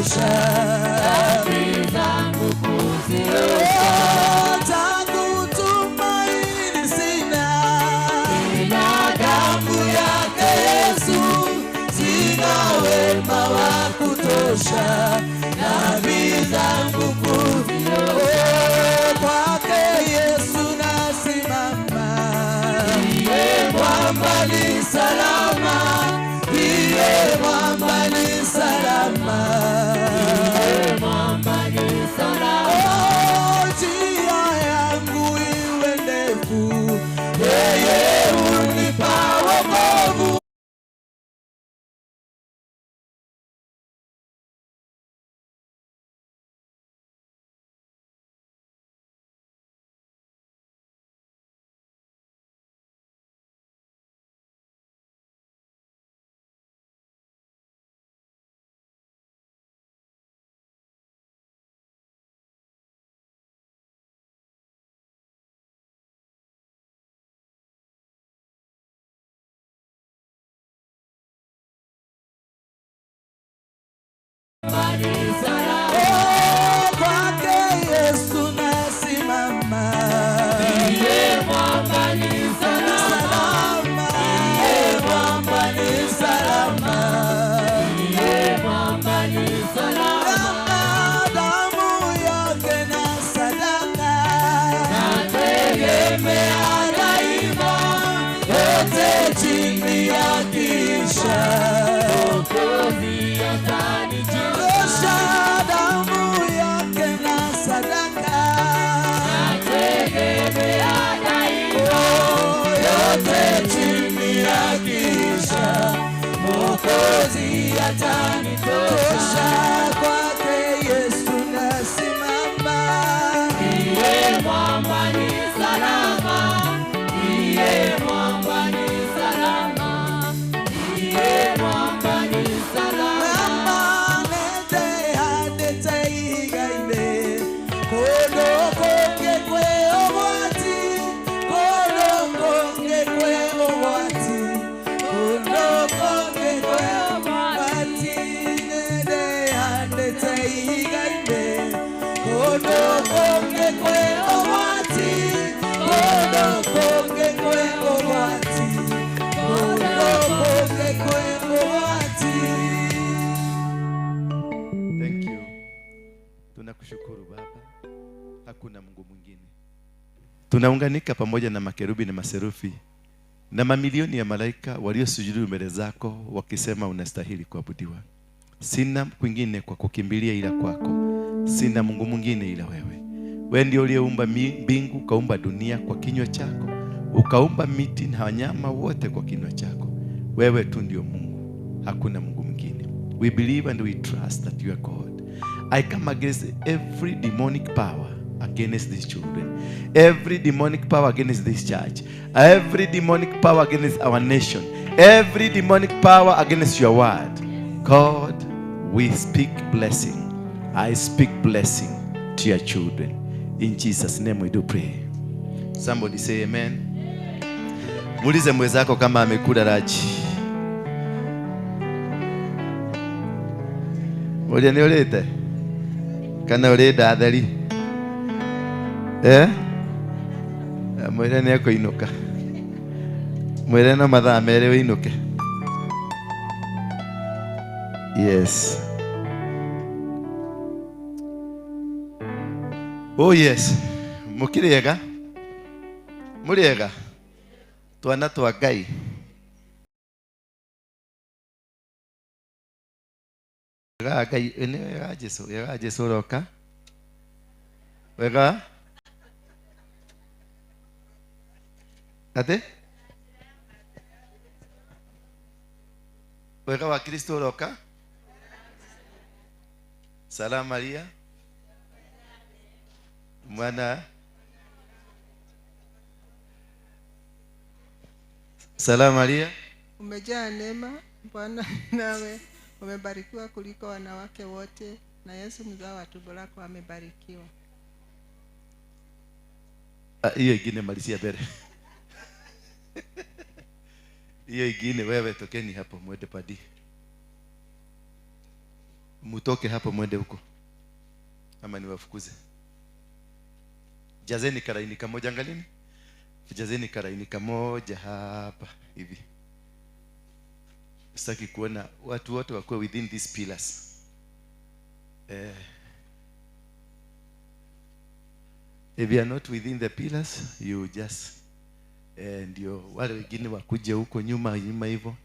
kutosha, dhambi zangu kuziosha. Tangu tumaini sina, ila damu yake Yesu, sina wema wa kutosha, dhambi zangu kuziosha. Kwake Yesu nasimama, ndiye mwamba ni salama, ndiye mwamba ni salama, ndiye mwamba ni salama. Oh, njia yangu iwe ndefu, yeye hunipa wokovu. Mwamba ni salama. Oh, kwake Yesu nasimama, Ndiye mwamba ni salama. salama, ndiye mwamba ni salama, Ndiye mwamba ni salama. Damu yake na sadaka Nategemea daima, yote chini ya kisha Mwokozi atanijua. tosha, damu yake na sadaka Nategemea daima, yote chini ya kisha Mwokozi atanitosha. Kwake Yesu nasimama, ndiye mwamba ni salama. Ndiye mwamba ni salama. Ndiye mwamba ni salama. Namanete handĩte ihiga-inĩ, kũndũ kũngĩ kwĩ ũgwati, kũndũ kũngĩ kwĩ ũgwati, kũndũ kũngĩ kwĩ ũgwati. Nĩndĩhandĩte ihiga-inĩ, kũndũ kũngĩ kwĩ ũgwati, kũndũ kũngĩ kwĩ ũgwati, kũndũ kũngĩ kwĩ ũgwati. Thank you. Tunakushukuru Baba, hakuna Mungu mwingine. Tunaunganika pamoja na makerubi na maserufi na mamilioni ya malaika waliosujudu mbele zako wakisema unastahili kuabudiwa. Sina kwingine kwa kukimbilia ila kwako. Sina Mungu mwingine ila wewe. Wewe ndio uliyeumba mbingu, ukaumba dunia kwa kinywa chako, ukaumba miti na wanyama wote kwa kinywa chako. Wewe tu ndio Mungu, hakuna Mungu mwingine. We believe and we trust that you are God. I come against every demonic power against these children, every demonic power against this church, every demonic power against our nation, every demonic power against your word. God, we speak blessing. I speak blessing to your children. In Jesus' name we do pray. Somebody say amen. Muulize mwenzako kama amekula raji. Uria nĩ ũrĩte kana ũrĩ ndatheri? Eh? Mwĩre nĩ ekũinũka. Mwĩre no mathaa merĩ ũinũke. Yes. Oh yes. Mũkĩrĩ ega? Mũrĩ ega? Twana twa Ngai. Wega wa Ngai, nĩ wega wa Jesũ, wega wa Jesũ ũroka. Wega? Atĩ? Wega wa Kristo ũroka. Salamu Maria. Mwana. Salamu Maria. Umejaa neema, Bwana nawe, umebarikiwa kuliko wanawake wote, na Yesu mzao wa tumbo lako amebarikiwa. Hiyo ingine malizia mbele. Hiyo ingine wewe tokeni hapo mwende padi. Mutoke hapo mwende huko. Ama niwafukuze. Jazeni karaini kamoja, angalini. Jazeni karaini kamoja hapa hivi. Sitaki kuona watu wote wakuwe within these pillars. If you are not within the pillars, you just ndio wale wengine wakuje huko nyuma nyuma hivyo.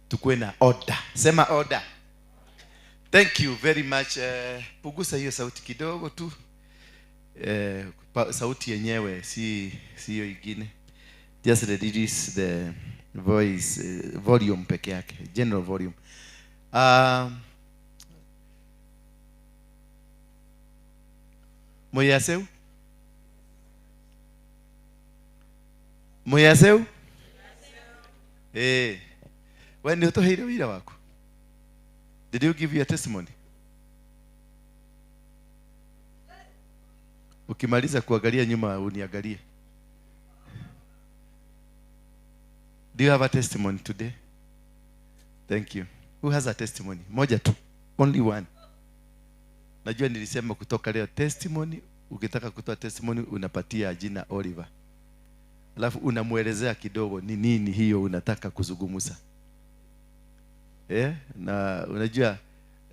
Tukue na order. Sema order. Thank you very much. Punguza hiyo sauti kidogo tu. Sauti yenyewe si hiyo ingine. Just reduce the voice volume peke yake, general volume. Moyaseu? Moyaseu? Wewe ndio utoheire wira wako. Did you give your testimony? Ukimaliza kuangalia nyuma uniangalie. Do you have a testimony today? Thank you. Who has a testimony? Moja tu. Only one. Najua nilisema kutoka leo testimony, ukitaka kutoa testimony unapatia jina Oliver. Alafu unamuelezea kidogo ni nini hiyo unataka kuzungumza. Na unajua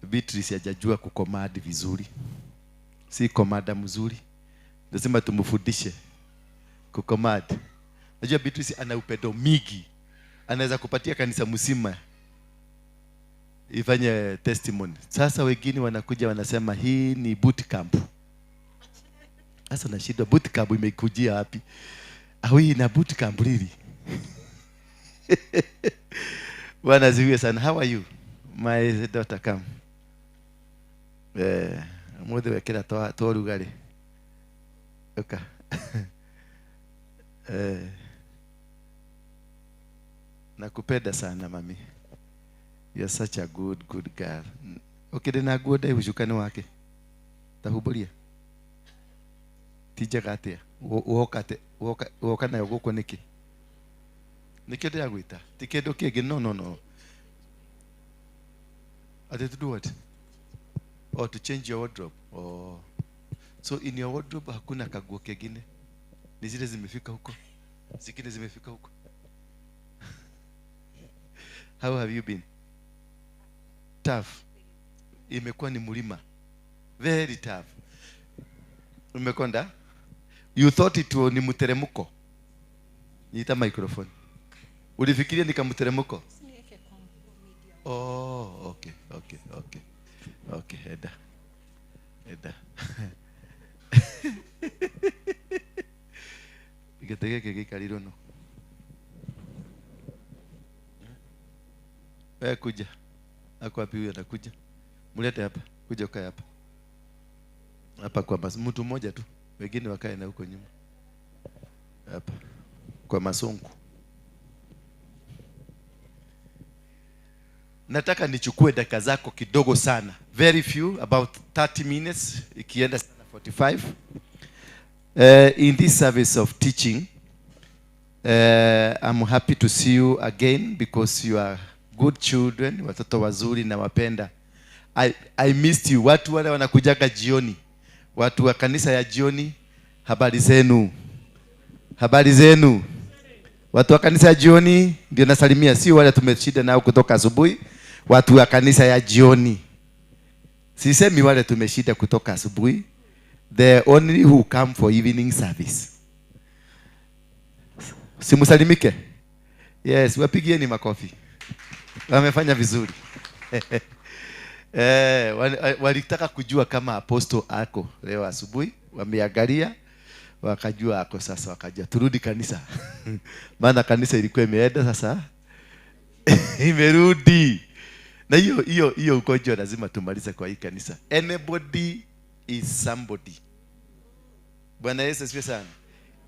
Beatrice hajajua kukomadi vizuri. Si komada mzuri. Lazima tumfundishe kukomadi. Unajua Beatrice ana upendo mingi. Anaweza kupatia kanisa mzima ifanye testimony. Sasa wengine wanakuja wanasema hii ni boot camp. Sasa na shida boot camp imekujia wapi? Hii na boot camp really? Bwana asifiwe sana. How are you? My daughter come. Muthe wekera to rugari. Oka. Nakupenda sana mami. You are such a good girl. Okay, na nguo ndaihu cukani wake. Tahumbũria. Ti njega atĩa? Woka nayo gũkũ nĩkĩ? Nĩkĩo ndĩragwĩta. Ti kĩndũ kĩngĩ. No, no, no. Ati to do what? Oh, to change your wardrobe. Oh. So in your wardrobe hakuna kaguo kengine. Ni zile zimefika huko. Zingine zimefika huko. How have you been? Tough. Imekuwa ni mlima. Very tough. Umekonda? You thought it was ni mteremko. Niita microphone. Ulifikiria ni kama mteremko? Oh, okay. Okay, Eda. Eda. Gĩtĩ gĩkĩ gĩikarĩirwo no. Wewe kuja. Ako wapi huyu atakuja? Mlete hapa. Kuja ukae hapa. Hapa kwa basi mtu mmoja tu. Wengine wakae na huko nyuma. Hapa. Kwa masongo. Nataka nichukue dakika zako kidogo sana. Very few, about 30 minutes, ikienda sana 45. In this service of teaching, I'm happy to see you again because you are good children, watoto wazuri na wapenda. I missed you. Watu wale wanakujaga jioni. Watu wa kanisa ya jioni, habari zenu. Habari zenu. Watu wa kanisa ya jioni ndio nasalimia, si wale tumeshinda nao kutoka asubuhi. Watu wa kanisa ya jioni. Sisemi wale tumeshinda kutoka asubuhi. The only who come for evening service. Simusalimike? Yes, wapigieni makofi. Wamefanya vizuri. Walitaka kujua kama apostle ako leo asubuhi, wameangalia wakajua ako sasa, wakajua turudi kanisa. Maana kanisa ilikuwa imeenda sasa imerudi. Na hiyo ugonjwa lazima tumalize kwa hii kanisa. Anybody is somebody. Bwana Yesu asifiwe sana.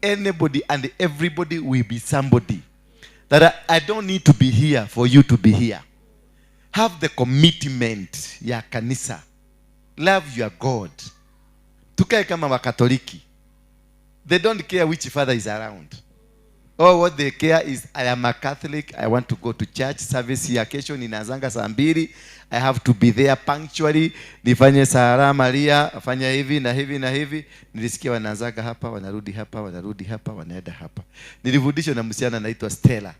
Anybody and everybody will be somebody. That I don't need to be here for you to be here. Have the commitment ya kanisa. Love your God. Tukae kama Wakatoliki. They don't care which father is around. All what they care is, I am a Catholic, I want to go to church service ya kesho ninaanzanga saa 2, I have to be there punctually, nifanye Sara Maria, afanye hivi na hivi na hivi. Nilisikia wanaanzaga hapa, wanarudi hapa, wanarudi hapa, wanaenda hapa. Nilifundishwa na msichana anaitwa Stella.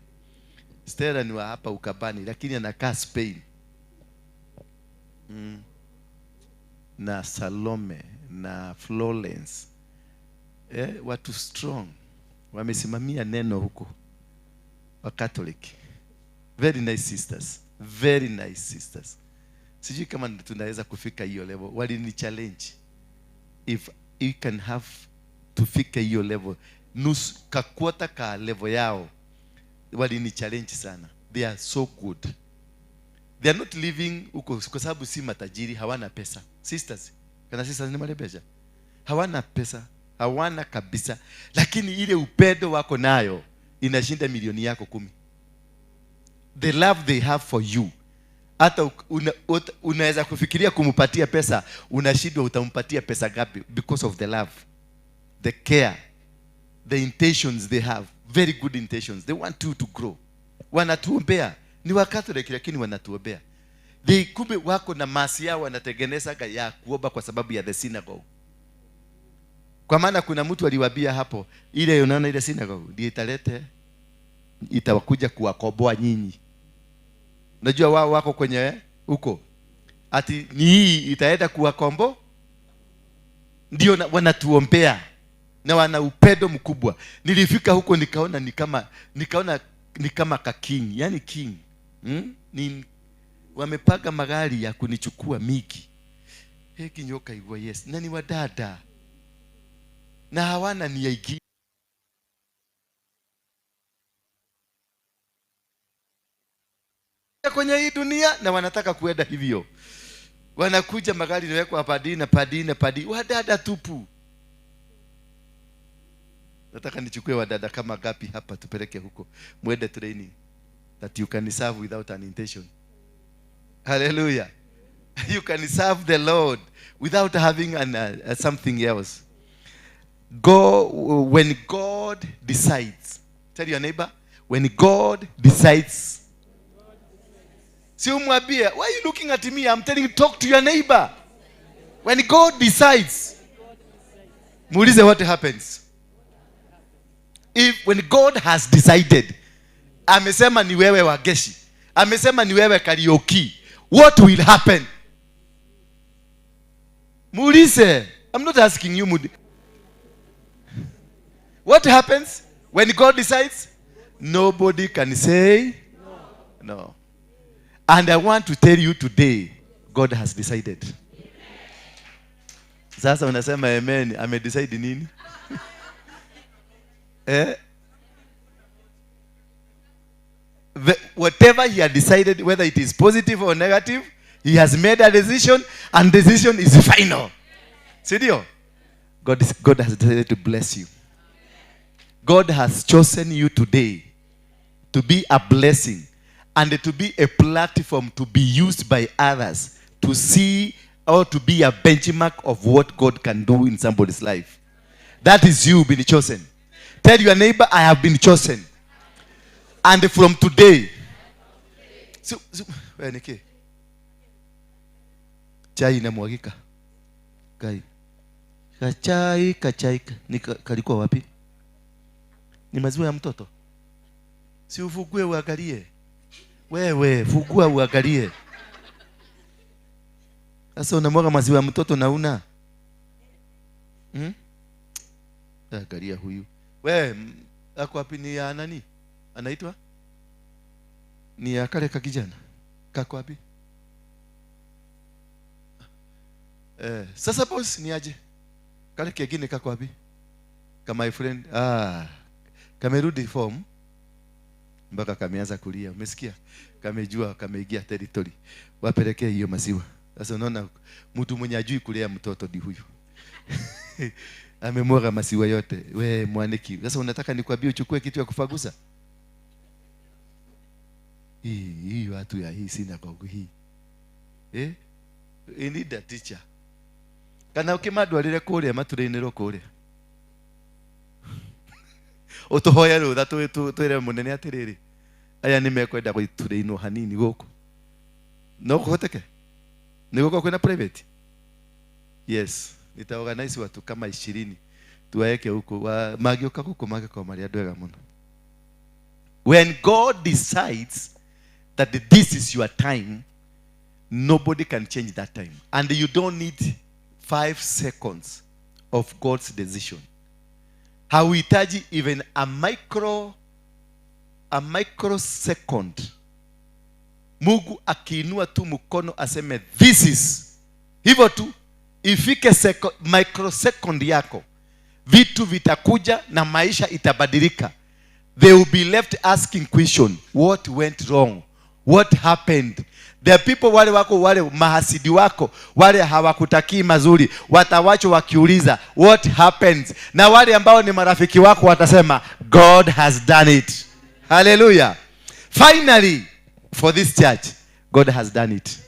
Stella ni wa hapa Ukabani, lakini anakaa Spain. Na Salome na Florence. Watu strong. Wamesimamia neno huko. Wa Catholic. Very nice sisters. Very nice sisters. Sijui kama tunaweza kufika hiyo level. Walini challenge. If you can have tufike hiyo level, nusu kakwota ka level yao. Walini challenge sana. They are so good. They are not living huko kwa sababu si matajiri, hawana pesa. Sisters, kana sisters ni malebeja. Hawana pesa, hawana kabisa. Lakini ile upendo wako nayo inashinda milioni yako 10. The love they have for you. Hata unaweza kufikiria kumpatia pesa, unashindwa utampatia pesa gapi because of the love, the care, the intentions they have. Very good intentions. They want you to grow. Wanatuombea. Ni wa Catholic lakini wanatuombea. They kumbe wako na masi yao wanatengeneza ya kuomba kwa sababu ya the synagogue. Kwa maana kuna mtu aliwaambia hapo, ile unaona ile synagogue ndiyo italete, itawakuja kuwakomboa nyinyi. Unajua wao wako kwenye huko. Ati ni hii itaenda kuwakomboa. Ndio wanatuombea na wana upendo mkubwa. Nilifika huko nikaona ni kama ka king, yani king. Ni wamepanga magari ya kunichukua miki. Heki nyoka igwa yes. Na ni wadada. Na hawana nia ingine. Kwenye hii dunia na wanataka kuenda hivyo. Wanakuja magari inawekwa padi na padi na padi. Wadada tupu. Nataka nichukue wadada kama gapi hapa tupeleke huko. Mwende training that you can serve without an intention. Hallelujah. You can serve the Lord without having an, something else. Go when God decides. Tell your neighbor, when God decides. Si umwambie, why are you looking at me? I'm telling you, talk to your neighbor. When God decides, muulize what happens. If when God has decided, amesema ni wewe Wageshi, amesema ni wewe Kariuki, what will happen? Muulize. I'm not asking you. What happens when God decides? Nobody can say no. No. And I want to tell you today, God has decided. Sasa unasema amen, ame decide nini? Whatever he had decided, whether it is positive or negative, he has made a decision, and decision is final. Sidio? God has decided to bless you. God has chosen you today to be a blessing and to be a platform to be used by others to see or to be a benchmark of what God can do in somebody's life. That is you being chosen. Tell your neighbor, I have been chosen. And from today, so, chai inamwagika. Kai. Kachai, kachai. Ni kalikuwa wapi? Ni maziwa ya mtoto. Si ufugue uangalie. Wewe, fugua uangalie. Sasa unamwaga maziwa ya mtoto na una? Angalia huyu. Wewe, ako wapi ni ya nani? Anaitwa? Ni ya kale ka kijana. Kako wapi? Sasa boss ni aje? Kale kingine kako wapi? Kama my friend, kamerudi form mpaka kameanza kulia. Umesikia? Kamejua kameingia territory. Wapelekee hiyo maziwa. Sasa unaona mtu mwenye ajui kulea mtoto ndi huyu. Amemwaga maziwa yote. We mwaniki. Sasa unataka nikwambie uchukue kitu ya kufagusa? Hii watu ya hii synagogue hii. You need a teacher. Kana ukimadwarire kuria matureinirwo kuria. Utuhoye rutha twire munene atiriri. Aya ni mekwenda gwitureinwo hanini guku. No kuhoteke. Ni guko kwina private. Yes, nitaorganize watu kama 20 tuwaeke huko magioka guku mageko mari andu ega muno. When God decides that this is your time, nobody can change that time. And you don't need 5 seconds of God's decision. Hauhitaji even a microsecond. Mungu akiinua tu mkono aseme this is, hivyo tu, ifike microsecond yako, vitu vitakuja na maisha itabadilika. They will be left asking question, what went wrong? What happened? The people wale wako, wale mahasidi wako, wale hawakutakii mazuri, watawacho wakiuliza what happens. Na wale ambao ni marafiki wako watasema God has done it. Hallelujah. Finally, for this church, God has done it.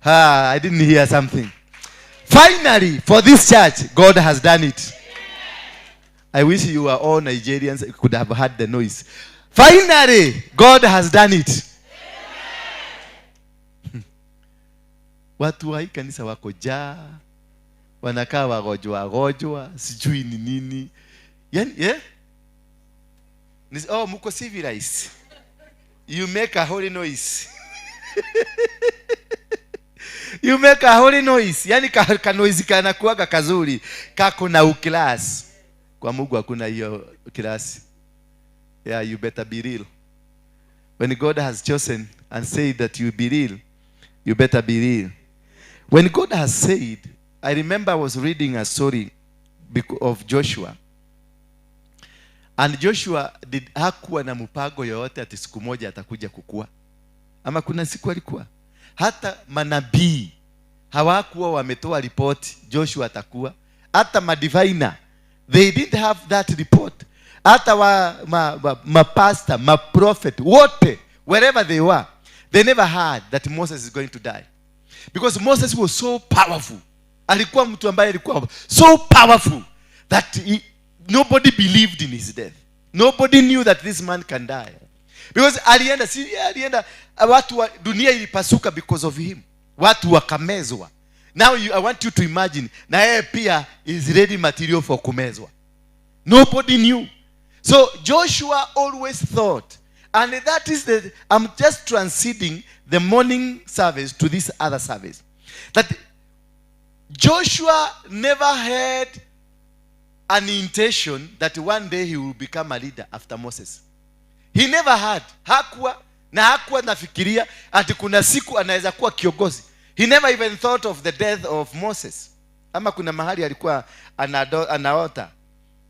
I didn't hear something. Finally, for this church, God has done it. I wish you were all Nigerians, could have heard the noise. Finally, God has done it. Watu wa hii kanisa wako jaa, wanakaa wagonjwa wagonjwa, sijui ni nini. Yani, yeah? Oh, muko civilized. You make a holy noise. You make a holy noise. Yani ka noise kanakuwaga kazuri, kako na uklasi. Kwa Mungu hakuna hiyo klasi. Yeah, you better be real. When God has chosen and said that you be real, you better be real. When God has said, I remember I was reading a story of Joshua. And Joshua hakuwa na mpango yoyote ati siku moja atakuja kukua. Ama kuna siku alikuwa. Hata manabii hawakuwa wametoa report Joshua atakuwa. Hata madivina, they didn't have that report. Hata mapastor, maprophet, wote, wherever they were, they never heard that Moses is going to die. Because Moses was so powerful. Alikuwa mtu ambaye alikuwa so powerful that nobody believed in his death. Nobody knew that this man can die. Because alienda, watu wa dunia ilipasuka because of him. Watu wakamezwa. Now I want you to imagine, na yeye pia is ready material for kumezwa. Nobody knew. So Joshua always thought, and that is I'm just transiting the morning service to this other service, that Joshua never had an intention that one day he will become a leader after Moses. He never had. Hakuwa na hakuwa nafikiria ati kuna siku anaweza kuwa kiongozi. He never even thought of the death of Moses. Ama kuna mahali alikuwa anaota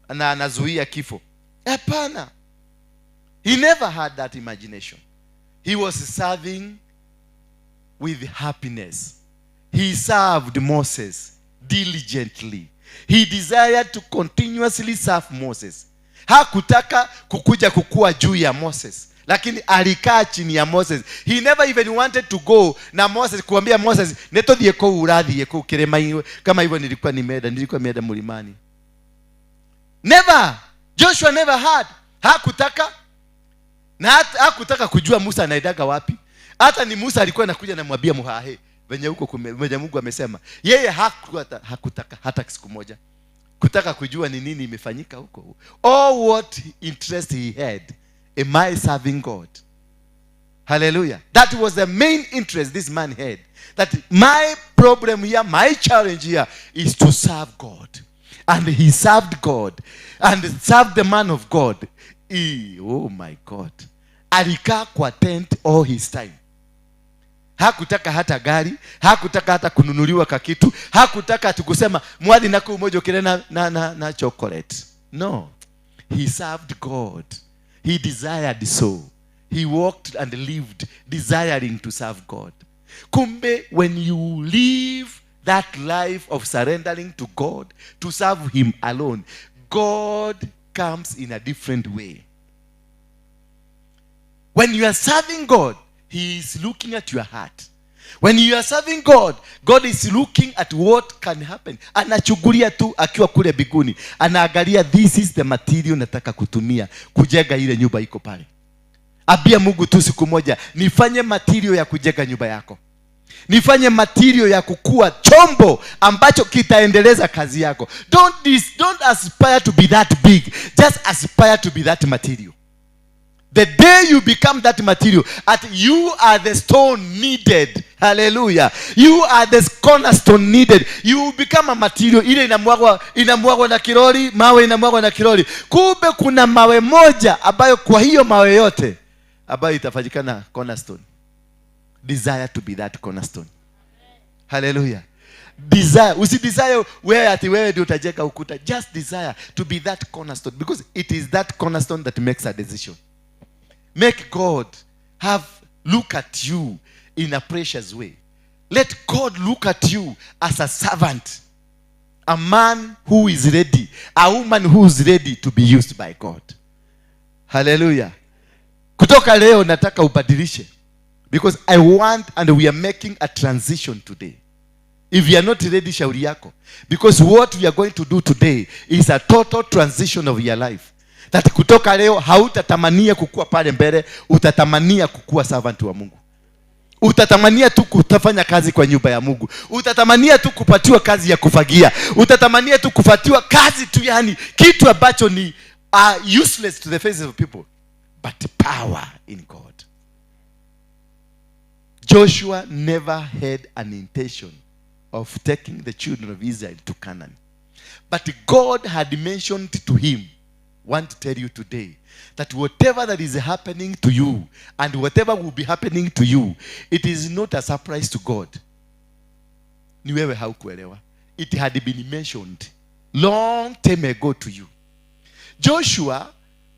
na anazuia kifo. Hapana. He never had that imagination. He was serving with happiness. He served Moses diligently. He desired to continuously serve Moses. Hakutaka kukuja kukua juu ya Moses, lakini alikaa chini ya Moses. He never even wanted to go na Moses kuambia Moses netothie kuu urathie kuu kirima kama hivyo nilikuwa nimeenda mlimani. Never. Joshua never had. Hakutaka. Na hakutaka kujua Musa anaendaga wapi. Hata ni Musa alikuwa anakuja na mwambia muhahe venye huko venye Mungu amesema. Yeye hakutaka hata siku moja kutaka kujua ni nini imefanyika huko. All what interest he had, am I serving God? Hallelujah. That was the main interest this man had. That my problem here, my challenge here is to serve God. And he served God and served the man of God. Oh my God. Alikaa kwa tent all his time. Hakutaka hata gari, hakutaka hata kununuliwa kakitu, hakutaka ati kusema mwathi na kumojo kile na chocolate. No. He served God. He desired so. He walked and lived desiring to serve God. Kumbe, when you live that life of surrendering to God, to serve him alone, God comes in a different way. When you are serving God, he is looking at your heart. When you are serving God, God is looking at what can happen. Anachugulia tu akiwa kule biguni, anaangalia, this is the material nataka kutumia kujenga ile nyumba iko pale. Ambia Mungu tu siku moja, nifanye material ya kujenga nyumba yako, nifanye material ya kukua chombo ambacho kitaendeleza kazi yako. Don't aspire to be that big, just aspire to be that material. The day you become that material, at you are the stone needed. Hallelujah. You are the cornerstone needed. You become a material. Ile inamwagwa na kiroli, mawe inamwagwa na kiroli. Kumbe kuna mawe moja ambayo kwa hiyo mawe yote ambayo itafanyikana cornerstone. Desire to be that cornerstone. Hallelujah. Desire. Usidesire wewe ati wewe ndio utajenga ukuta. Just desire to be that cornerstone, because it is that cornerstone that makes a decision. Make God have look at you in a precious way. Let God look at you as a servant, a man who is ready, a woman who is ready to be used by God. Hallelujah. Kutoka leo nataka ubadilishe, because I want, and we are making a transition today. If you are not ready, shauri yako, because what we are going to do today is a total transition of your life. That kutoka leo hautatamania kukua pale mbele, utatamania kukua servant wa Mungu. Utatamania tu kutafanya kazi kwa nyumba ya Mungu. Utatamania tu kupatiwa kazi ya kufagia. Utatamania tu kupatiwa kazi tu, yani kitu ambacho ni useless to the faces of people, but power in God. Joshua never had an intention of taking the children of Israel to Canaan. But God had mentioned to him, want to tell you today, that whatever that is happening to you and whatever will be happening to you, it is not a surprise to God. Ni wewe haukuelewa. It had been mentioned long time ago to you. Joshua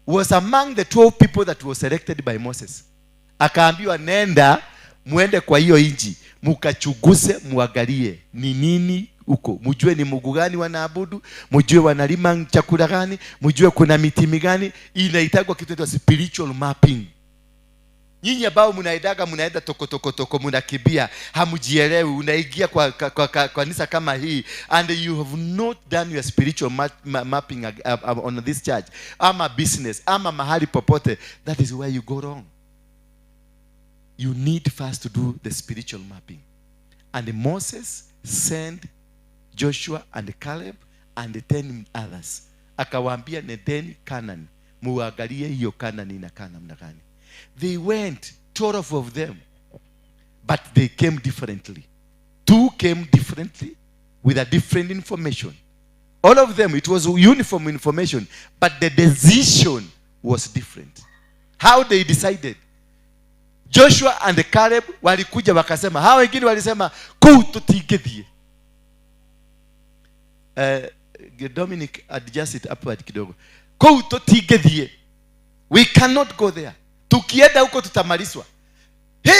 was among the 12 people that were selected by Moses. Akaambiwa, nenda muende kwa hiyo inji, mukachuguse, muangalie ni nini huko, mjue ni Mungu gani wanaabudu, mjue wanalima chakula gani, mjue kuna miti migani. Inaitagwa kitu inaitwa spiritual mapping. Nyinyi ambao mnaendaga, mnaenda toko toko toko, mnakimbia, hamjielewi, unaingia kwa kanisa kama hii and you have not done your spiritual mapping on this church ama business ama mahali popote. That is where you go wrong. You need first to do the spiritual mapping. And Moses sent Joshua and Caleb and the 10 others. Akawaambia, nendeni Canaan, muangalie hiyo Canaan inakaa namna gani. They went, 12 of them, but they came differently. 2 came differently with a different information. All of them, it was uniform information, but the decision was different. How they decided. Joshua and Caleb walikuja wakasema, hao wengine walisema, kuu tutingithie. Dominic, adjust it upward kidogo. Kuu tutingithie. We cannot go there. Tukienda huko tutamalizwa. He,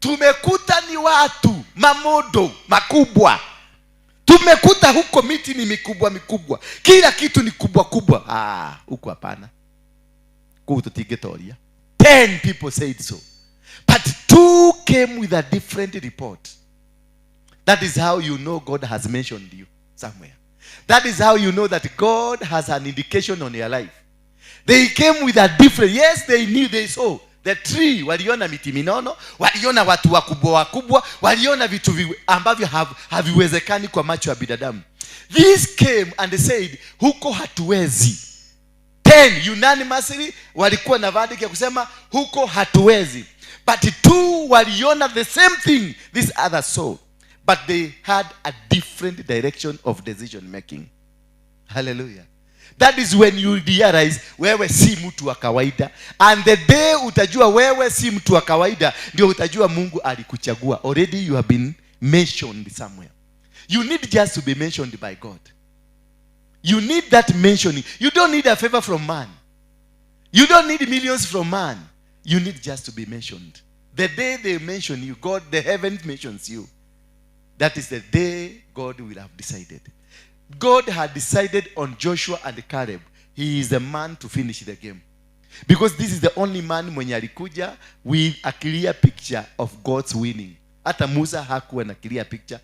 tumekuta ni watu mamodo makubwa. Tumekuta huko miti ni mikubwa mikubwa. Kila kitu ni kubwa kubwa. Huko hapana. Kuu tutingetoria. 10 people said so. But 2 came with a different report. That is how you know God has mentioned you somewhere. That is how you know that God has an indication on your life. They came with a different, yes, they knew, they saw the tree. Waliona miti minono, waliona watu wakubwa wakubwa, waliona vitu ambavyo haviwezekani kwa macho ya binadamu. This came and they said, huko hatuwezi. 10 unanimously walikuwa na verdict ya kusema huko hatuwezi. But 2 waliona the same thing this other saw, but they had a different direction of decision making. Hallelujah. That is when you realize wewe si mtu wa kawaida. And the day utajua wewe si mtu wa kawaida, ndio utajua Mungu alikuchagua. Already you have been mentioned somewhere. You need just to be mentioned by God. You need that mentioning. You don't need a favor from man. You don't need millions from man. You need just to be mentioned. The day they mention you, God, the heaven mentions you. That is the day God will have decided. God had decided on Joshua and Caleb. He is the man to finish the game. Because this is the only man mwenye alikuja with a clear picture of God's winning. Hata Musa hakuwa na clear picture.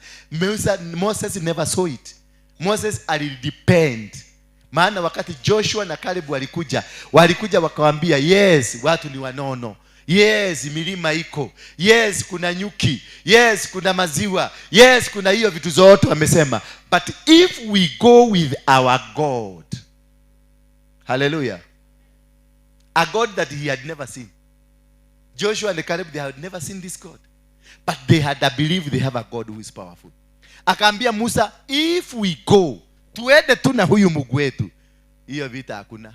Moses never saw it. Moses alidepend, maana wakati Joshua na Caleb walikuja, walikuja wakawambia, "Yes, watu ni wanono. Yes, milima iko. Yes, kuna nyuki. Yes, kuna maziwa. Yes, kuna hiyo vitu zote wamesema. But if we go with our God." Hallelujah. A God that he had never seen. Joshua and Caleb, they had never seen this God. But they had a belief they have a God who is powerful. Akaambia Musa, "If we go, tuende tu na huyu Mungu wetu, hiyo vita hakuna.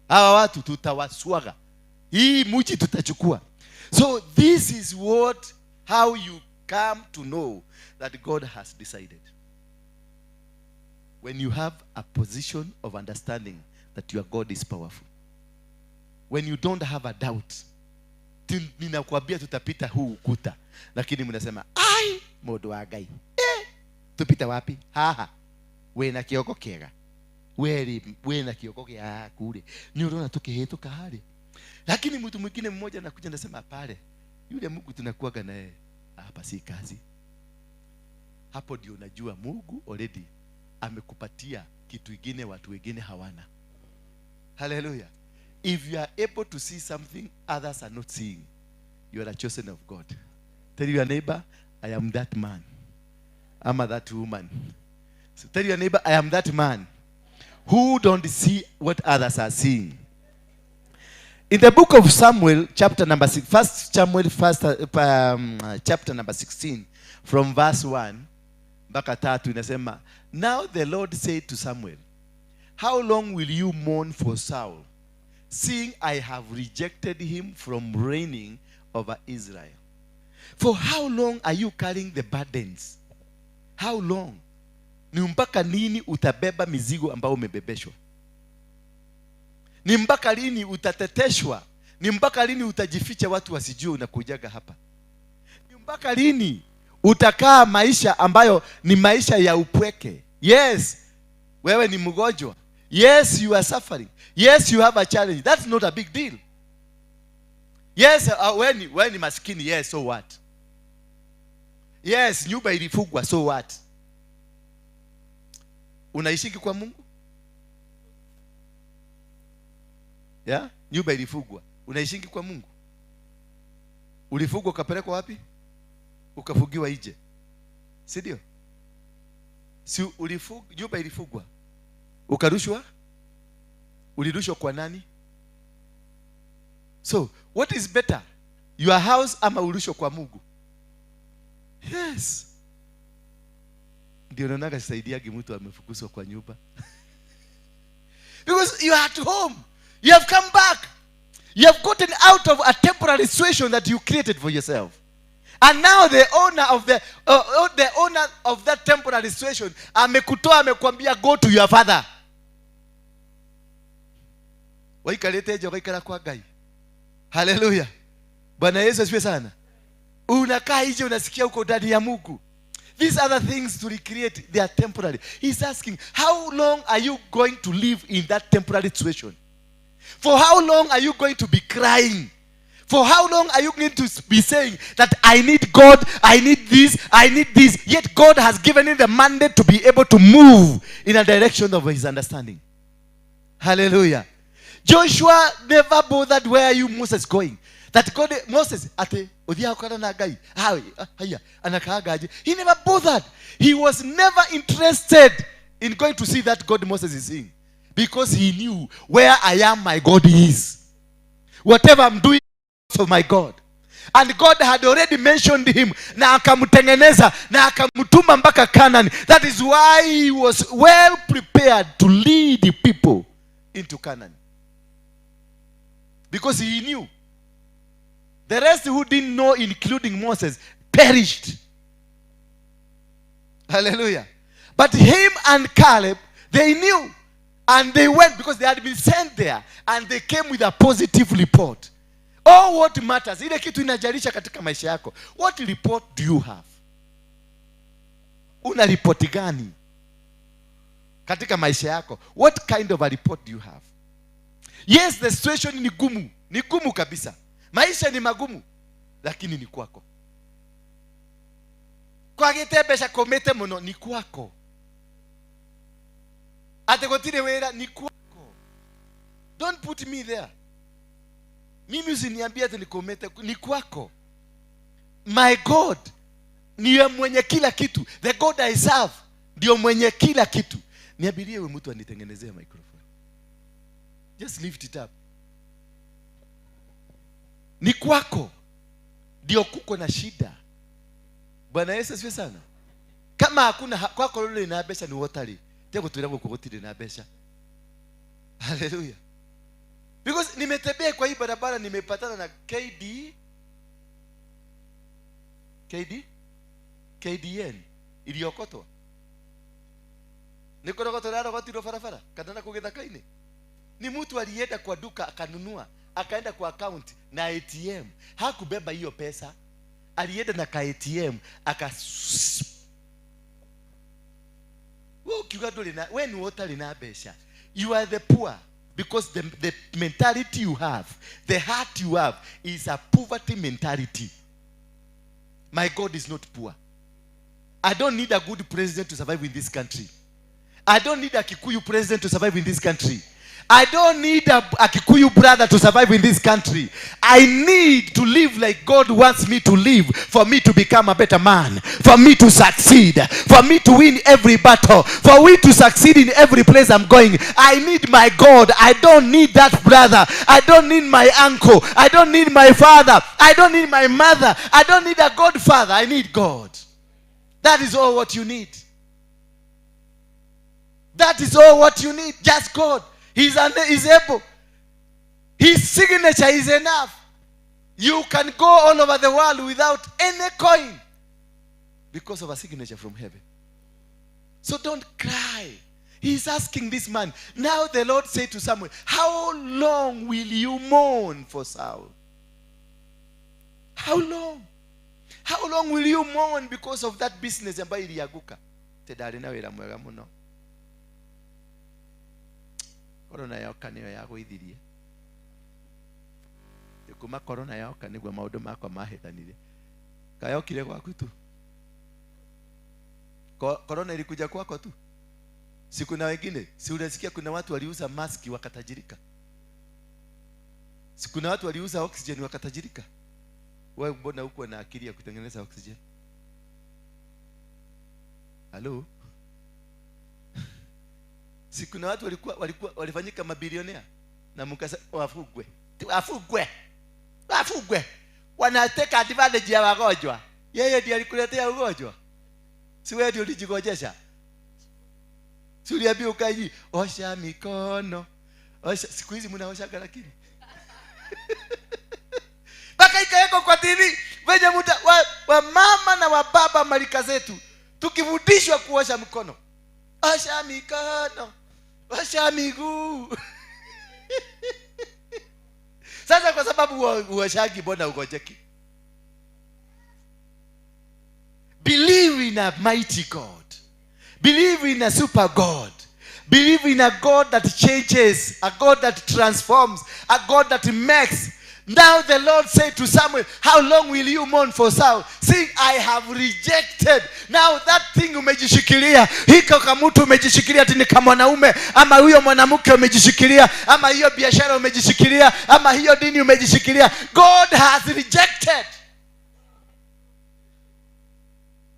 Hawa watu tutawaswaga. Hii mji tutachukua." So this is what how you come to know that God has decided. When you have a position of understanding that your God is powerful. When you don't have a doubt. Ninakwambia tutapita huu ukuta, lakini mnasema, "Ai, mundu wa Ngai, tupita wapi haha? Wĩna kĩongo kĩega weri, wĩna kĩongo gĩaku rĩ, nĩ ũrona tũkĩhĩtũka harĩ." Lakini mtu mwingine mmoja anakuja, anasema, "Pale yule Mungu tunakuaga naye hapa si kazi." Hapo ndio unajua Mungu already amekupatia kitu ingine watu wengine hawana. Hallelujah. If you are able to see something others are not seeing, you are a chosen of God. Tell your neighbor, "I am that man." I'm that woman. So tell your neighbor, "I am that man who don't see what others are seeing." In the book of Samuel, chapter number 6, First Samuel, first, chapter number 16, from verse 1 mpaka tatu inasema, "Now the Lord said to Samuel, 'How long will you mourn for Saul, seeing I have rejected him from reigning over Israel? For how long are you carrying the burdens?'" How long? Ni mpaka lini utabeba mizigo ambayo umebebeshwa? Ni mpaka lini utateteshwa? Ni mpaka lini utajificha watu wasijue unakujaga hapa? Ni mpaka lini utakaa maisha ambayo ni maisha ya upweke? Yes, wewe ni mgonjwa. Yes, you are suffering. Yes, you have a challenge. That's not a big deal. Yes, wewe ni maskini. Yes, so what? Yes, nyumba ilifungwa. So what? Unaishiki kwa Mungu? Yeah? Nyumba ilifungwa. Unaishingi kwa Mungu? Ulifungwa ukapelekwa wapi? Ukafungiwa nje. Si ndio? Si nyumba ilifungwa? Ukarushwa? Ulirushwa kwa nani? So, what is better? Your house ama urushwe kwa Mungu? Yes. Ndio naonaga saidiagi mtu amefukuzwa kwa nyumba. Because you are at home. You have come back. You have gotten out of a temporary situation that you created for yourself. And now the owner of that temporary situation amekutoa, amekwambia, "Go to your father." Waikarĩte nja ũgaikara kwa Ngai. Haleluya. Bwana Yesu asifiwe sana. Unakaa nje, unasikia uko ndani ya Mungu. These other things to recreate, they are temporary. He's asking, "How long are you going to live in that temporary situation? For how long are you going to be crying? For how long are you going to be saying that I need God, I need this, I need this?" Yet God has given him the mandate to be able to move in a direction of his understanding. Hallelujah. Joshua never bothered where you Moses going. That God, Moses, ate, uthiaga gũkara na Ngai. Haya, anakaaga aje? He never bothered. He was never interested in going to see that God Moses is seeing. Because he knew, "Where I am, my God is. Whatever I'm doing of my God." And God had already mentioned him na akamtengeneza na akamtuma mpaka Canaan. That is why he was well prepared to lead the people into Canaan. Because he knew. The rest who didn't know, including Moses, perished. Hallelujah. But him and Caleb, they knew. And they went because they had been sent there. And they came with a positive report. Oh, what matters? Ile kitu inajalisha katika maisha yako. What report do you have? Una ripoti gani katika maisha yako? What kind of a report do you have? Yes, the situation ni gumu. Ni gumu kabisa. Maisha ni magumu. Lakini ni kwako. Kwagĩte mbeca kũmĩte mũno, ni kwako. Atĩ gũtirĩ wĩra, ni kwako. Don't put me there. Mimi usiniambie ati nikomete, ni kwako. My God niye mwenye kila kitu. The God I serve ndio mwenye kila kitu. Niabirie we mtu anitengenezee microphone. Just lift it up. Ni kwako ndio kuko na shida. Bwana Yesu asifiwe sana. Kama hakuna kwako lule na mbeca ni wotari. Tego twira guku gutire na mbeca. Hallelujah. Because nimetembea kwa hii barabara, nimepatana na KD KD KDN iliokotwa. Nikorogotwo rarogotirwo barabara kana na kugithaka-inĩ. Ni mtu alienda kwa duka akanunua, akaenda kwa account na ATM. Hakubeba hiyo pesa. Alienda na ka ATM aka. Wewe ukiuga ndũrĩ na, we ni ũtarĩ na mbeca. You are the poor because the mentality you have, the heart you have is a poverty mentality. My God is not poor. I don't need a good president to survive in this country. I don't need a Kikuyu president to survive in this country. I don't need a Kikuyu brother to survive in this country. I need to live like God wants me to live, for me to become a better man, for me to succeed, for me to win every battle, for we to succeed in every place I'm going. I need my God. I don't need that brother. I don't need my uncle. I don't need my father. I don't need my mother. I don't need a godfather. I need God. That is all what you need. That is all what you need. Just God. He's able. His signature is enough. You can go all over the world without any coin because of a signature from heaven. So don't cry. He's asking this man. Now the Lord said to Samuel, how long will you mourn for Saul? How long? How long will you mourn because of that business ambayo ilianguka? Tedari na wĩra mwega mũno. Corona yoka niyo yagũithirie. Kuma corona yoka nĩguo maũndũ makwa mahĩtanire. Kayokire gwaku tu. Corona ilikuja kwako tu. Si kuna wengine, si unasikia kuna watu waliuza maski wakatajirika. Si kuna watu waliuza oxygen wakatajirika. Wewe mbona huko na akili ya kutengeneza oxygen? Hello? Si kuna watu walikuwa walifanyika mabilionea na mkasa wafugwe. Wafugwe. Wafugwe. Wanateka advantage ya wagonjwa. Yeye ndiye alikuletea ugonjwa. Si wewe ndiye ulijigonjesha. Si uliambiwa ukaji osha mikono. Osha, siku hizi mnaosha lakini. Baka ikawekwa kwa TV wenye muda wa mama na wa baba malika zetu tukifundishwa kuosha mkono. Osha mikono. Osha miguu. Sasa kwa sababu uoshagi mbona ugojeki? Believe in a mighty God. Believe in a super God. Believe in a God that changes, a God that transforms, a God that makes. Now the Lord said to Samuel, how long will you mourn for Saul? Seeing I have rejected. Now that thing umejishikilia, hiko kamutu umejishikilia ati ni kama mwanaume, ama huyo mwanamke umejishikilia, ama hiyo biashara umejishikilia, ama hiyo dini umejishikilia. God has rejected.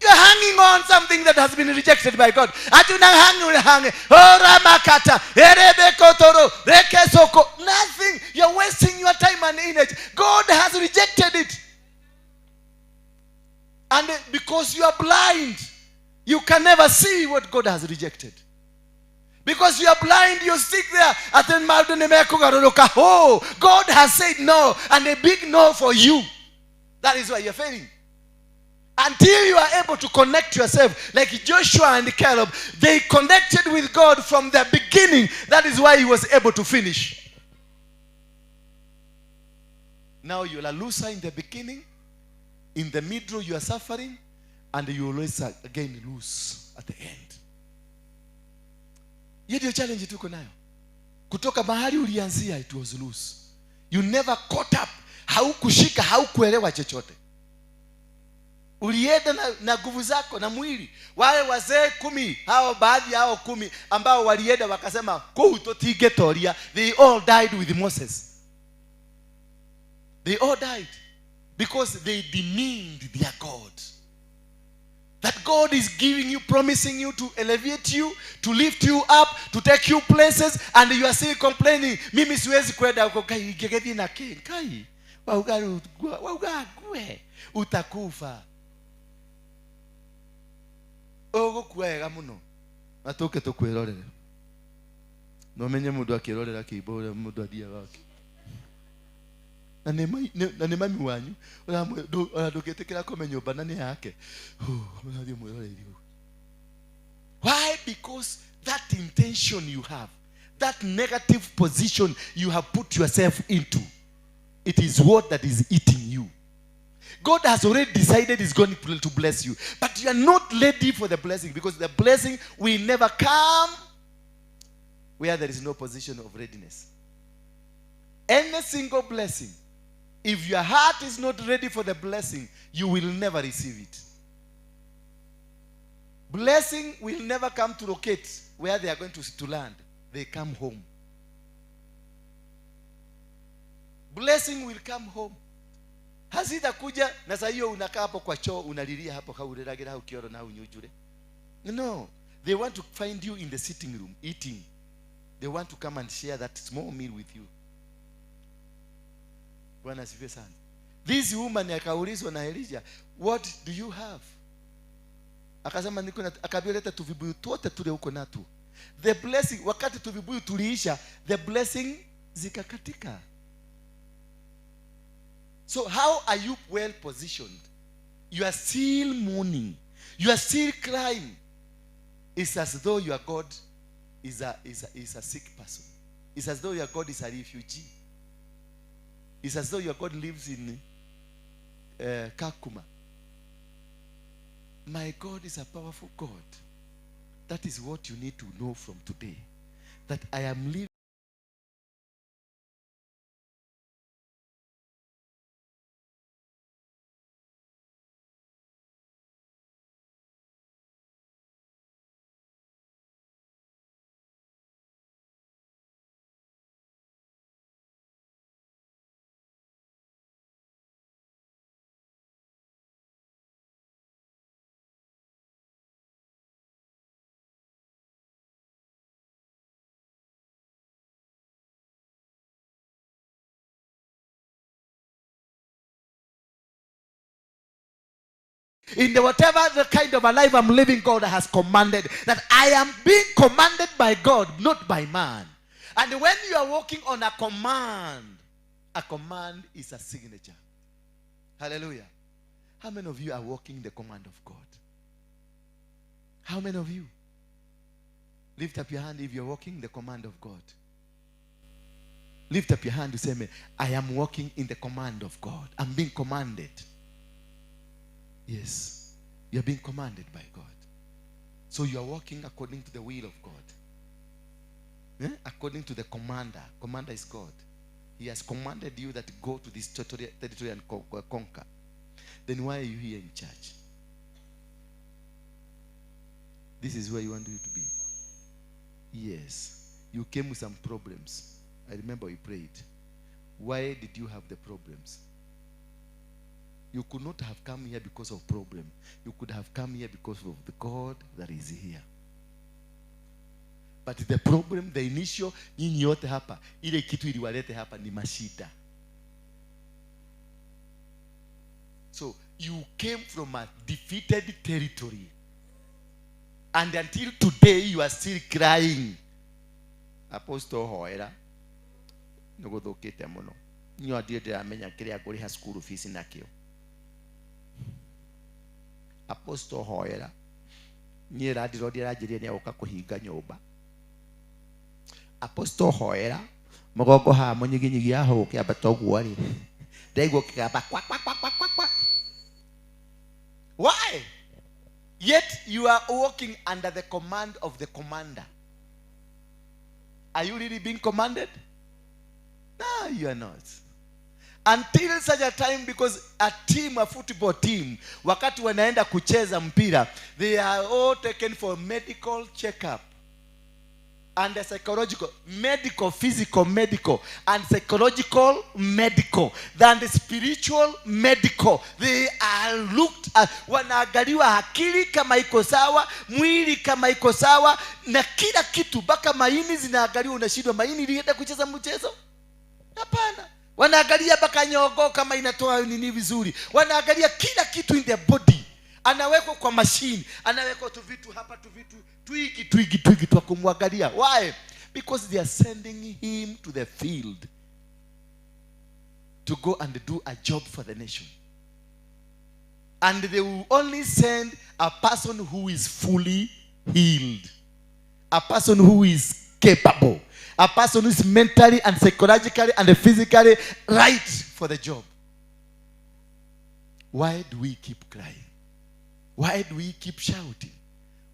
You're hanging on something that has been rejected by God. Atuna hang oramakata erebekotoro rekesoko. Nothing. You're wasting your time and energy. God has rejected it. And because you are blind, you can never see what God has rejected. Because you are blind, you stick there. Oh, God has said no, and a big no for you. That is why you're failing. Until you are able to connect yourself, like Joshua and Caleb, they connected with God from the beginning. That is why he was able to finish. Now you're a loser in the beginning. In the middle you are suffering. And you always again lose at the end. Hiyo ndio challenge tuko nayo. Kutoka mahali ulianzia, it was loose. You never caught up. Haukushika, haukuelewa chochote. Ulienda na nguvu zako na mwili. Wale wazee 10, hao baadhi hao 10 ambao walienda wakasema kuu tutingetoria, they all died with Moses. They all died because they demeaned their God. That God is giving you, promising you to elevate you, to lift you up, to take you places, and you are still complaining. Mimi siwezi kwenda huko, kai ingegethi na king. Kai wauga gue utakufa. Ũgũkua wega mũno na tũke tũkwĩrorere. No menye mũndũ akĩrorera kĩimbo ũrĩa mũndũ athiaga ake. Na nĩ mami wanyu ona ndũngĩtĩkĩra kome nyũmba na nĩ yake. Ũrathiĩ mwĩroreire ũguo. Why? Because that intention you have, that negative position you have put yourself into, it is what that is eating you. God has already decided he's going to bless you. But you are not ready for the blessing, because the blessing will never come where there is no position of readiness. Any single blessing, if your heart is not ready for the blessing, you will never receive it. Blessing will never come to locate where they are going to land. They come home. Blessing will come home. Hazitakuja na saa hiyo unakaa hapo kwa choo unalilia hapo haureragira hau kioro na unyujure. No, they want to find you in the sitting room eating. They want to come and share that small meal with you. Bwana asifiwe sana. This woman akaulizwa na Elijah, what do you have? Akasema niko na, akaambia leta tuvibuyu tuote tule huko natu. The blessing, wakati tuvibuyu tuliisha, the blessing zikakatika. So how are you well positioned? You are still mourning. You are still crying. It's as though your God is a sick person. It's as though your God is a refugee. It's as though your God lives in Kakuma. My God is a powerful God. That is what you need to know from today. That I am living. In the whatever the kind of a life I'm living, God has commanded that I am being commanded by God, not by man. And when you are walking on a command is a signature. Hallelujah. How many of you are walking the command of God? How many of you? Lift up your hand if you're walking the command of God. Lift up your hand to say, I am walking in the command of God. I'm being commanded. Yes, you are being commanded by God. So you are walking according to the will of God. Eh? According to the commander. Commander is God. He has commanded you that go to this territory and conquer. Then why are you here in church? This is where you want you to be. Yes. You came with some problems. I remember we prayed. Why did you have the problems? You could not have come here because of problem. You could have come here because of the God that is here. But the problem, the initial, nyinyi yote hapa, ile kitu iliwalete hapa ni mashida. So you came from a defeated territory. And until today you are still crying. Apostle hoera niguthukite muno. Nyo ndio ndiramenya kiria nguriha school fees nakio. Apostle hoera nie landlord aranjirie ni agoka kuhinga nyumba. Apostle hoera mugongo ha munyiginyigi aho ukiambata uguo ri ndaigua kigamba kwa kwa kwa kwa kwa. Why? Yet you are walking under the command of the commander. Are you really being commanded? No, you are not. Until such a time, because a team, a football team, wakati wanaenda kucheza mpira, they are all taken for medical checkup and the psychological, medical, physical, medical, and psychological, medical, than the spiritual, medical. They are looked at, wanaangaliwa akili kama iko sawa, mwili kama iko sawa, na kila kitu, mpaka maini zinaangaliwa. Unashindwa, maini ilienda kucheza mchezo? Hapana. Wanaangalia mpaka nyogo kama inatoa nini vizuri. Wanaangalia kila kitu in the body. Anawekwa kwa machine, anawekwa tu vitu hapa, tu vitu twigi twigi twigi twa kumwangalia. Why? Because they are sending him to the field to go and do a job for the nation. And they will only send a person who is fully healed, a person who is capable, a person who is mentally and psychologically and physically right for the job. Why do we keep crying? Why do we keep shouting?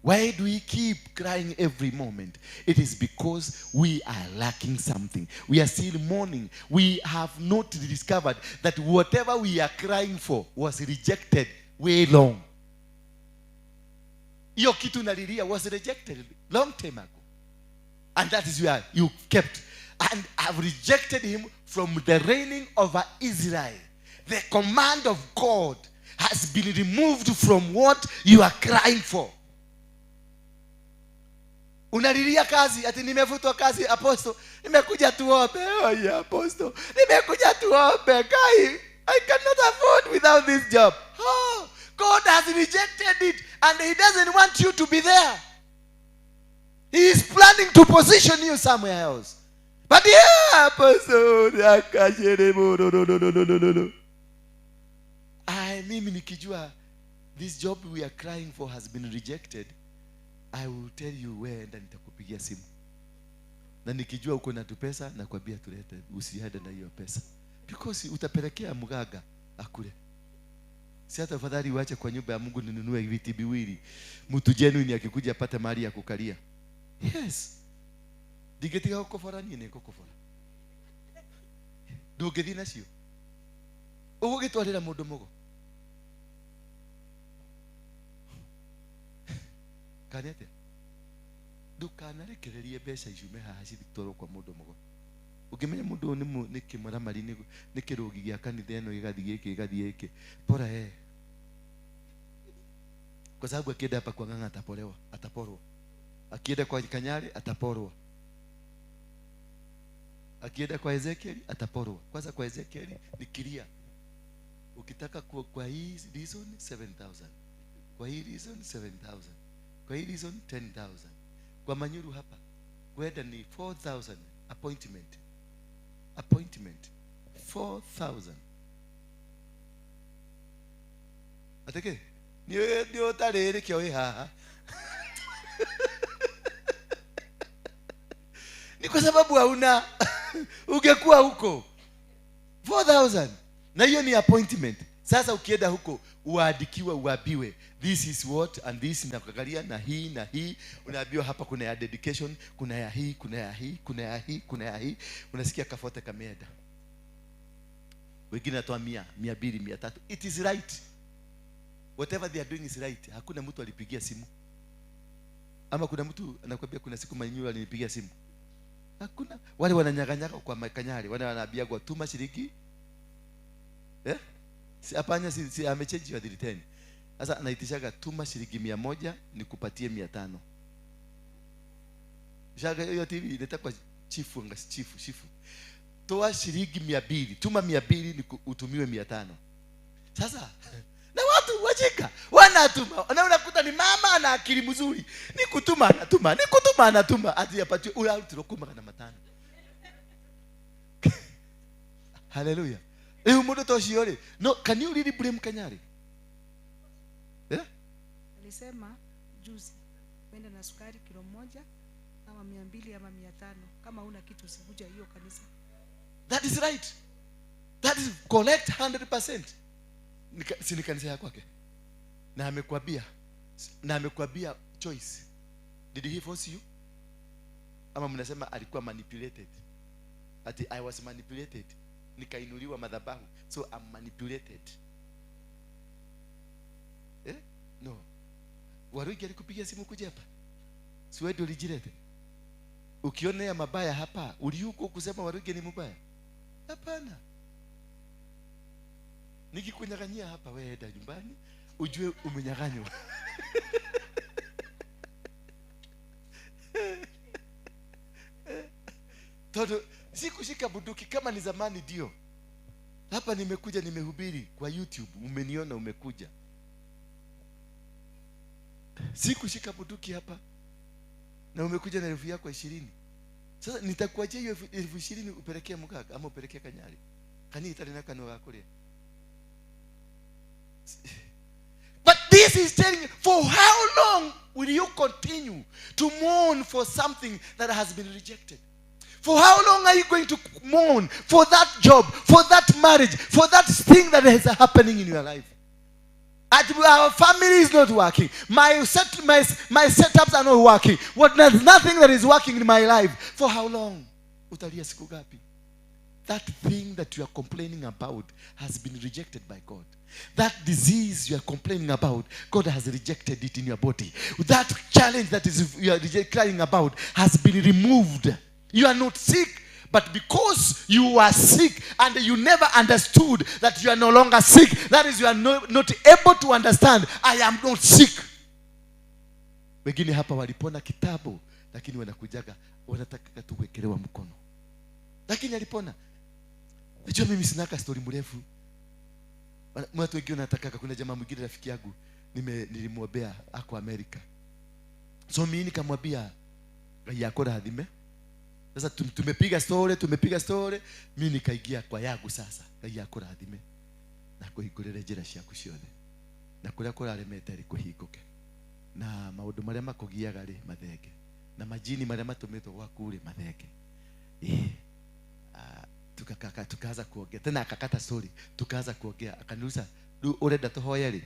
Why do we keep crying every moment? It is because we are lacking something. We are still mourning. We have not discovered that whatever we are crying for was rejected way long. Hiyo kitu nalilia was rejected long time ago. And that is where you kept. And have rejected him from the reigning over Israel. The command of God has been removed from what you are crying for. Unalilia kazi, ati nimefutwa kazi, apostle, nimekuja tuombe. Oh yeah, apostle, nimekuja tuombe. Kai, I cannot afford without this job. Oh, God has rejected it and he doesn't want you to be there. He is planning to position you somewhere else. But yeah, apostle, no, no, no, no, no, no, no. I, mimi nikijua this job we are crying for has been rejected, I will tell you where, enda nitakupigia simu. Na nikijua uko na tupesa, nakwambia tulete, usiende na hiyo pesa. Because utapelekea mganga akule. Si hata afadhali uache kwa nyumba ya Mungu ninunue viti viwili. Mtu genuine akikuja apate mahali ya kukalia. Yes. Ndigetiga gukobora niĩ nĩ ngũkobora. Ndũngĩthiĩ nacio. Ũgũgĩtwarĩra mũndũ mũgo. Kana atĩa? Ndũkanarekererie mbeca icume haha citwarwo kwa mũndũ mũgo. Ũngĩmenya mũndũ ũyũ nĩ kĩmaramari, nĩ kĩrũgi gĩa kanitha ĩno gĩgathiĩ gĩkĩ gĩgathiĩ gĩkĩ. Pora yeye. Kwa sababu akienda hapa kwa Ng'ang'a atapolewa, ataporwa. Akienda kwa Kanyari ataporwa. Akienda kwa Ezekiel ataporwa. Kwanza kwa Ezekiel ni kilia. Ukitaka kwa hii reason 7,000. Kwa hii reason 7,000. Kwa hii reason 10,000. Kwa Manyuru hapa kwenda ni 4,000 appointment. Appointment 4,000. Ateke ni utarĩ kĩo wĩ haha. Ni kwa sababu hauna. Ungekuwa huko 4,000. Na hiyo ni appointment. Sasa ukienda huko uandikiwe, uambiwe this is what and this, na kuangalia na hii na hii, unaambiwa hapa kuna ya dedication, kuna ya hii, kuna ya hii, kuna ya hii, kuna ya hii. Unasikia kafote kameenda. Wengine natoa 100, 200, 300. It is right. Whatever they are doing is right. Hakuna mtu alipigia simu. Ama kuna mtu anakuambia kuna siku Manyuru alinipigia simu. Hakuna. Wale wananyaganyaga kwa Makanyari, wale wanaambiagwa tuma shilingi. Eh? Si hapana, si amechange ya 10. Sasa anaitishaga tuma shilingi 100 nikupatie 500. Shaga hiyo TV inaita kwa chifu, ngasi chifu, chifu. Toa shilingi 200, tuma 200 utumiwe 500. Sasa na watu wajika wanatuma, na unakuta ni mama ana akili mzuri, ni kutuma anatuma, ni kutuma anatuma, ati apatiwe ula tulokuma na matano. Hallelujah. Leo mundu tocio ri, no, can you really blame Kanyari? Yeah? Alisema juzi wenda na sukari kilo 1 ama 200 ama 500, kama una kitu usikuja hiyo kanisa. That is right. That is correct 100%. Si ni kanisa ya kwake. Na amekuambia choice. Did he force you? Ama mnasema alikuwa manipulated. Ati I was manipulated. Nikainuliwa madhabahu. So I'm manipulated. Eh? No. Warugi alikupigia simu kuja hapa? Si wewe ndio ulijileta? Ukionea mabaya hapa, uliuko kusema Warugi ni mbaya? Hapana. Nikikunyang'anyia hapa, wewe enda nyumbani, ujue umenyang'anywa. Toto, sikushika bunduki kama ni zamani ndio. Hapa nimekuja nimehubiri kwa YouTube, umeniona umekuja. Sikushika bunduki hapa. Na umekuja na elfu yako 20. Sasa nitakuachia hiyo elfu 20 upelekee mugaka ama upelekee Kanyari. Kani itarina kanwa gakuria. But this is telling you, for how long will you continue to mourn for something that has been rejected? For how long are you going to mourn for that job, for that marriage, for that thing that is happening in your life? Our family is not working. My setups are not working. There's nothing that is working in my life. For how long? Utalia siku ngapi? That thing that you are complaining about has been rejected by God. That disease you are complaining about, God has rejected it in your body. That challenge that is you are crying about has been removed. You are not sick, but because you are sick and you never understood that you are no longer sick, that is, you are not able to understand, I am not sick. Wengine hapa walipona kitabu, lakini wanakujaga, wanataka tu kuwekelewa mkono. Lakini alipona. Najua mimi sinaka story mrefu. Watu wengine wanataka, kuna jamaa mwingine rafiki yangu nilimwombea ako Amerika. So mimi nikamwambia Ngai akurathime. Sasa tumepiga story, mimi nikaingia kwa yangu sasa. Ngai akurathime na kuhingurire njira ciaku ciothe. Na kuria kuraremete ri kuhinguke. Na maundu maria makugiaga ri mathenge. Na majini maria matumitwo gwaku ri mathenge. Tukaanza kuongea. Tena akakata story. Tukaanza kuongea. Akaniuliza, "Urenda tuhoye ri?"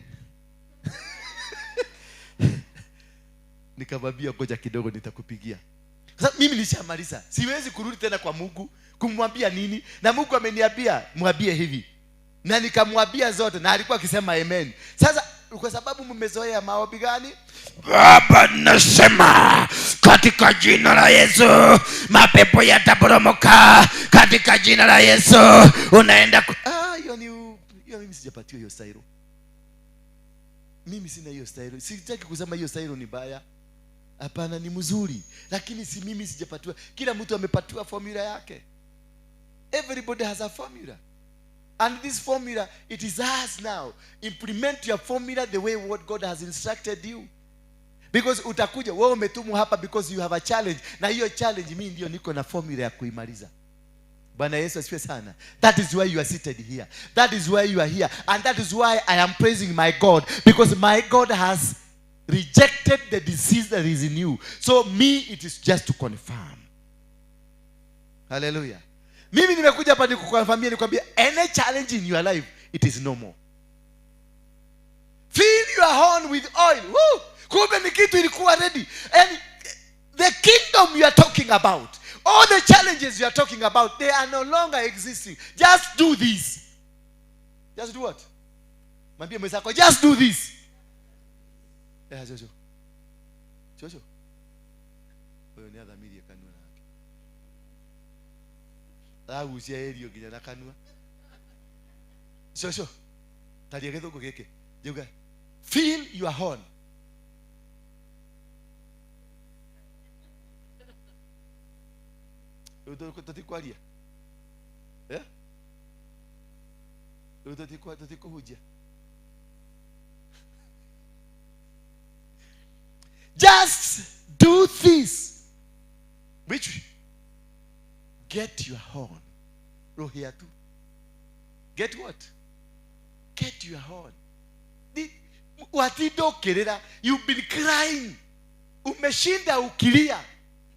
Nikamwambia ngoja kidogo nitakupigia. Sasa mimi nishamaliza. Siwezi kurudi tena kwa Mungu kumwambia nini? Na Mungu ameniambia mwambie hivi. Na nikamwambia zote na alikuwa akisema amen. Sasa kwa sababu mmezoea maombi gani? Baba nasema katika jina la Yesu mapepo yataporomoka katika jina la Yesu. Unaenda hiyo ni hiyo, mimi sijapatiwa hiyo style. Mimi sina hiyo style. Sitaki kusema hiyo style ni baya. Hapana, ni mzuri. Lakini si mimi sijapatiwa. Kila mtu amepatiwa formula yake. Everybody has a formula. And this formula, it is us now. Implement your formula the way what God has instructed you. Because utakuja, wewe umetumwa hapa because you have a challenge. Na hiyo challenge mimi ndio niko na formula ya kuimaliza. Bwana Yesu asifiwe sana. That is why you are seated here. That is why you are here. And that is why I am praising my God. Because my God has rejected the disease that is in you. So me, it is just to confirm. Hallelujah. Mimi nimekuja hapa nikukonfirmia, nikwambia any challenge in your life, it is no more. Fill your horn with oil. Woo! Kumbe ni kitu ilikuwa ready. And the kingdom you are talking about, all the challenges you are talking about, they are no longer existing. Just do this. Just do what? Mwambie mwenzako, just do this. Jojo. Jojo. Wewe ni adhamirie kanua nake. Agucia erio nginya na kanua. Jojo. Taria githungu giki. Njuga, fill your horn. Tutikwaria. Eh? Tutikuhujia. Just do this. Which? Get your horn. Rohia tu. Get what? Get your horn. Watido kerera. You've been crying. Umeshinda ukilia.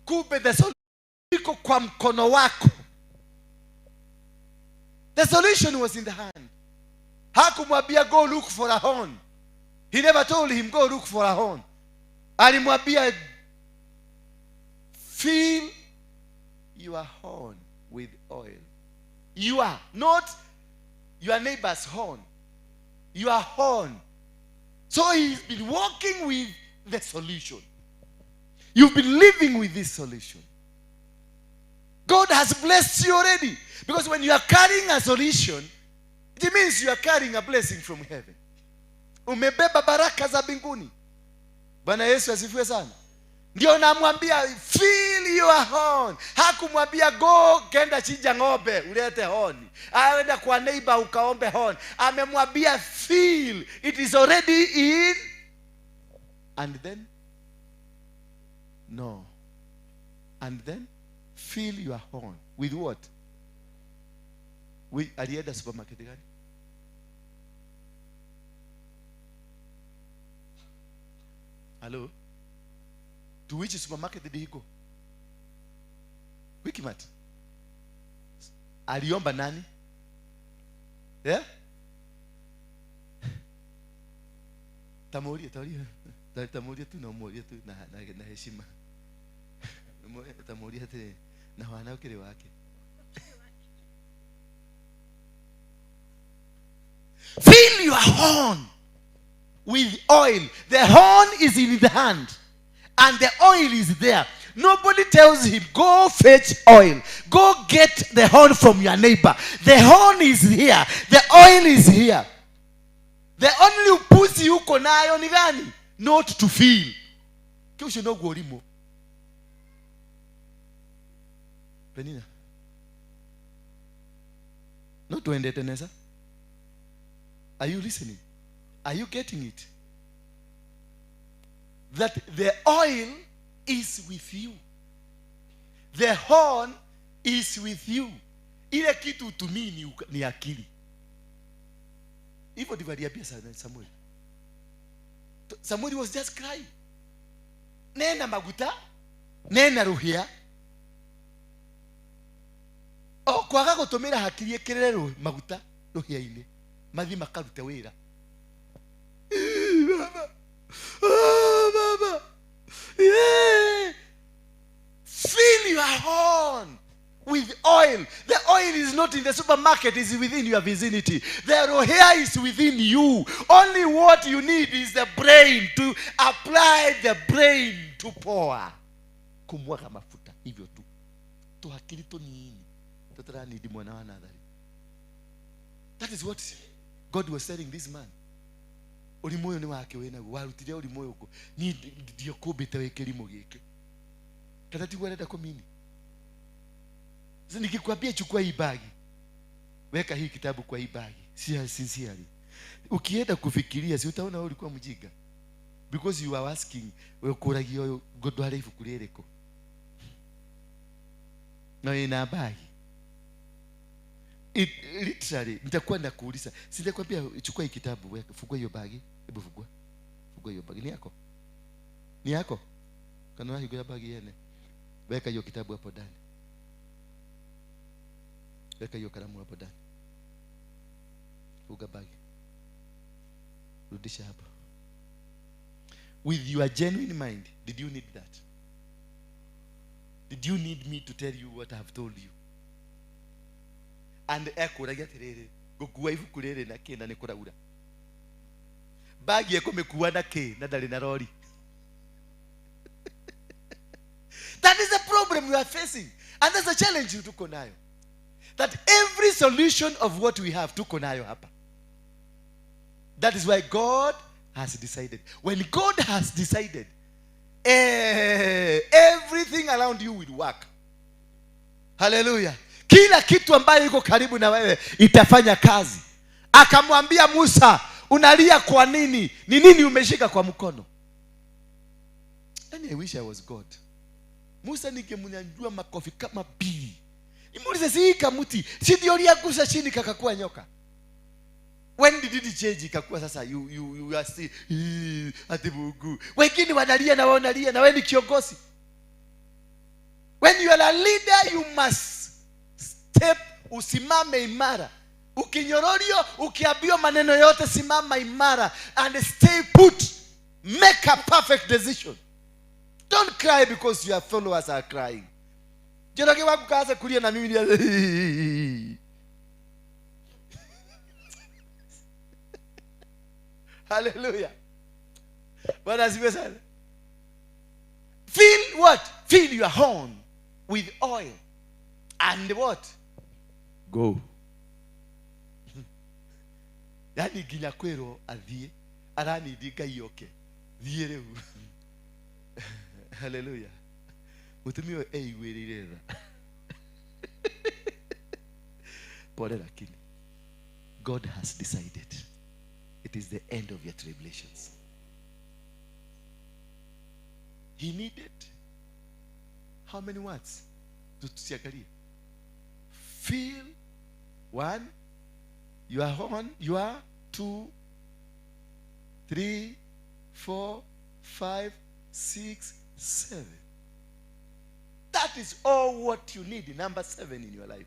Kumbe the solution iko kwa mkono wako. The solution was in the hand. Hakumwambia go look for a horn. He never told him go look for a horn. Alimwambia fill your horn with oil. You are not your neighbor's horn. Your horn. So he's been walking with the solution. You've been living with this solution. God has blessed you already. Because when you are carrying a solution, it means you are carrying a blessing from heaven. Umebeba baraka za mbinguni. Bwana Yesu asifiwe sana. Ndio namwambia fill your horn. Hakumwambia go kenda chinja ng'ombe ulete horn. Aenda kwa neighbor ukaombe horn. Amemwambia fill, it is already in. And then no. And then fill your horn with what? We alienda supermarket gani? Hello? To which supermarket did he go? Wikimat. Aliomba nani? Yeah? Tamuurie, tamuurie. Tamuurie tu na umuurie tu na heshima. Tamuurie ati na wana ukiri wake. Fill your horn with oil. The horn is in the hand and the oil is there. Nobody tells him, go fetch oil. Go get the horn from your neighbor. The horn is here. The oil is here. The only upuzi uko nayo ni gani? Not to feel. Kisho noguo urimo. Penina. Not to end it, Nessa. Are you listening? Are you getting it? That the oil is with you. The horn is with you. Ile kitu utumii ni akili. Hivyo ndivyo aliambia Samuel. Samuel was just crying. Nena maguta, nena ruhia. O kwaga gutumira hakiri ekirere maguta ruhia-ini. Mathi makarute wira. Baba. Oh, baba. Yeah. Fill your horn with oil. The oil is not in the supermarket, it's within your vicinity. The rohea is within you. Only what you need is the brain to apply the brain to pour. Kumwaga mafuta hivyo tu. Tuhakili tu nini? Tutarani mwana wa nadhari. That is what God was telling this man. Ũrimũ ũyũ nĩ wake wĩ naguo, warutire ũrimũ ũyũ kũ? Niĩ ndiokũmbĩte wĩ kĩrimũ gĩkĩ. Kana tiguo arenda kũmini? Sasa nikikwambia chukua hii bagi, weka hii kitabu kwa hii bagi, sincerely. Ukienda kufikiria, si utaona wewe ulikuwa mjinga. Because you are asking, wewe ũkũragia ũyũ ngũndware ibuku rĩrĩkũ? Na ina bagi. It literally nitakuwa nakuuliza, sitakwambia chukua hii kitabu, weka, fungua hiyo bagi, hebu fungua. Fungua hiyo bagi, ni yako? Ni yako? Kana unahingura bagi yene. Weka hiyo kitabu hapo ndani. Weka hiyo kalamu hapo ndani. Funga bagi. Rudisha hapo. With your genuine mind, did you need that? Did you need me to tell you what I have told you? And ekũragia atĩrĩrĩ, ngũkua ibuku rĩrĩ na kĩ na nĩ kũraura. Bagi ekũmĩkua na kĩ na ndarĩ na rori. That is the problem we are facing. And that's the challenge tuko nayo. That every solution of what we have tuko nayo hapa. That is why God has decided. When God has decided, everything around you will work. Hallelujah. Kila kitu ambayo iko karibu na wewe itafanya kazi. Akamwambia Musa, unalia kwa nini? Ni nini umeshika kwa mkono? And I wish I was God. Musa ningemnyanyua makofi kama pili. Nimuulize, si kamuti, si ndio uliagusa chini kakakuwa nyoka? When did it change ikakuwa sasa you are still ati Mungu. Wengine wanalia na wao wanalia na wewe ni kiongozi. When you are a leader you must step, usimame imara. Ukinyororio, ukiambiwa maneno yote, simama imara and stay put. Make a perfect decision. Don't cry because your followers are crying. Njoroge wangu kaanza kulia na mimi ni. Hallelujah. Bwana asifiwe sana. Fill what? Fill your horn with oil. And what? Go. Yani nginya kwĩrwo athiĩ aranindi Ngai oke thiĩ rĩu. Hallelujah. Mũtumia ũyũ eiguĩrĩire tha. Pole, lakini God has decided it is the end of your tribulations. He needed how many words? Tusiangalie. Fill one, your horn, your 2, 3, 4, 5, 6, 7. That is all what you need. Number 7 in your life.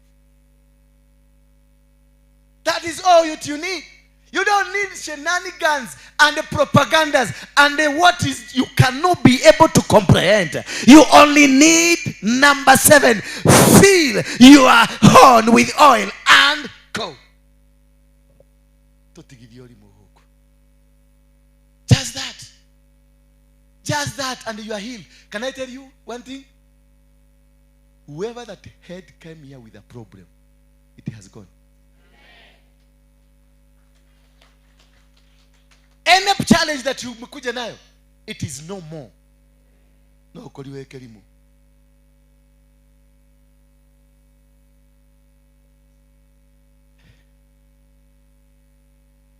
That is all that you need. You don't need shenanigans and the propagandas and the what is you cannot be able to comprehend. You only need number 7. Fill your horn with oil and go. Just that. Just that, and you are healed. Can I tell you one thing? Whoever that head came here with a problem, it has gone. Any challenge that you mkuja nayo, it is no more. No koliwe kelimo.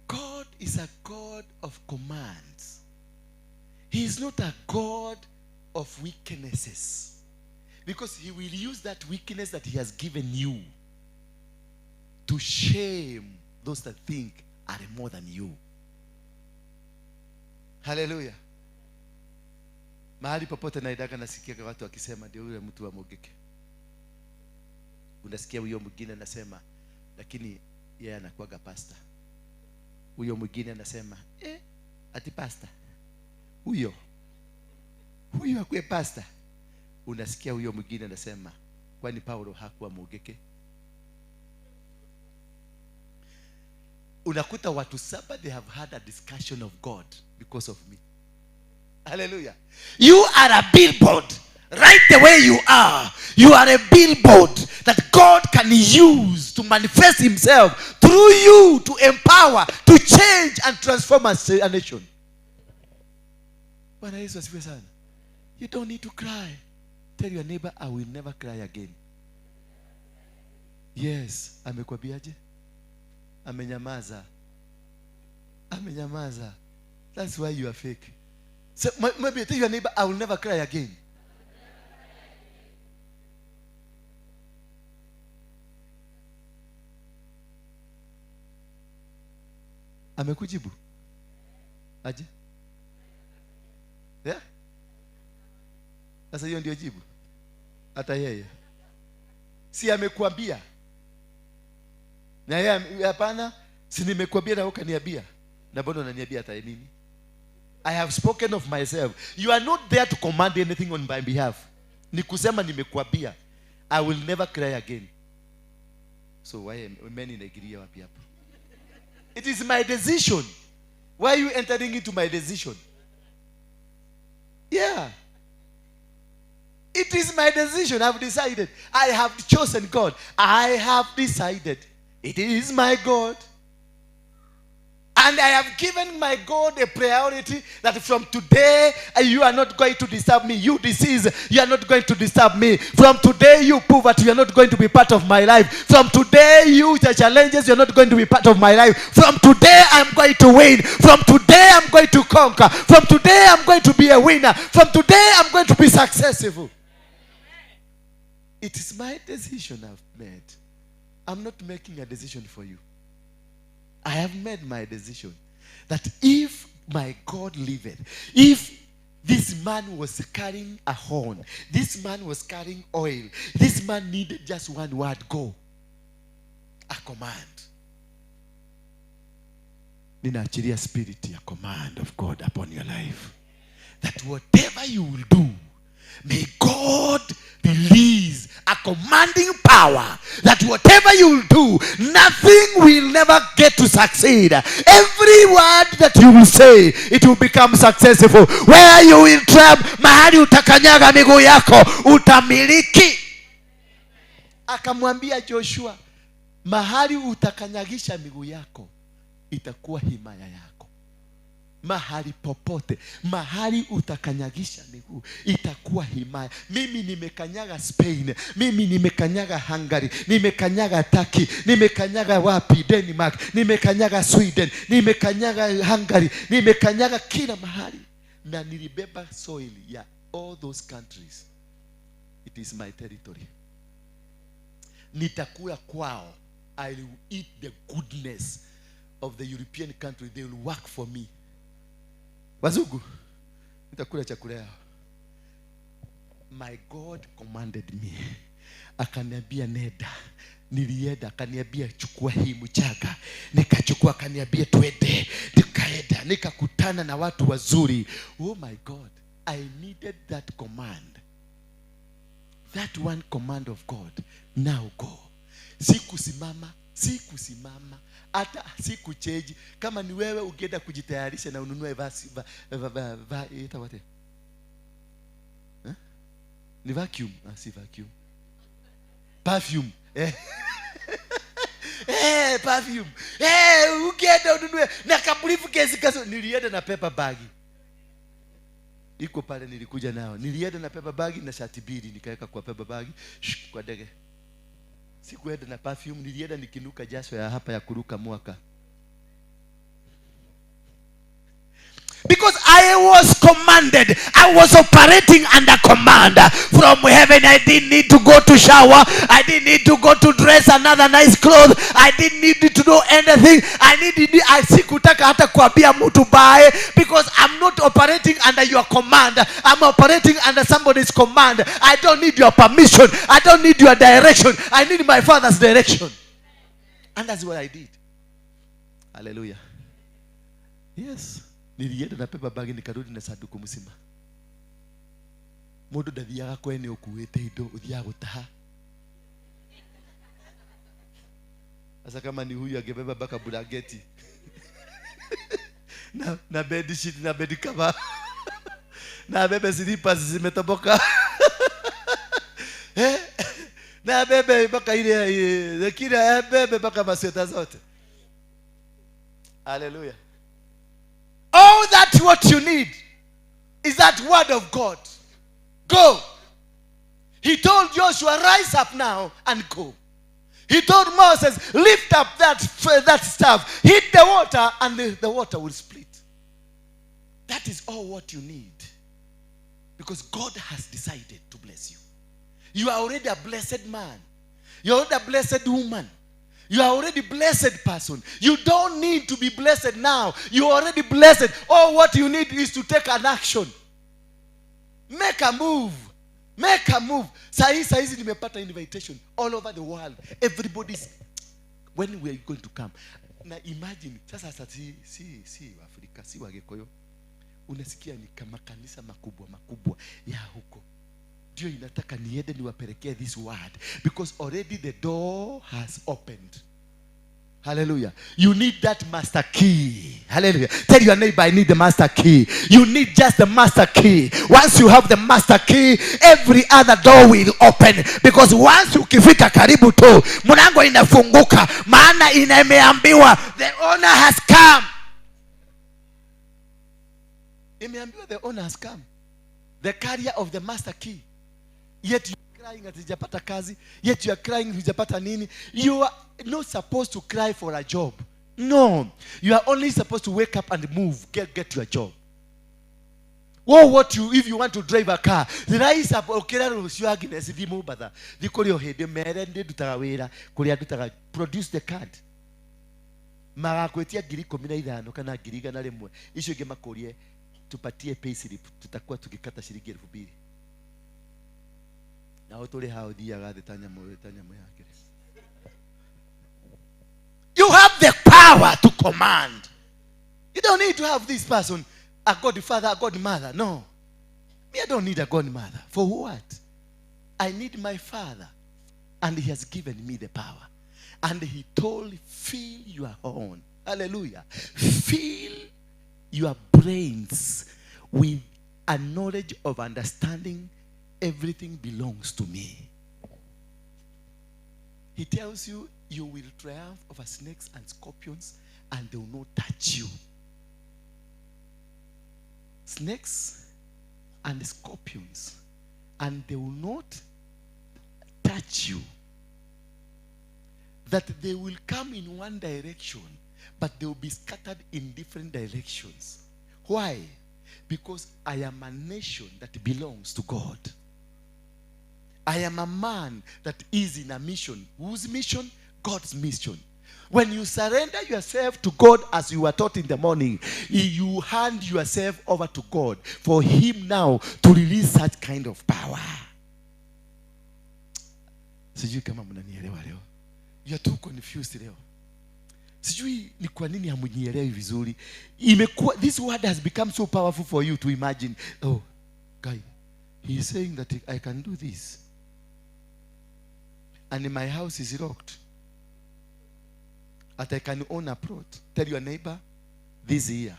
God is a God of commands. He is not a God of weaknesses. Because he will use that weakness that he has given you to shame those that think are more than you. Hallelujah. Mahali popote naidaka nasikia watu wakisema ndio yule mtu wa Mogeke. Unasikia huyo mwingine anasema lakini yeye anakuaga pastor. Huyo mwingine anasema ati pastor. Huyo akuwe pastor. Unasikia huyo mwingine anasema kwani Paulo hakuwa Mogeke? Unakuta watu 7 they have had a discussion of God because of me. Hallelujah. You are a billboard. Right the way you are. You are a billboard that God can use to manifest himself through you to empower, to change and transform a nation. Bwana Yesu asifiwe sana. You don't need to cry. Tell your neighbor, I will never cry again. Yes. Amekwambiaje? Amenyamaza. Amenyamaza. That's why you are fake. So maybe tell your neighbor, I will never cry again. Amekujibu? Aje? Yeah? Sasa hiyo ndio jibu. Hata yeye. Si amekuambia. Na yeye hapana, si nimekuambia na ukaniambia. Na mbona unaniambia hata mimi? I have spoken of myself. You are not there to command anything on my behalf. Ni kusema nimekuambia. I will never cry again. So why men inaigiria wapi hapo? It is my decision. Why are you entering into my decision? Yeah. It is my decision. I've decided. I have chosen God. I have decided. It is my God. And I have given my God a priority that from today, you are not going to disturb me. You disease, you are not going to disturb me. From today, you poverty, you are not going to be part of my life. From today, you the challenges, you are not going to be part of my life. From today, I'm going to win. From today, I'm going to conquer. From today, I'm going to be a winner. From today, I'm going to be successful. It is my decision I've made. I'm not making a decision for you. I have made my decision that if my God liveth, if this man was carrying a horn, this man was carrying oil, this man needed just one word, go. A command. Ninaachilia spirit ya command of God upon your life. That whatever you will do, may God release A commanding power that whatever you do, nothing will never get to succeed. Every word that you will say, it will become successful. Where you will tramp, mahali utakanyaga miguu yako, utamiliki. Akamwambia Joshua, mahali utakanyagisha miguu yako, itakuwa himaya yako. Mahali popote, mahali utakanyagisha miguu, itakuwa himaya. Mimi nimekanyaga Spain, mimi nimekanyaga Hungary, nimekanyaga Turkey, nimekanyaga wapi Denmark, nimekanyaga Sweden, nimekanyaga Hungary, nimekanyaga kila mahali. Na nilibeba soil ya all those countries. It is my territory. Nitakula kwao. I will eat the goodness of the European country. They will work for me. Wazungu, nitakula chakula yao. My God commanded me. Akaniambia nenda. Nilienda, akaniambia chukua hii mchanga. Nikachukua, akaniambia twende. Nikaenda, nikakutana na watu wazuri. Oh my God, I needed that command. That one command of God. Now go. Sikusimama, sikusimama, hata sikucheji. Kama ni wewe ungeenda kujitayarisha na ununue vasi va, va, va, va, ita wate. Eh? Ni vacuum, ah, si vacuum. Perfume. Eh. Eh, perfume. Eh, ungeenda ununue na kabriefcase kaso. Nilienda na paper bag. Iko pale nilikuja nao. Nilienda na paper bag na shati mbili nikaweka kwa paper bag, shh, kwa ndege. Sikuenda na perfume, nilienda nikinuka jasho ya hapa ya kuruka mwaka. Because I was commanded. I was operating under command from heaven. I didn't need to go to shower. I didn't need to go to dress another nice clothes. I didn't need to do anything. I needed, I sikutaka hata kuambia mtu bye, because I'm not operating under your command. I'm operating under somebody's command. I don't need your permission. I don't need your direction. I need my Father's direction. And that's what I did. Hallelujah. Yes. Nilienda na paper bag nikarudi na sanduku mzima. Mundu ndathiaga kwene ukuite indo, uthiaga gutaha. Sasa kama ni huyu angebeba mpaka blanketi. Na bed sheet na bed cover. Na bebe slippers zimetoboka. Eh? Na bebe mpaka ile kila bebe mpaka masweta zote. Hallelujah. All that what you need is that word of God. Go. He told Joshua, rise up now and go. He told Moses, lift up that staff, hit the water, and the water will split. That is all what you need. Because God has decided to bless you. You are already a blessed man. You are already a blessed woman. You are already blessed person. You don't need to be blessed now. You are already blessed. All what you need is to take an action. Make a move. Make a move. Sahi nimepata invitation all over the world. Everybody's, when we are going to come. Na imagine, sasa si Afrika, si Wagekoyo. Unasikia ni kama kanisa makubwa makubwa ya huko. Ndio inataka niende niwapelekee this word, because already the door has opened. Hallelujah. You need that master key. Hallelujah. Tell your neighbor, I need the master key. You need just the master key. Once you have the master key, every other door will open. Because once ukifika karibu tu, mlango inafunguka. Maana imeambiwa, the owner has come. Imeambiwa the owner has come. The carrier of the master key. Yet you are crying at hujapata kazi. Yet you are crying hujapata nini. You are not supposed to cry for a job. No. You are only supposed to wake up and move. Get your job. Well, what you, if you want to drive a car, rise up, okera rucio Agnes thi Mombatha. Thi kuri o hindi mere ndi ndutaga wira, kuria ndutaga, produce the card. Magakwitia 15,000 kana 100,000. Icio ingi makurie tupatie payslip, tutakuwa tukikata shilingi 2,000. Na uturi hao thiaga thi ta nyamu yake. You have the power to command. You don't need to have this person, a godfather, a godmother. No. Me, I don't need a godmother. For what? I need my father. And he has given me the power. And he told, fill your horn. Hallelujah. Fill your brains with a knowledge of understanding everything belongs to me. He tells you, you will triumph over snakes and scorpions and they will not touch you. Snakes and scorpions, and they will not touch you. That they will come in one direction, but they will be scattered in different directions. Why? Because I am a nation that belongs to God. I am a man that is in a mission. Whose mission? God's mission. When you surrender yourself to God as you were taught in the morning, you hand yourself over to God for him now to release such kind of power. Sijui kama mnanielewa leo. You are too confused leo. Sijui ni kwa nini hamunielewi vizuri. Imekuwa, this word has become so powerful for you to imagine. Oh, guy, he is saying that I can do this. And my house is locked. That I can own a plot. Tell your neighbor, this year,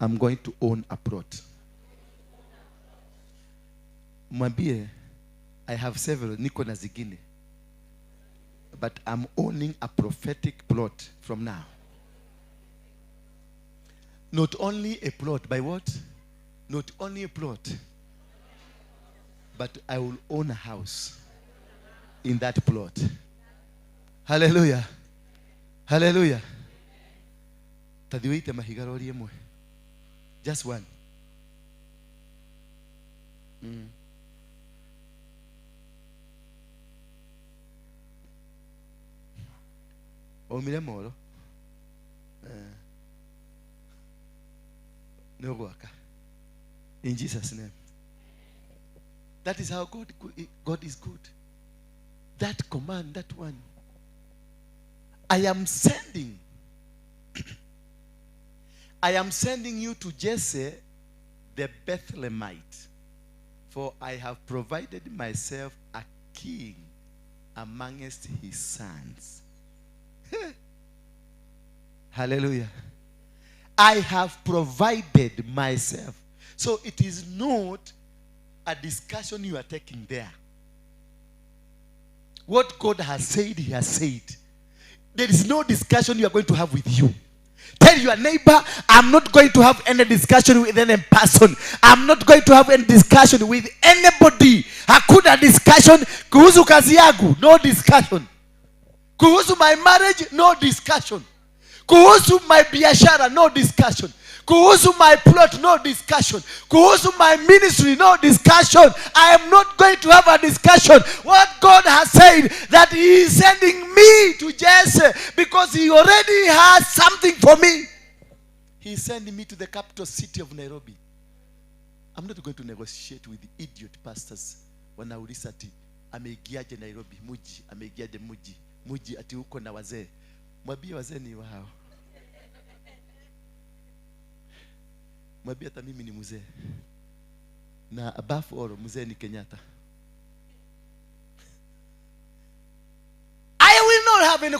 I'm going to own a plot. Mwambie, I have several, niko na zingine. But I'm owning a prophetic plot from now. Not only a plot, by what? Not only a plot, but I will own a house in that plot. Hallelujah. Hallelujah. Tadiwite mahiga rori emwe. Just one. Omire moro. No gwaka. In Jesus' name. That is how God is good. That command, that one. I am sending. I am sending you to Jesse the Bethlehemite, for I have provided myself a king amongst his sons. Hallelujah. I have provided myself. So it is not a discussion you are taking there. What God has said, he has said. There is no discussion you are going to have with you. Tell your neighbor, I'm not going to have any discussion with any person. I'm not going to have any discussion with anybody. Hakuna discussion kuhusu kazi yangu, no discussion. Kuhusu my marriage, no discussion. Kuhusu my biashara, no discussion. Kuhusu my plot, no discussion. Kuhusu my ministry, no discussion. I am not going to have a discussion. What God has said, that he is sending me to Jesse because he already has something for me. He is sending me to the capital city of Nairobi. I'm not going to negotiate with the idiot pastors. Wanauliza ati ameingiaje Nairobi muji, ameingiaje muji, muji ati uko na wazee. Mwambie wazee ni wao. Mwambie hata mimi ni mzee. Na above all mzee ni Kenyatta. I will not have any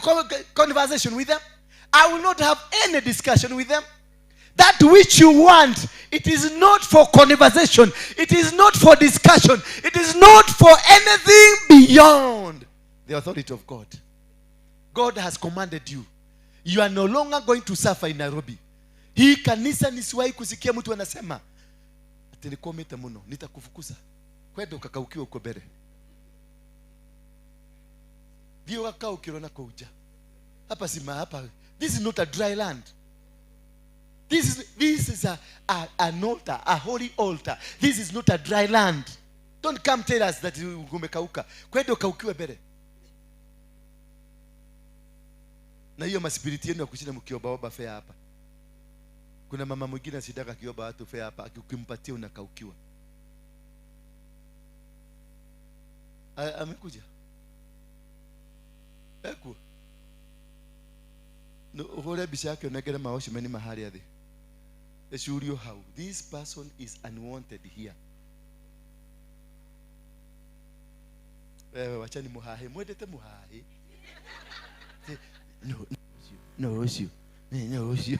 conversation with them. I will not have any discussion with them. That which you want, it is not for conversation. It is not for discussion. It is not for anything beyond the authority of God. God has commanded you. You are no longer going to suffer in Nairobi. Hii kanisa nisiwahi kusikia mtu anasema ati nikomete muno, nitakufukuza. Kwenda ukakaukiwa uko mbele. Ndio wakaukiwa na kuja. Hapa sima hapa. This is not a dry land. This is an altar, a holy altar. This is not a dry land. Don't come tell us that umekauka. Kwenda ukaukiwe mbele. Na hiyo maspiriti yenu ya kushinda mkiobaoba fea hapa. Kuna mama mwingine asitaka kioba watu fea hapa, ukimpatia unakaukiwa. Amekuja. Eko. No, uhore bisha yake unegere maoshi meni mahali athi. Eshurio how this person is unwanted here. Wewe wachani muhahe, mwendete muhahe. No, no, ucio. No, ucio.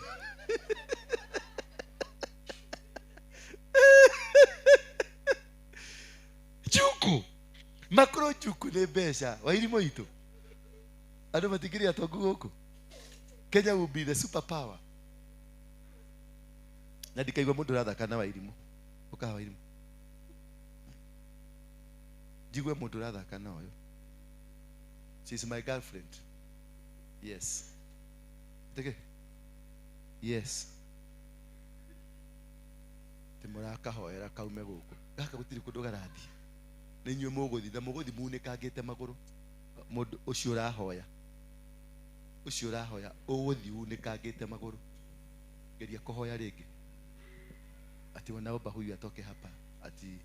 Juku. Makro juku nĩ mbeca. Wairimu itũ. Andũ matikĩrĩ atongu gũkũ. Kenya will be the super power. Na ndikaigua mũndũ ũrathaka na Wairimu. Ũkaha Wairimu. Njigue mũndũ ũrathaka na ũyũ. She's my girlfriend. Yes. Teke. Yes. Ti mũrakahoera kaume gũkũ. Gaka gũtirĩ kũndũ garathiĩ. Nĩ inyuĩ mũgũthiĩ na mũgũthiĩ munĩkangĩte magũrũ. Mũndũ ũcio ũrahoya. Ũcio ũrahoya ũgũthiĩ unĩkangĩte magũrũ. Geria kũhoya rĩngĩ. Ati wanaomba huyu atoke hapa. Ati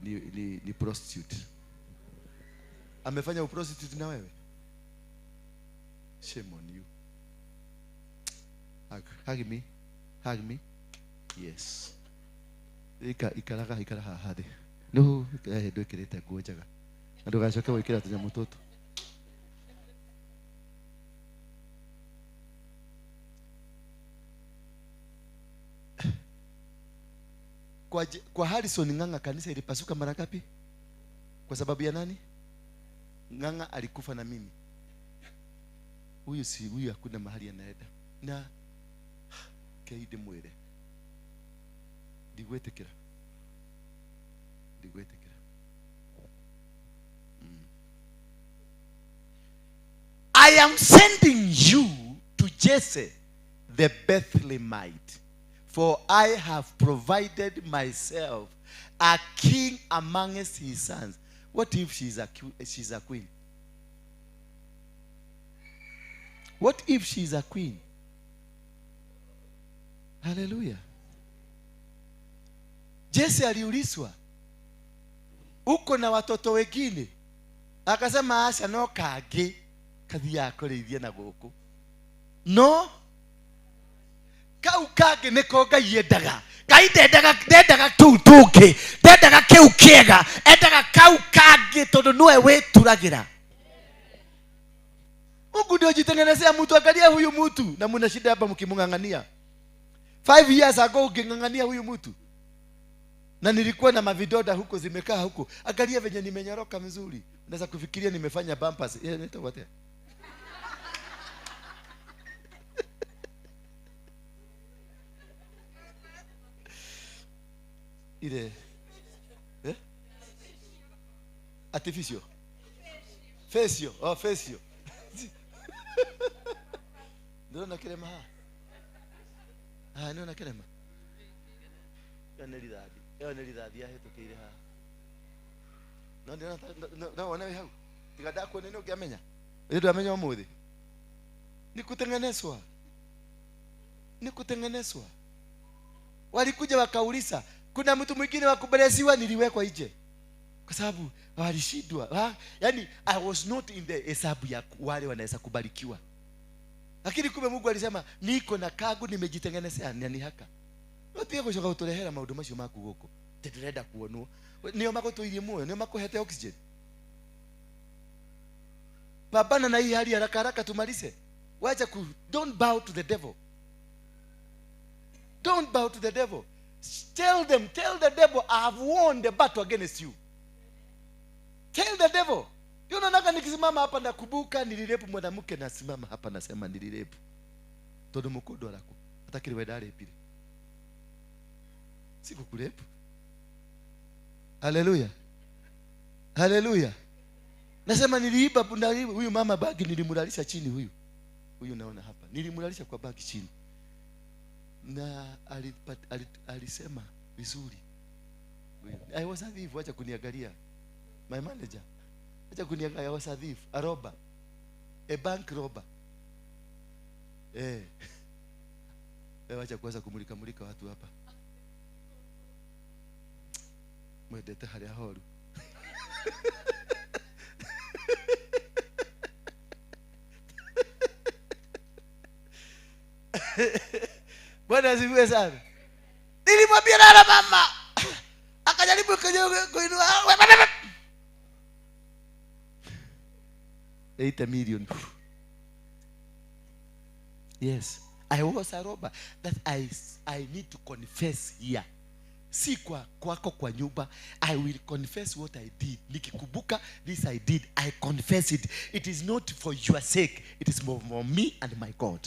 ni prostitute. Amefanya uprostitute na wewe? Shame on you. Hug, hug me. Hug me. Yes. Ikaraga ikara haha thĩ. No, ndwĩkĩrĩte nguo njega. Na ndũgacoke gwĩkĩra tũnyamũ tũtũ. Kwa Harrison Ng'ang'a kanisa ilipasuka mara ngapi? Kwa sababu ya nani? Ng'ang'a alikufa na mimi. Huyu si huyu, hakuna mahali anaenda. Na keide mwere. Ndigwetekera. Ndigwetekera. I am sending you to Jesse the Bethlehemite, for I have provided myself a king amongst his sons. What if she's a queen? What if she's a queen? Hallelujah. Jesse aliulizwa, uko na watoto wengine? Akasema acha no kangĩ kathiaga kũrĩithia na gũkũ. No kau kangĩ nĩko Ngai endaga. Ngai ndendaga tũu tũngĩ, ndendaga kĩu kĩega, endaga kau kangĩ tondũ nĩwe wĩturagĩra. Mungu ndio jitengenezea mtu. Angalia huyu mtu na mna shida hapa mkimng'ang'ania. 5 years ago uking'ang'ania huyu mtu. Na nilikuwa na mavidoda huko zimekaa huko. Angalia venye nimenyoroka mzuri. Unaweza kufikiria nimefanya bumpers. Yeye nitawatea. Ile artificial. Facial. Oh, facial. Ndona kirema ha. Ah, ndona kirema. Yo nĩ rithathi. Yo nĩ rithathi yahĩtũkĩire haha. No ndĩrona no wone wĩ hau. Tiga ndakuona nĩ ũngĩamenya. Ĩ ndwamenya ũmũthĩ. Ni kutengenezwa. Ni kutengenezwa. Walikuja wakauliza, kuna mtu mwingine wa kuberesiwa? Niliwekwa nje. Kwa sababu walishindwa. Yaani I was not in the hesabu ya wale wanaweza kubarikiwa. Lakini kumbe Mungu alisema niko na kagu nimejitengenezea ni haka. Utige gucoka guturehera maundu macio maku guku. Ndĩrenda kuonwo. Nio magũtũirie muoyo, nio makuhete oxygen. Pambana na hii hali haraka haraka tumalize. Wacha ku don't bow to the devil. Don't bow to the devil. Tell them, tell the devil, I have won the battle against you. Tell the devil. You know, naka nikisimama hapa nakumbuka nilirepu mwanamke, nasimama hapa nasema nilirepu. Tondu mukundu araku. Atakiri wenda arepire. Sikukurepu. Hallelujah. Hallelujah. Nasema niliiba punda huyu mama bagi, nilimulalisha chini huyu. Huyu naona hapa. Nilimulalisha kwa bagi chini. Na alisema vizuri. I was a thief, wacha kuniangalia. My manager. Wacha kuniangalia, I was a thief, a robber. A bank robber. Eh. Wacha kuanza kumulika mulika watu hapa. Mwendete haria horu. Bwana asifiwe sana. Nilimwambia lala mama. Akajaribu kuinua. 8 million. Yes, I was a robber. That I need to confess here. Si kwa kwako kwa nyumba. I will confess what I did. Nikikumbuka this I did, I confess it. It is not for your sake. It is more for me and my God.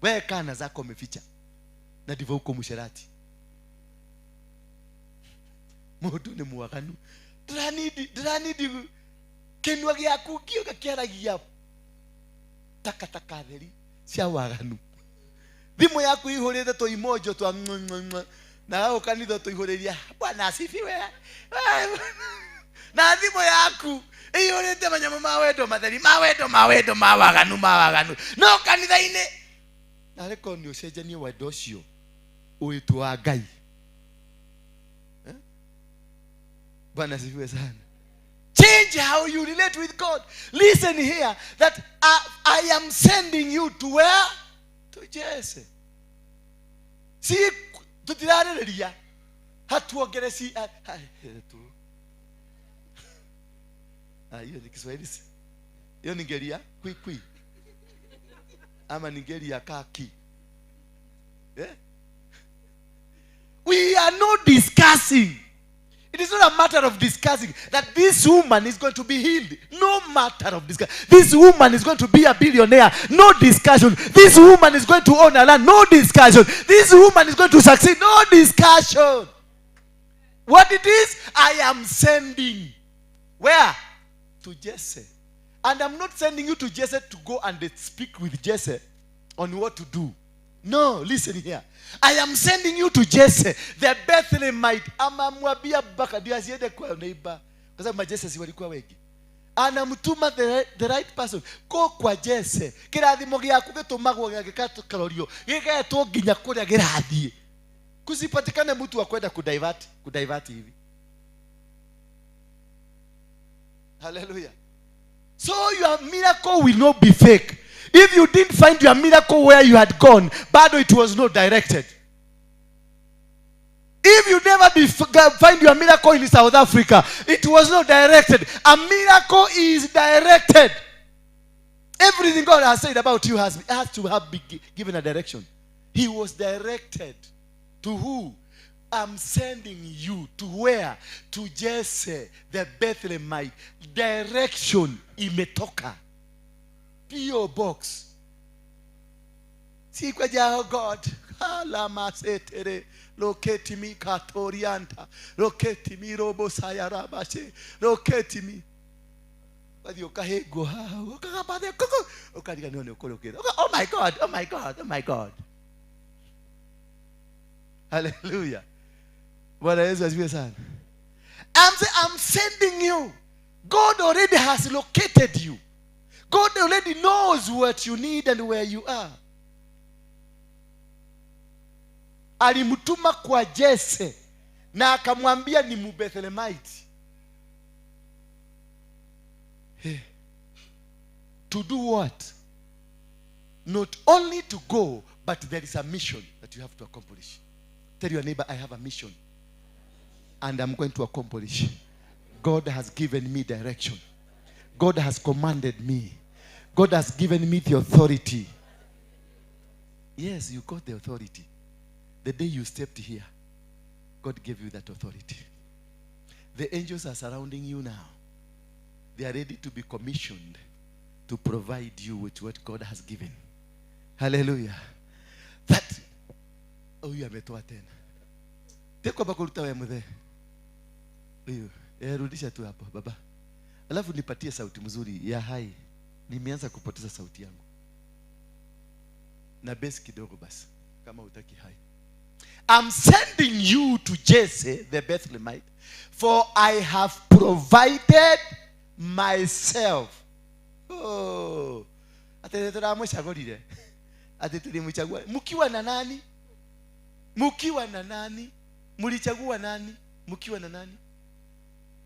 Wewe kana zako umeficha. Na ndivyo uko msherati. Mundu ni mwaganu. Ndiranidi kinwa gĩaku kĩoga kĩaragia takataka theri cia waganu. Thimũ yaku ihũrĩte tũimojo twa na gũka kanitha tũihũrĩria Bwana asifiwe. Na thimũ yaku ihũrĩte manyamũ ma wendo matheri, ma wendo, ma wendo, ma waganu, ma waganu. No kanitha-inĩ na reko nĩ ũcenjanie wendo ũcio ũĩtwo wa Ngai. Bwana asifiwe sana. Change how you relate with God. Listen here that I am sending you to where? To Jesse. Si tutirarĩrĩria hatuongere si tu. Hiyo ni Kiswahili. Hiyo ni ngeria kwi kwi. Ama ni ngeria kaki. Eh? We are not discussing. It is not a matter of discussing that this woman is going to be healed. No matter of discussion. This woman is going to be a billionaire. No discussion. This woman is going to own a land. No discussion. This woman is going to succeed. No discussion. What it is, I am sending. Where? To Jesse. And I'm not sending you to Jesse to go and speak with Jesse on what to do. No, listen here. I am sending you to Jesse, the Bethlehemite. Amamwambia baka ndio asiende kwa neighbor. Kwa sababu Jesse si walikuwa wengi. Anamtuma the right person. Ko kwa Jesse. Kirathimo gĩaku gĩtũmagwo gĩgĩkarorio. Gĩgetwo nginya kũrĩa gĩrathiĩ. Kusipatikane mtu wa kwenda kudivert hivi. Hallelujah. So your miracle will not be fake. If you didn't find your miracle where you had gone, bado it was not directed. If you never find your miracle in South Africa, it was not directed. A miracle is directed. Everything God has said about you has to have been given a direction. He was directed to who? I'm sending you to where? To Jesse, the Bethlehemite. Direction imetoka. P.O. Box. Si kwa jao God. Alamasetere. Locate me katorianta. Locate me robo sayarabashe. Locate me. Oh my God. Oh my God. Oh my God. Hallelujah. Bwana Yesu asifiwe sana. I'm sending you. God already has located you. God already knows what you need and where you are. Alimtuma kwa Jesse na akamwambia ni Mbethlehemite. Hey. To do what? Not only to go, but there is a mission that you have to accomplish. Tell your neighbor, I have a mission and I'm going to accomplish. God has given me direction. God has commanded me. God has given me the authority. Yes, you got the authority. The day you stepped here, God gave you that authority. The angels are surrounding you now. They are ready to be commissioned to provide you with what God has given. Hallelujah. That, oh, you ametoa tena. Teko bakuruta wewe mzee. Huyu, rudisha tu hapo baba. Alafu nipatie sauti mzuri ya hai. Nimeanza kupoteza sauti yangu. Na bass kidogo basi kama hutaki hai. I'm sending you to Jesse the Bethlehemite, for I have provided myself. Oh. Ate turamchagurire. Ate tulimchagua. Mkiwa na nani? Mkiwa na nani? Mlichagua nani? Mkiwa na nani?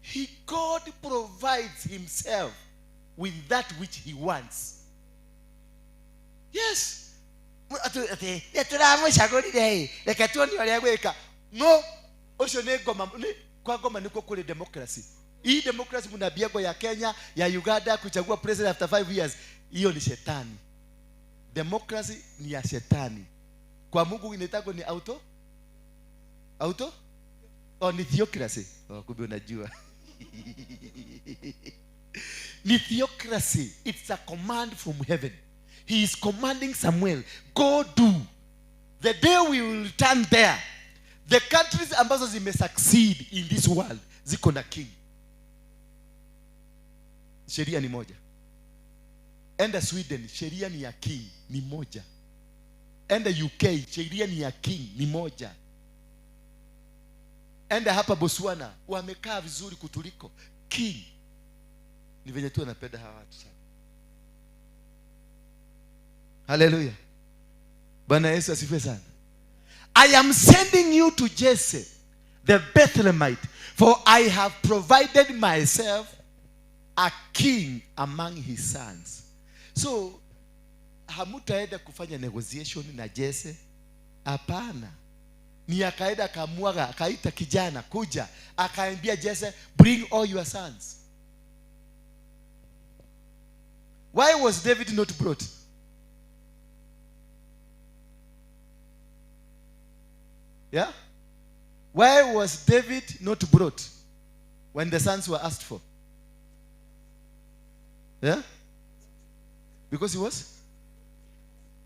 He, God provides himself with that which he wants. Yes. No, ucio ni ngoma ni kwa ngoma niko kuri democracy. Hii democracy mnaambiwa ya Kenya, ya Uganda, kuchagua president after 5 years, hiyo ni shetani. Democracy ni ya shetani. Kwa Mungu inaitwa ni auto? Auto? Oh, ni theocracy. Oh, kumbe unajua. Ni theocracy. It's a command from heaven. He is commanding Samuel, go do. The day we will return there, the countries ambazo zime succeed in this world ziko na king. Sheria ni moja. Enda Sweden, sheria ni ya king, ni moja. Enda UK, sheria ni ya king, ni moja. Enda hapa Botswana, wamekaa vizuri kutuliko. King. Ni venye tu anapenda hawa watu sana. Hallelujah. Bwana Yesu asifiwe sana. I am sending you to Jesse, the Bethlehemite, for I have provided myself a king among his sons. So, hamutaenda kufanya negotiation na Jesse? Hapana. Ni akaenda akamwaga, akaita kijana kuja, akaambia Jesse, bring all your sons. Why was David not brought? Yeah? Why was David not brought when the sons were asked for? Yeah? Because he was?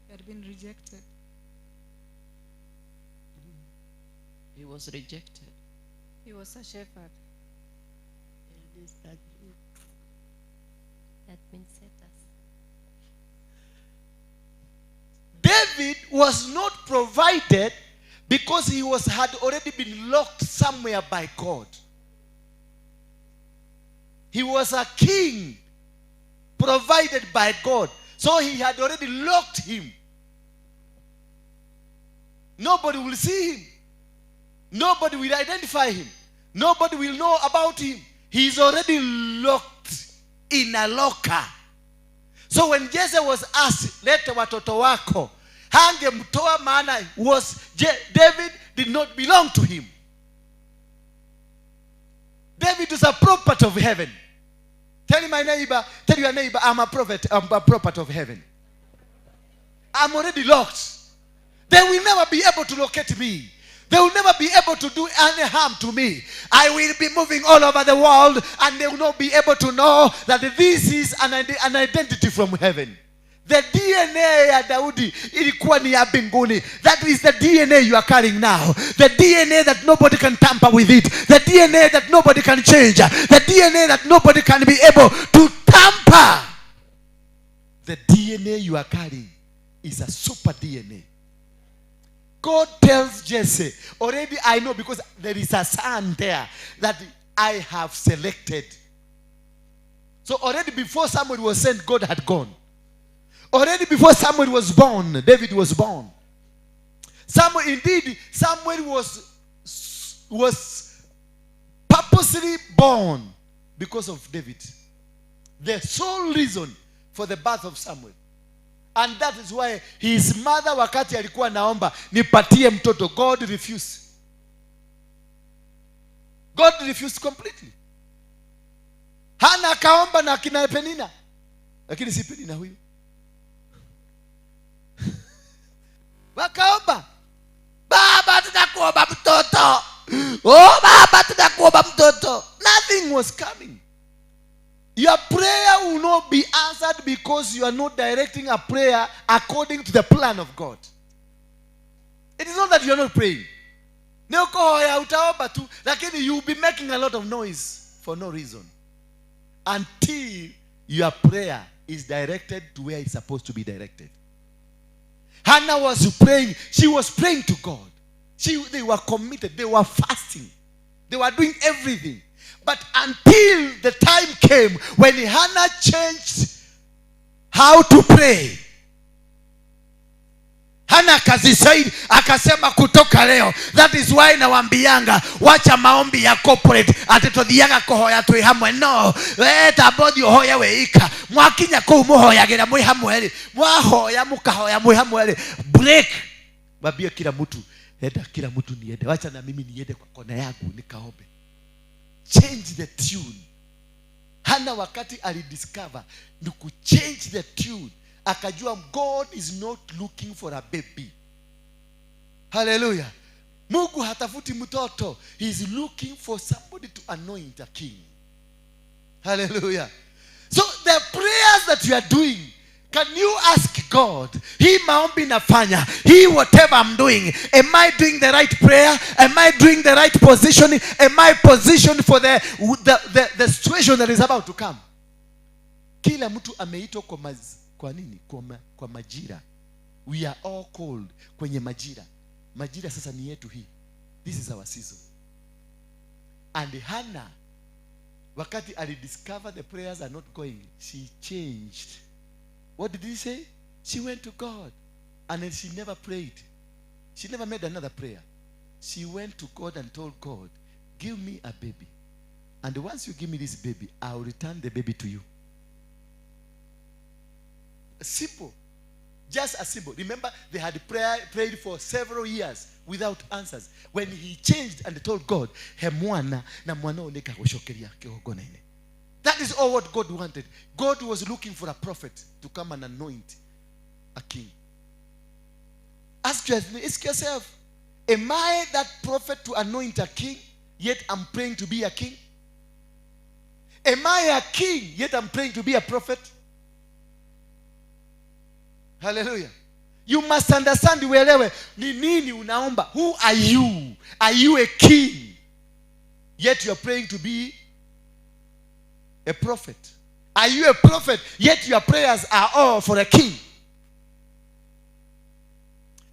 He had been rejected. He was rejected. He was a shepherd. That means set us. David was not provided because he had already been locked somewhere by God. He was a king provided by God. So he had already locked him. Nobody will see him. Nobody will identify him. Nobody will know about him. He is already locked in a locker. So when Jesse was asked, lete watoto wako, hangemtoa maana was David did not belong to him. David is a prophet of heaven. Tell my neighbor, tell your neighbor, I'm a prophet, I'm a prophet of heaven. I'm already locked. They will never be able to locate me. They will never be able to do any harm to me. I will be moving all over the world, and they will not be able to know that this is an identity from heaven. The DNA ya Daudi ilikuwa ni ya mbinguni. That is the DNA you are carrying now. The DNA that nobody can tamper with it. The DNA that nobody can change. The DNA that nobody can be able to tamper. The DNA you are carrying is a super DNA. God tells Jesse, already I know because there is a son there that I have selected. So already before Samuel was sent, God had gone. Already before Samuel was born, David was born. Samuel was purposely born because of David. The sole reason for the birth of Samuel. And that is why his mother wakati alikuwa naomba, nipatie mtoto, God refused. God refused completely. Hana akaomba na akina Penina. Lakini si Penina huyu. Wakaomba, baba tunakuomba mtoto. Oh baba tunakuomba mtoto. Nothing was coming. Your prayer will not be answered because you are not directing a prayer according to the plan of God. It is not that you are not praying. Utaomba tu, lakini you will be making a lot of noise for no reason. Until your prayer is directed to where it's supposed to be directed. Hannah was praying. She was praying to God. They were committed. They were fasting. They were doing everything. But until the time came when Hannah changed how to pray. Hannah akazisaid, akasema kutoka leo. That is why nawambianga, wacha maombi ya corporate, ati tuthiaga kuhoya twi hamwe. No, we tambothi uhoya weika. Mwakinya kuu muhoyagira mwi hamwe ri. Mwahoya mukahoya mwi hamwe ri. Break. Mwambie kila mtu, enda kila mtu niende. Wacha na mimi niende kwa kona yangu nikaombe. changed the tune. Hana wakati alidiscover ni kuchange the tune. Akajua God is not looking for a baby. Hallelujah. Mungu hatafuti mtoto. He is looking for somebody to anoint a king. Hallelujah. So the prayers that you are doing, can you ask God, hii maombi nafanya, hii whatever I'm doing, am I doing the right prayer? Am I doing the right positioning? Am I positioned for the situation that is about to come? Kila mtu ameitwa kwa nini? Kwa majira. We are all called kwenye majira. Majira sasa ni yetu hii. This is our season. And Hannah, wakati alidiscover the prayers are not going, she changed. What did he say? She went to God. And then she never prayed. She never made another prayer. She went to God and told God, give me a baby. And once you give me this baby, I will return the baby to you. Simple. Just as simple. Remember, they had prayed for several years without answers. When he changed and told God, he mwana na mwana oneka gushokeria kigongona-inĩ. That is all what God wanted. God was looking for a prophet to come and anoint a king. Ask yourself, am I that prophet to anoint a king, yet I'm praying to be a king? Am I a king, yet I'm praying to be a prophet? Hallelujah. You must understand, uelewe ni nini unaomba. Who are you? Are you a king, yet you are praying to be a prophet? Are you a prophet, yet your prayers are all for a king?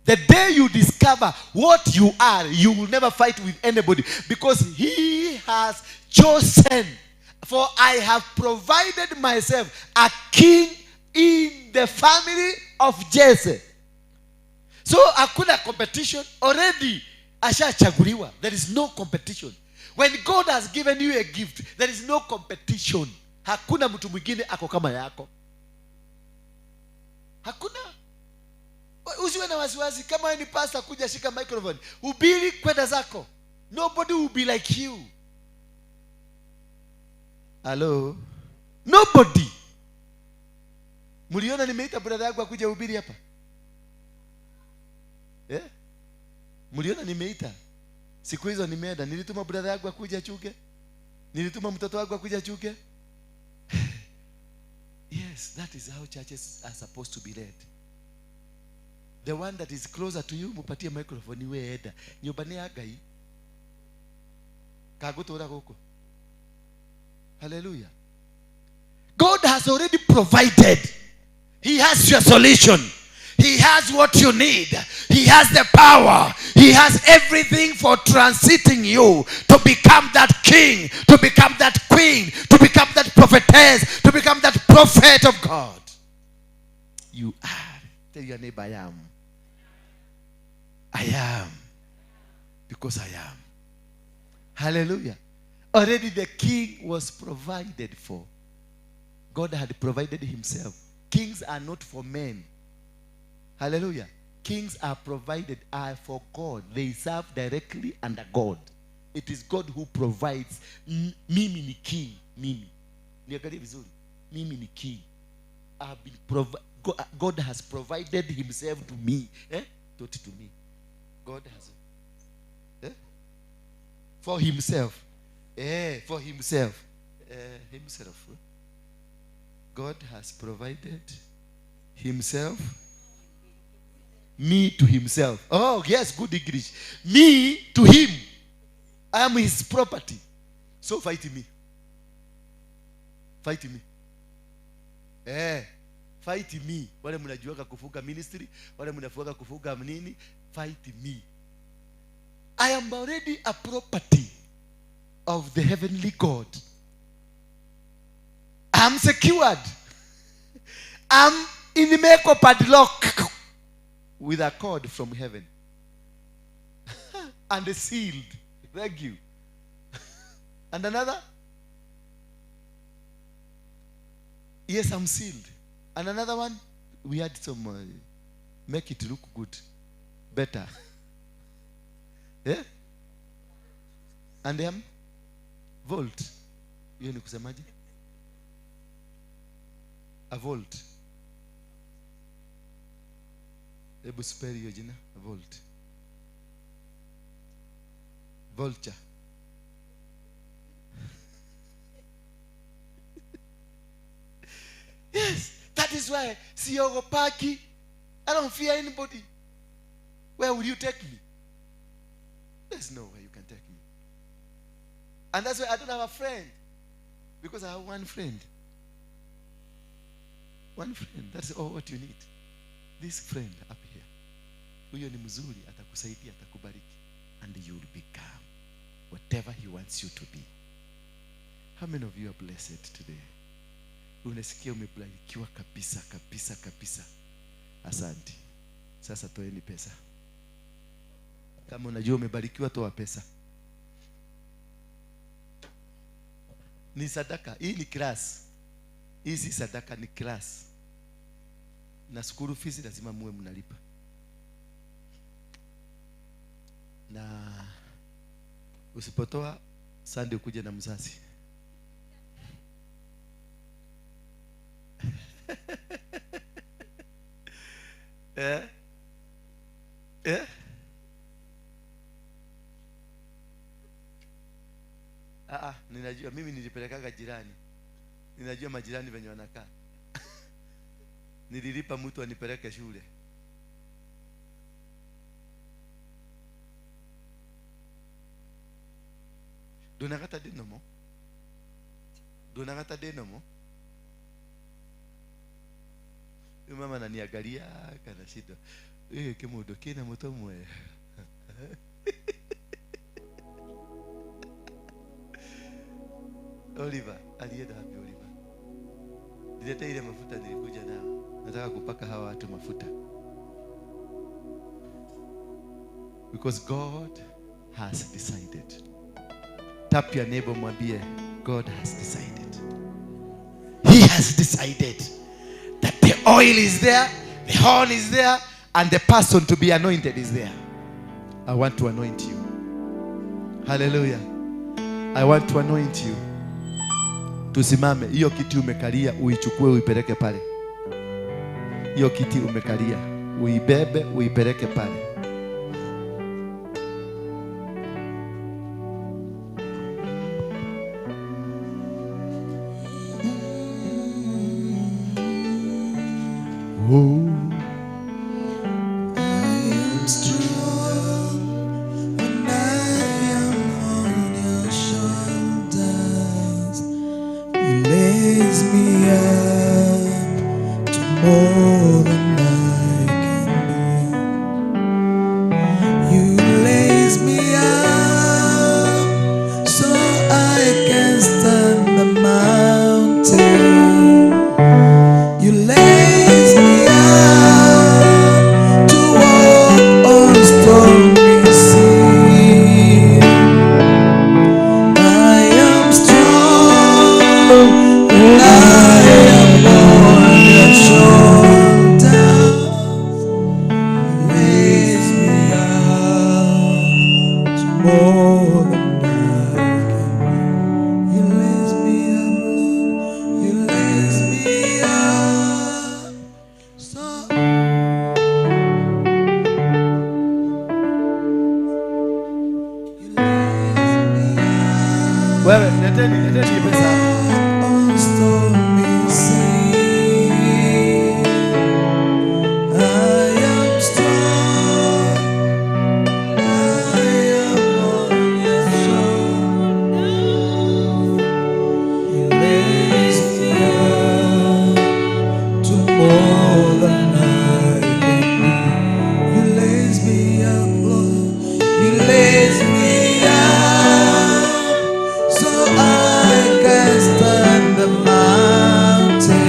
The day you discover what you are, you will never fight with anybody, because he has chosen. For I have provided myself a king in the family of Jesse. So hakuna competition already. Ashachaguliwa. There is no competition. When God has given you a gift, there is no competition. Hakuna mtu mwingine ako kama yako. Hakuna. Usiwe na wasiwasi. Kama wewe ni pastor, kuja shika microphone, hubiri kwenda zako. Nobody will be like you. Hello? Nobody. Mliona nimeita brother yangu akuja hubiri hapa? Eh? Mliona nimeita? Siku hizo nimeenda, nilituma brother yangu akuja chuke. Nilituma mtoto wangu akuja chuke. Yes, that is how churches are supposed to be led. The one that is closer to you, mupatie microphone iwe eda. Nyumba ni ya Ngai. Kagutura guku. Hallelujah. God has already provided. He has your solution. He has what you need. He has the power. He has everything for transiting you to become that king, to become that queen, to become that prophetess, to become that prophet of God. You are. Tell your neighbor, I am. I am. Because I am. Hallelujah. Already the king was provided for. God had provided himself. Kings are not for men. Hallelujah. Kings are provided are for God. They serve directly under God. It is God who provides. Mimi ni king. Mimi. Niangalie vizuri. Mimi ni king. I've been God has provided himself to me. Eh? Not to me. God has. Eh? For himself. Eh, for himself. Himself. God has provided himself. Me to himself. Oh, yes, good English. Me to him. I am his property. So fight me. Fight me. Eh, fight me. Wale mnajuaga kufuga ministry, wale mnafuga kufuga nini, fight me. I am already a property of the heavenly God. I'm secured. I'm in the makeup padlock with a cord from heaven. And sealed. Thank you. And another? Yes, I'm sealed. And another one? We had some, make it look good. Better. Yeah? And them? Volt. Hiyo ni kusemaje? A volt. Hebu spell hiyo jina, volt. Vulture. Yes, that is why siogopaki. I don't fear anybody. Where will you take me? There's no way you can take me. And that's why I don't have a friend. Because I have one friend. One friend. That's all what you need. This friend up here. Huyo ni mzuri, atakusaidia, atakubariki. And you will become whatever he wants you to be. How many of you are blessed today? Unasikia umebarikiwa kabisa, kabisa, kabisa. Asante. Sasa toeni pesa. Kama unajua umebarikiwa, toa pesa. Ni sadaka. Hii ni class. Hii si sadaka, ni class. Na school fees lazima muwe mnalipa. Na usipotoa Sunday ukuje na mzazi. Eh? Eh? Ah, ninajua mimi nilipelekaga jirani. Ninajua majirani wenye wanakaa. Nililipa mtu anipeleke shule. Donagata denomo. Donagata denomo. Huyu mama ananiangalia kana shida. Eh, kimudo kina mutomwe. Oliver, alienda wapi Oliver? Nileta ile mafuta nilikuja nayo. Nataka kupaka hawa watu mafuta. Because God has decided. Tap your neighbor, mwambie, God has decided. He has decided that the oil is there, the horn is there, and the person to be anointed is there. I want to anoint you. Hallelujah. I want to anoint you. Tusimame. Hiyo kiti umekalia uichukue uipeleke pale. Hiyo kiti umekalia uibebe uipeleke pale. Oh. I am strong when I am on your shoulders. You raise me up to more than I can be. You raise me up so I can stand the mountain. You raise me up to walk on stormy sea. I am strong and I am on your shoulders. Raise me up to more than I can be. You raise me up, Lord. You raise me up. So you raise me up. Wewe, leteni, leteni pesa. On stormy sea, I am strong. I am on your shoulders. You raise me up to more than I can be. You raise me up, Lord. You raise me up so I can stand the mountain.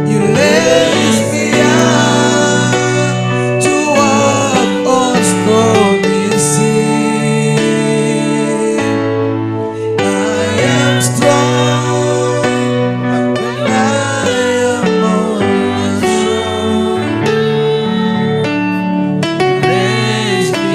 You raise me up to walk on stormy sea. I am strong when I am on your shoulders. Raise me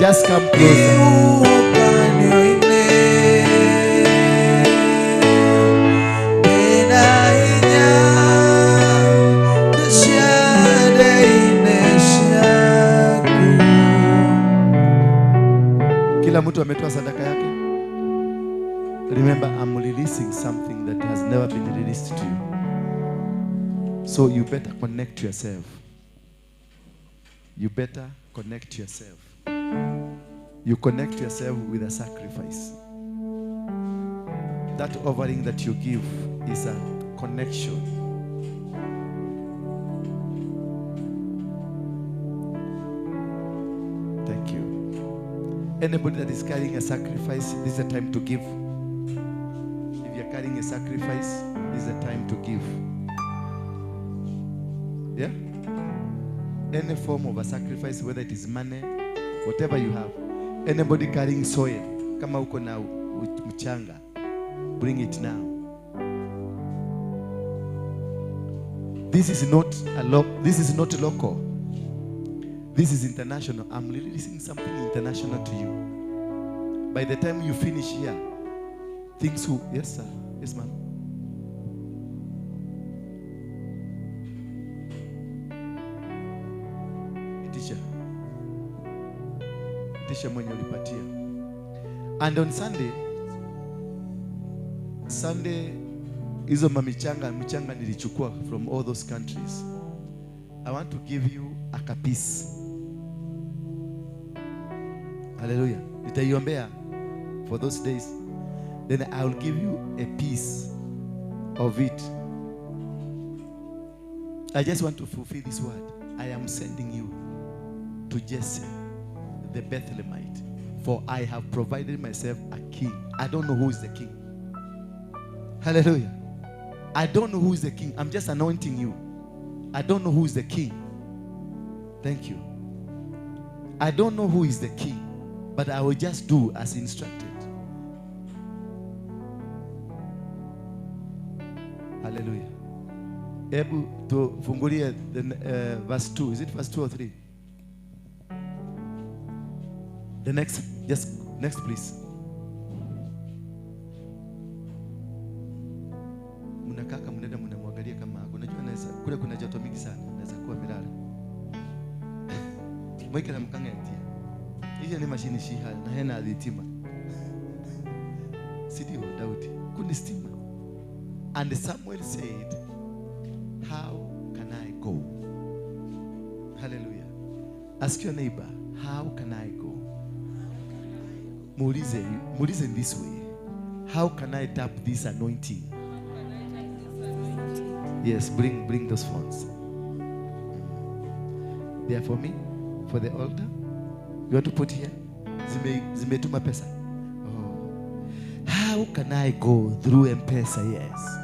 Just come closer. Kila mtu ametoa sadaka yake. Remember, I'm releasing something that has never been released to you. So you better connect yourself. You better connect yourself. You connect yourself with a sacrifice. That offering that you give is a connection. Thank you. Anybody that is carrying a sacrifice, this is a time to give. If you're carrying a sacrifice, this is a time to give. Yeah? Any form of a sacrifice, whether it is money, whatever you have. Anybody carrying soil, kama uko na mchanga, bring it now. This is not a this is not local. This is international. I'm releasing something international to you. By the time you finish here, things will... Yes, sir. Yes, ma'am. Itisha. Itisha mwenye ulipatia. And on Sunday, hizo mamichanga, mchanga nilichukua from all those countries. I want to give you a kapis. Hallelujah. Nitaiombea for those days. Then I will give you a piece of it. I just want to fulfill this word. I am sending you to Jesse, the Bethlehemite, for I have provided myself a king. I don't know who is the king. Hallelujah. I don't know who is the king. I'm just anointing you. I don't know who is the king. Thank you. I don't know who is the king, but I will just do as instructed. Hallelujah. Ebu tufungulie the verse 2. Is it verse 2 or 3? The next, just next please. Mnakaka mnaenda mnamwangalia kama unajua naweza kule kuna joto mingi sana naweza kuwa milala. Mweke na mkanga yatia. Hiyo ni mashini shiha na hena dhitima. Sidio Daudi. Kuna stima. And Samuel said, how can I go? Hallelujah. Ask your neighbor, how can I go? Muulize in this way. How can I tap this anointing? Yes, bring those phones. They are for me, for the altar. You want to put here? Zimetuma pesa. Oh. How can I go through M-Pesa? Yes.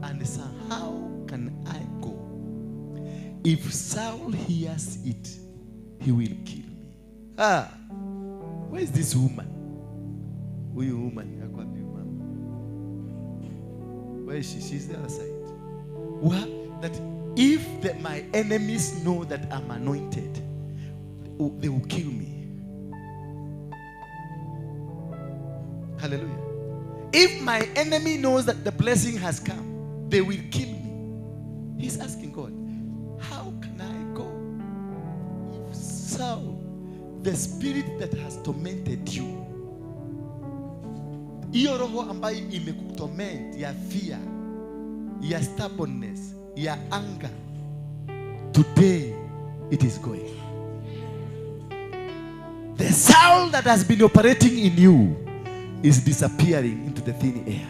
And sir, how can I go? If Saul hears it, he will kill me. Ah, where is this woman? Who woman? Where is she? She's the other side. What? That if my enemies know that I'm anointed, they will kill me. Hallelujah. If my enemy knows that the blessing has come, they will kill me. He's asking God, how can I go? If Saul, the spirit that has tormented you, hiyo roho ambayo imekutorment ya fear, ya stubbornness, ya anger, today it is going. The soul that has been operating in you is disappearing into the thin air.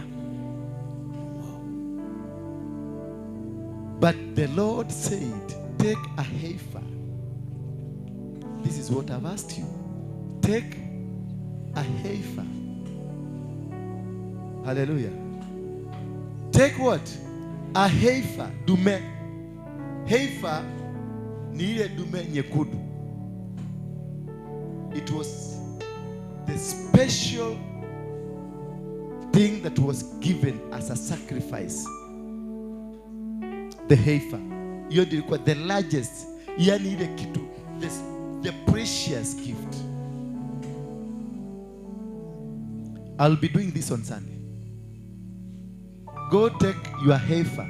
But the Lord said, take a heifer. This is what I've asked you. Take a heifer. Hallelujah. Take what? A heifer. Dume. Heifer ni ile dume nyekundu. It was the special thing that was given as a sacrifice. The heifer. Hiyo ndio ilikuwa the largest, yani ile kitu, the precious gift. I'll be doing this on Sunday. Go take your heifer.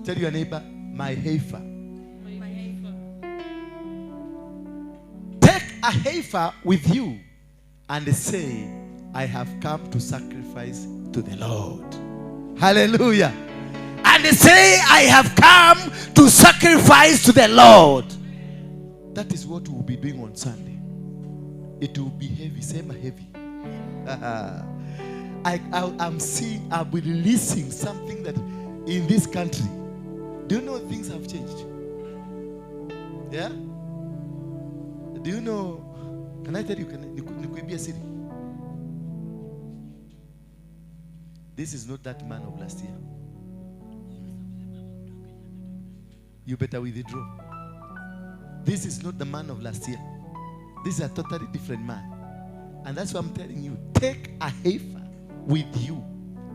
Tell your neighbor, my heifer. My heifer. Take a heifer with you and say, I have come to sacrifice to the Lord. Hallelujah. And say, I have come to sacrifice to the Lord. That is what we will be doing on Sunday. It will be heavy. Same heavy. I'm seeing, I'll be releasing something that in this country. Do you know things have changed? Yeah? Do you know? Can I tell you? Can I, city? This is not that man of last year. You better withdraw. This is not the man of last year. This is a totally different man. And that's what I'm telling you. Take a heifer with you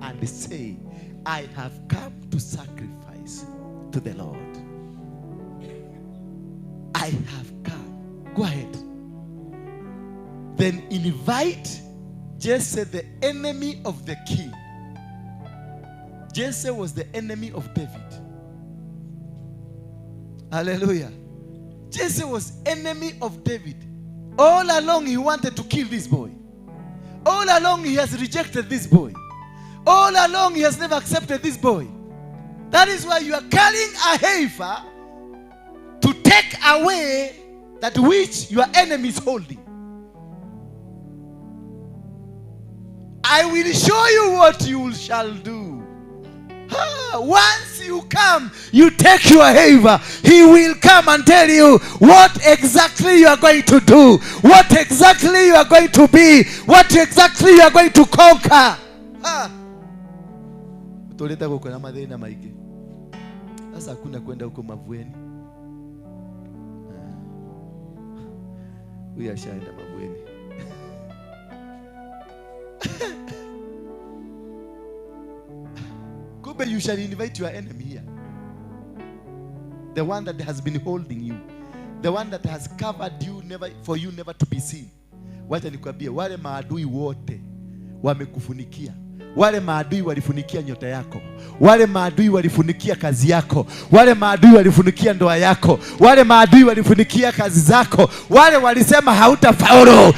and say, I have come to sacrifice to the Lord. I have come. Go ahead. Then invite Jesse, the enemy of the king. Jesse was the enemy of David. Hallelujah. Jesse was enemy of David. All along he wanted to kill this boy. All along he has rejected this boy. All along he has never accepted this boy. That is why you are carrying a heifer to take away that which your enemy is holding. I will show you what you shall do. Once you come, you take your heifer. He will come and tell you what exactly you are going to do, what exactly you are going to be, what exactly you are going to conquer. Utoleta huko na madhena maige. Sasa hakuna kwenda huko Mavueni. Huyu ashaenda Mavueni. Kumbe you shall invite your enemy here. The one that has been holding you. The one that has covered you never, for you never to be seen. Wacha nikwambie, wale maadui wote wamekufunikia. Wale maadui walifunikia nyota yako. Wale maadui walifunikia kazi yako. Wale maadui walifunikia ndoa yako. Wale maadui walifunikia kazi zako. Wale walisema hautafaulu.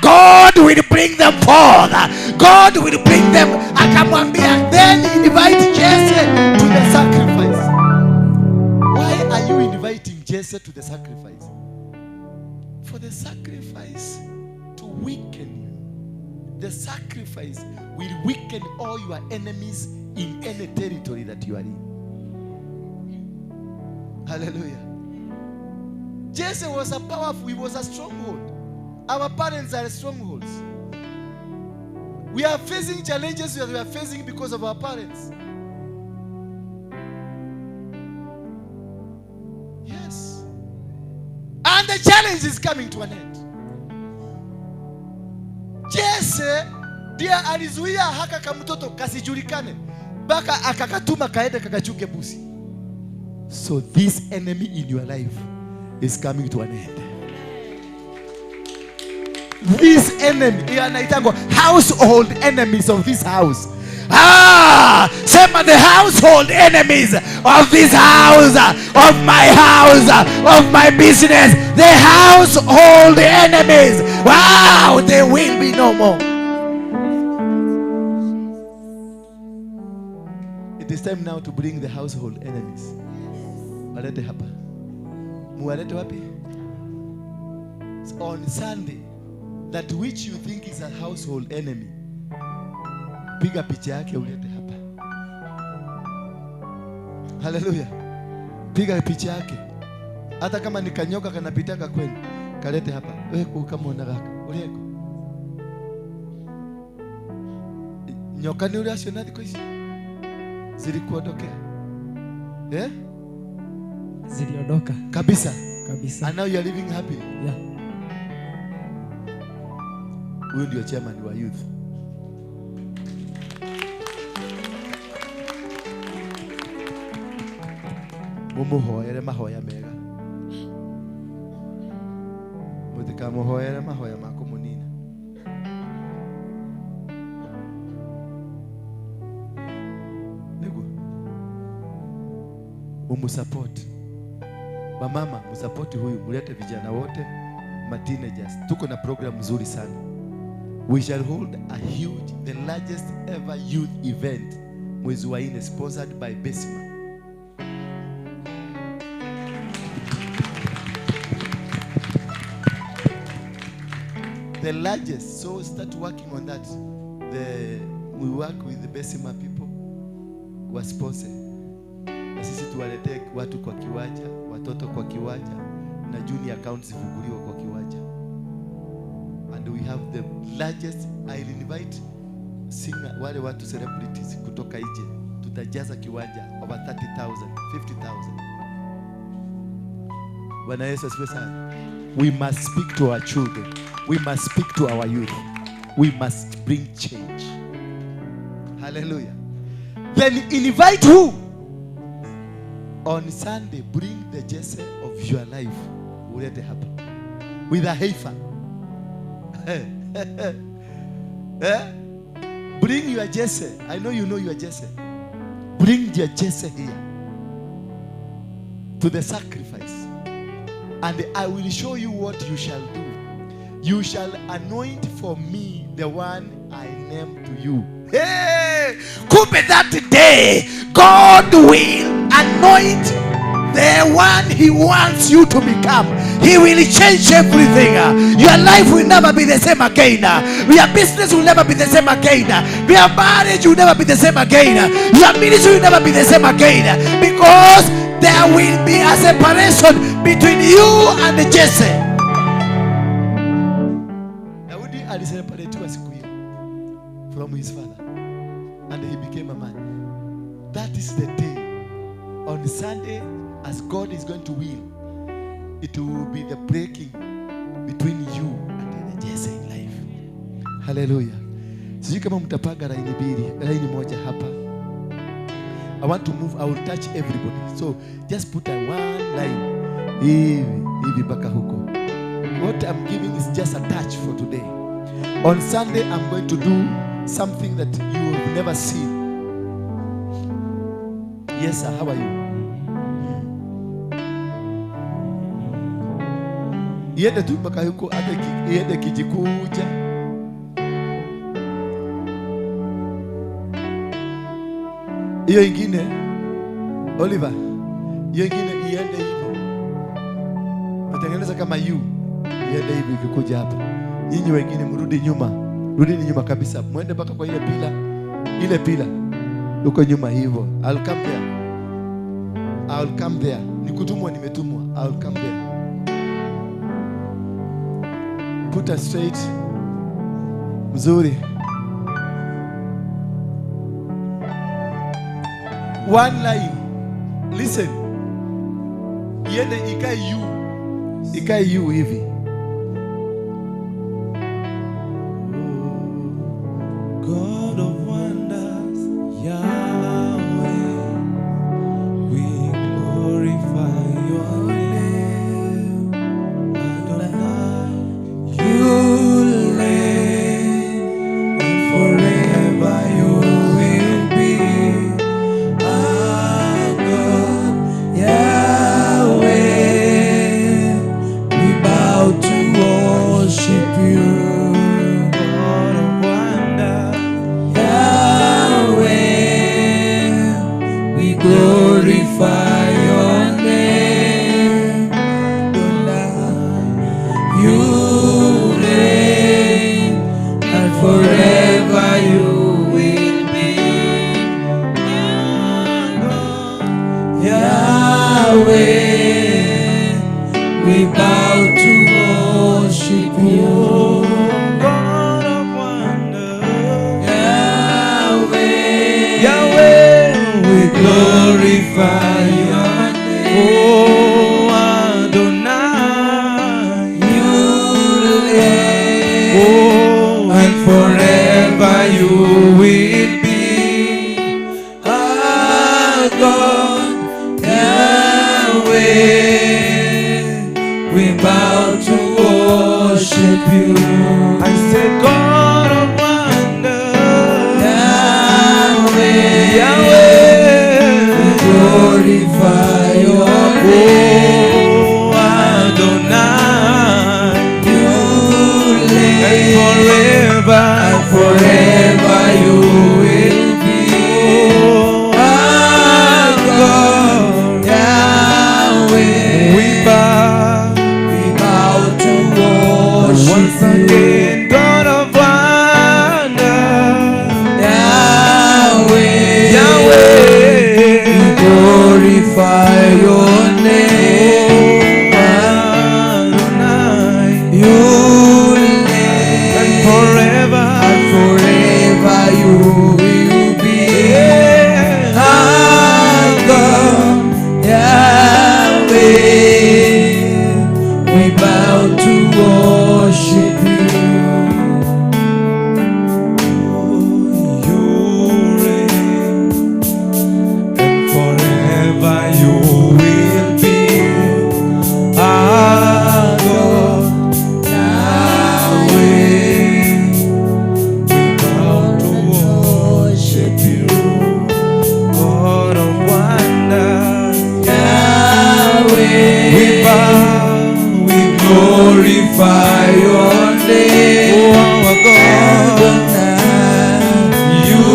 God will bring them forth. God will bring them. Akamwambia, then invite Jesse to the sacrifice. Why are you inviting Jesse to the sacrifice? For the sacrifice to weaken you. The sacrifice will weaken all your enemies in any territory that you are in. Hallelujah. Jesse was a powerful, he was a stronghold. Our parents are strongholds. We are facing challenges that we are facing because of our parents. Yes. And the challenge is coming to an end. Jesse ndiye alizuia haka kamtoto kasijulikane mpaka akakatuma kaende kakachuke busi. So this enemy in your life is coming to an end. This enemy, anaitangwa household enemies of this house. Sema the household enemies of this house, of my house, of my business. The household enemies. Wow, there will be no more. It is time now to bring the household enemies. Walete hapa. Muwalete wapi? On Sunday, that which you think is a household enemy, piga picha yake ulete hapa. Hallelujah. Piga picha yake. Hata kama ni kanyoka kanapitaka kwenu, kalete hapa. Wewe kama unataka. Uleko. Nyoka ni ule acio nathi koici? Zilikuondokea. Eh? Ziliondoka. Kabisa. Kabisa. And now you are living happy. Yeah. Huyu ndio chairman wa youth. Mumuhoere mahoya mega. Mutikamuhoere mahoya ma kumunina. Mumsupport. Wamama, msupport huyu, mlete vijana wote, ma teenagers. Tuko na program nzuri sana. We shall hold a huge, the largest ever youth event mwezi wa 4, sponsored by Besima. The largest, so start working on that. We work with the Besima people, wa sponsor. Na sisi tuwaletee watu kwa kiwanja, watoto kwa kiwanja, na junior accounts zifunguliwe kwa kiwanja. And we have the largest. I'll invite singer, wale watu celebrities kutoka nje. Tutajaza kiwanja over 30,000, 50,000. Bwana Yesu asifiwe sana. We must speak to our children. We must speak to our youth. We must bring change. Hallelujah. Then invite who? On Sunday, bring the Jesse of your life. Ulete hapa. With a heifer. Eh? Bring your Jesse. I know you know your Jesse. Bring your Jesse here to the sacrifice. And I will show you what you shall do. You shall anoint for me the one I name to you. Hey! Kumbe that day, God will anoint the one he wants you to become. He will change everything. Your life will never be the same again. Your business will never be the same again. Your marriage will never be the same again. Your ministry will never be the same again. Because there will be a separation between you and Jesse. Daudi aliseparatiwa siku hiyo from his father, and he became a man. That is the day. On Sunday, as God is going to will, it will be the breaking between you and the Jesse in life. Hallelujah. Sijui kama mtapanga laini mbili, laini moja hapa. I want to move, I will touch everybody. So just put a one line. Hivi, hivi mpaka huko. What I'm giving is just a touch for today. On Sunday, I'm going to do something that you have never seen. Yes, sir, how are you? Iende tu mpaka huko, hata iende kijikuja. Hiyo ingine, Oliver, hiyo ingine iende hivyo. Natengeneza kama you. Iende hivi ikikuja hapa. Nyinyi wengine mrudi nyuma. Rudini nyuma kabisa. Muende mpaka kwa ile pila. Ile pila. Uko nyuma hivyo. I'll come there. I'll come there. Nikutumwa nimetumwa. I'll come there. Put us straight. Mzuri. One line. Listen. Iende ikae you. Ikae you hivi. God of wonders, Yahweh, we glorify your name. Adonai, you reign, and forever you will be our God, Yahweh. We bow to worship you. God of wonders, Yahweh, we glorify your name. Adonai, you reign, and forever you will be. Yahweh, we bow to worship you. God of wonders, Yahweh, Yahweh, we glorify your name. Oh, Adonai, you reign, oh, and forever you will be our God, Yahweh. We bow to worship you. I say, God of wonders, Yahweh, Yahweh, we glorify Glorify your name, Adonai. You reign, And forever, and forever you will be. Our God, Yahweh, we bow to worship you. You reign, and forever you will be our God, Yahweh. We bow to worship you, God of wonders. Yahweh, We bow, we glorify your name. Oh, our God. You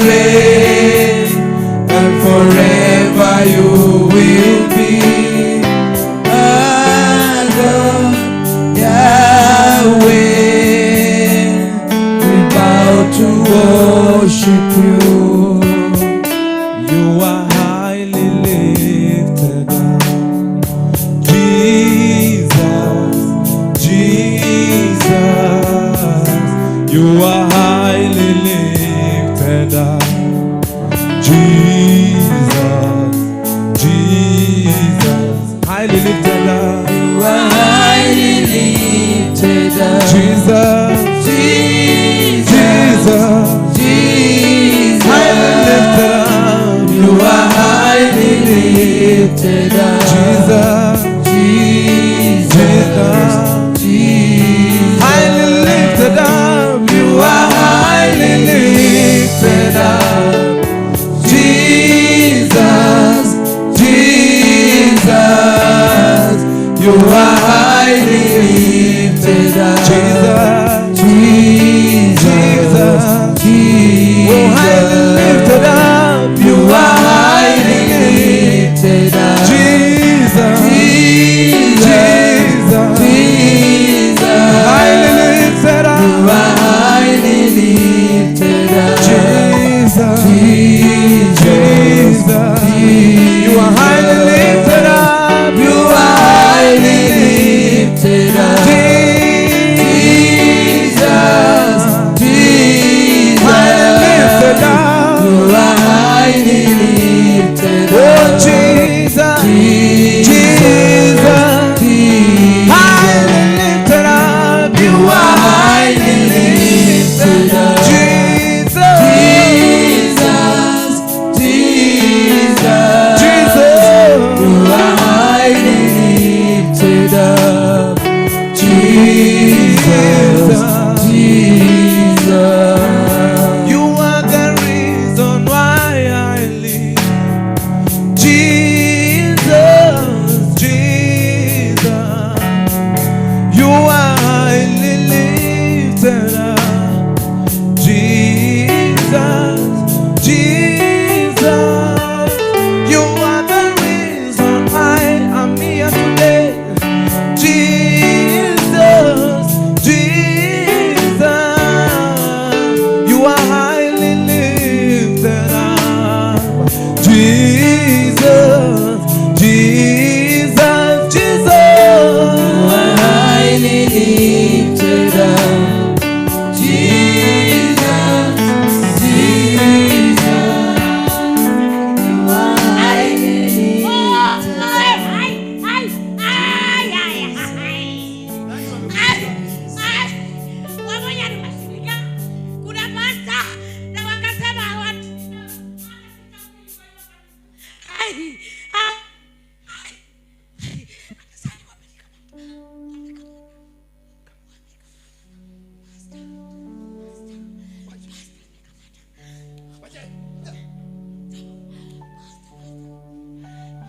reign, and forever you will be. Our God, Yahweh, we bow to worship you. You are highly lifted up. Jesus, Jesus, you are highly lifted up. Jesus, Jesus, highly lifted up. You are highly lifted up. Jesus, Jesus, Jesus, Jesus, highly lifted up. You are highly lifted up. Jesus, Jesus, Jesus, Jesus, highly lifted up. You are highly lifted up. Jesus, Jesus, you are highly lifted up. Jesus, Jesus, Jesus, oh, highly lifted up. You are highly lifted up. Jesus, Jesus, Jesus, Jesus, highly lifted you up. are highly lifted up. Jesus, Jesus, Jesus, you are highly lifted up. You are highly lifted up. Jesus, Jesus, Highly lifted up. You are highly lifted Oh, up. Jesus, Jesus, Jesus, Jesus, highly lifted up. You are highly lifted up. Jesus, Jesus, Jesus, Jesus, You are highly lifted up. Jesus, Jesus. You are the reason why I live. Jesus, Jesus, you are highly lifted up. Jesus, Jesus, you are the reason I am here today. Jesus, Jesus, you are highly lifted up. Jesus, Jesus, Jesus, You are highly lifted up. Jesus, Jesus. You are highly lifted up.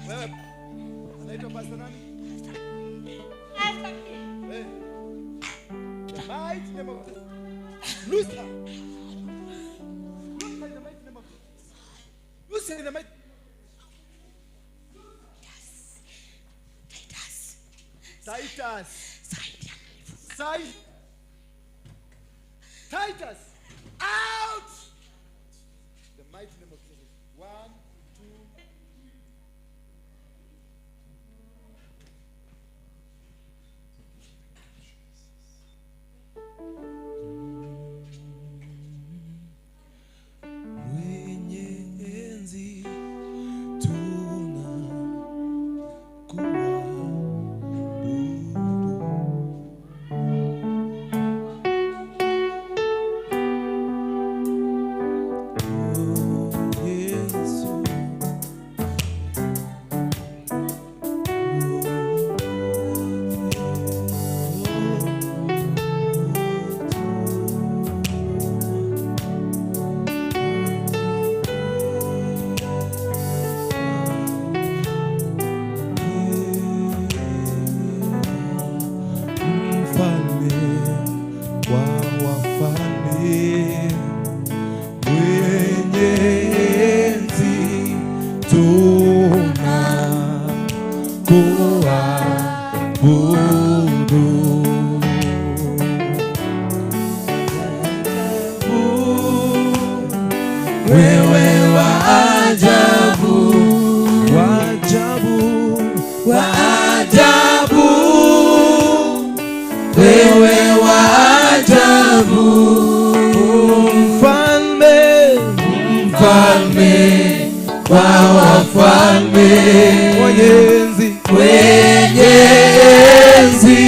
Wewe anaitwa pastor nani? Eh. The mighty name of Jesus. Loose her. Loose her in the mighty name of Jesus. Loose her in the mighty. Titus. Titus. Out. The mighty name of Jesus. 1, 2, 3. Tunakuabudu. Wewe wa ajabu, wa ajabu, wa ajabu, wewe wa ajabu, mfalme, mfalme wa wafalme, mwenye enzi, mwenye enzi,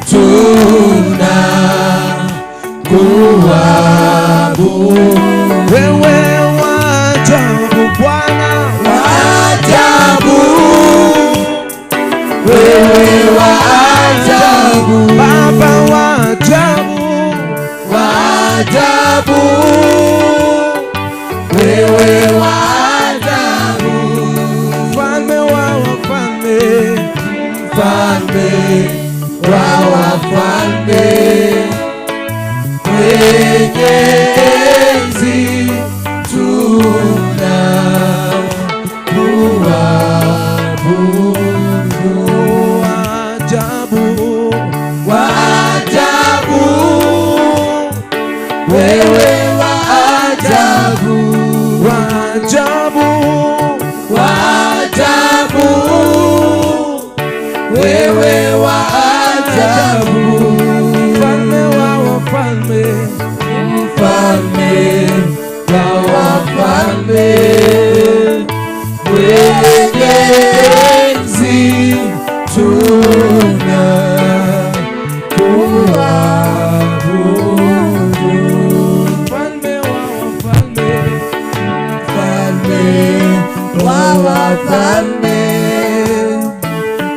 tunakuabudu. Wewe wa ajabu Bwana, wa ajabu, wewe wa ajabu, Baba wa ajabu, wa ajabu, wewe wa ajabu, mfalme wa wafalme, mfalme wa wafalme, mwenye enzi, tunakuabudu. Wa ajabu, wa ajabu, wewe wa ajabu, wa ajabu, wa ajabu, wewe wa ajabu, mfalme wa wafalme, mfalme wa wafalme, mwenye enzi, tunakuabudu. Mfalme wa wafalme, mfalme wa wafalme,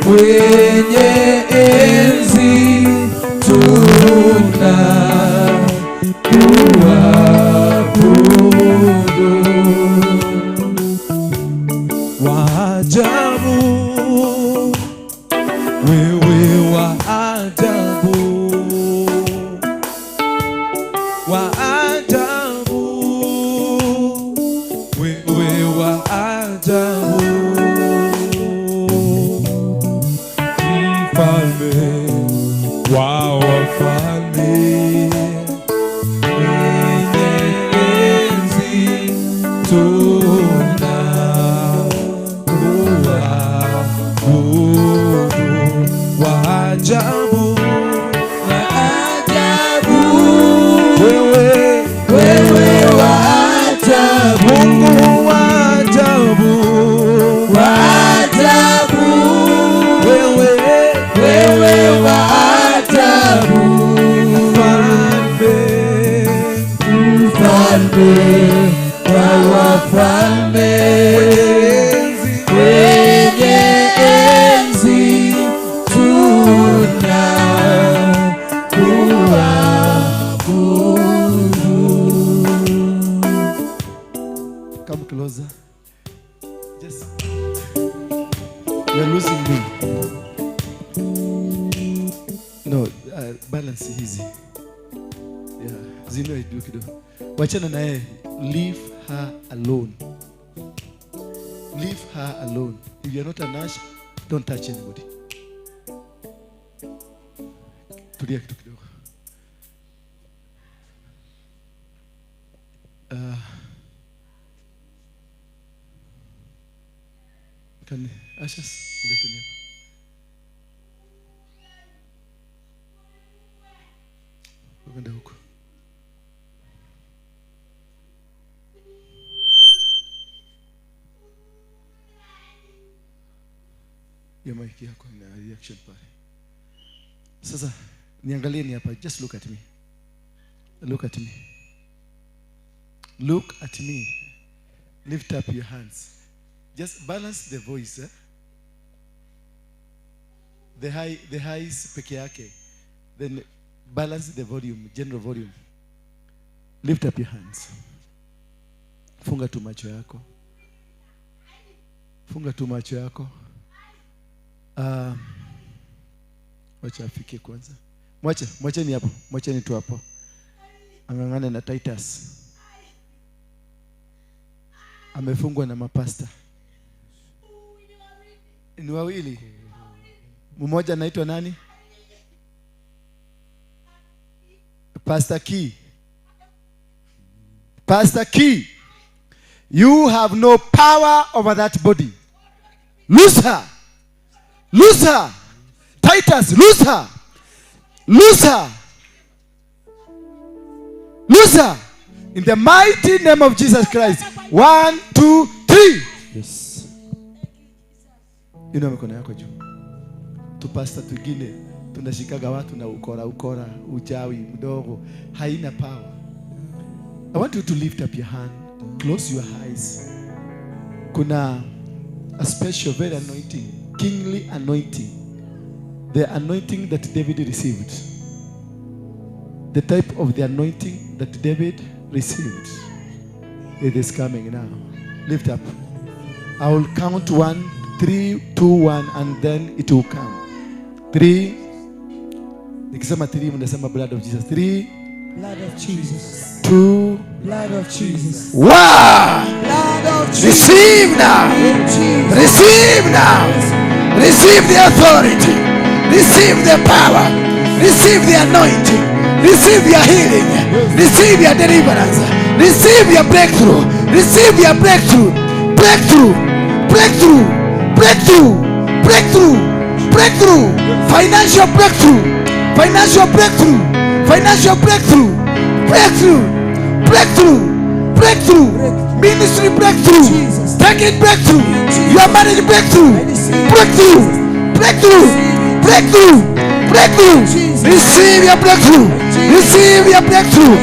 mwenye enzi, tunakuabudu. Wa ajabu, wewe wa ajabu, wa ajabu, wewe wa ajabu, mfalme wa wafalme, mwenye enzi, tunakuabudu. Wa ajabu, wa ajabu, wewe, wewe wa ajabu, Mungu wa ajabu, wa ajabu, wewe, wewe wa ajabu, mfalme, mfalme wa wafalme, mwenye enzi, tunakuabudu. Come closer. Just you're losing me. No, balance hizi. Yeah, zinua juu kidogo. Wachana na yeye. Leave her alone. Leave her alone. If you're not an usher, don't touch anybody. Tulia kitu kidogo. Can ushers ulete ni hapa. Kwenda huko. Hiyo mic yako ina reaction pale. Sasa niangalieni hapa, just look at me. Look at me. Look at me. Lift up your hands. Just balance the voice, eh? The highs peke yake. Then balance the volume, general volume. Lift up your hands. Funga tu macho yako. Funga tu macho yako. Wacha afike kwanza. Mwacheni hapo. Mwacheni tu hapo. Angangane na Titus. Amefungwa na mapasta. Ni wawili. Mmoja anaitwa nani? Pastor Key. Pastor Key. You have no power over that body. Lose her. Lose her. Titus, lose her. Lose her. Lose her. In the mighty name of Jesus Christ. 1, 2, 3. Yes. Inua mikono yako juu. Tupasta twingine tunashikaga watu na ukora ukora, uchawi mdogo, haina power. I want you to lift up your hand, close your eyes. Kuna a special very anointing, kingly anointing. The anointing that David received. The type of the anointing that David received. It is coming now. Lift up. I will count 1, 3, 2, 1, and then it will come. 3. Nikisema 3, mnasema blood of Jesus. 3. Blood of Jesus. 2. Blood of Jesus. 1. Blood of Jesus. Receive now. Receive now. Receive the authority. Receive the power. Receive the anointing. Receive your healing. Receive your deliverance. Receive your breakthrough. Receive your breakthrough. Breakthrough. Breakthrough. Breakthrough. Breakthrough. Breakthrough. Financial breakthrough. Financial breakthrough. Financial breakthrough. Breakthrough. Breakthrough. Breakthrough. Ministry breakthrough. Take it breakthrough. Your marriage breakthrough. Breakthrough. Breakthrough. Breakthrough. Breakthrough. Receive your breakthrough. Receive your breakthrough.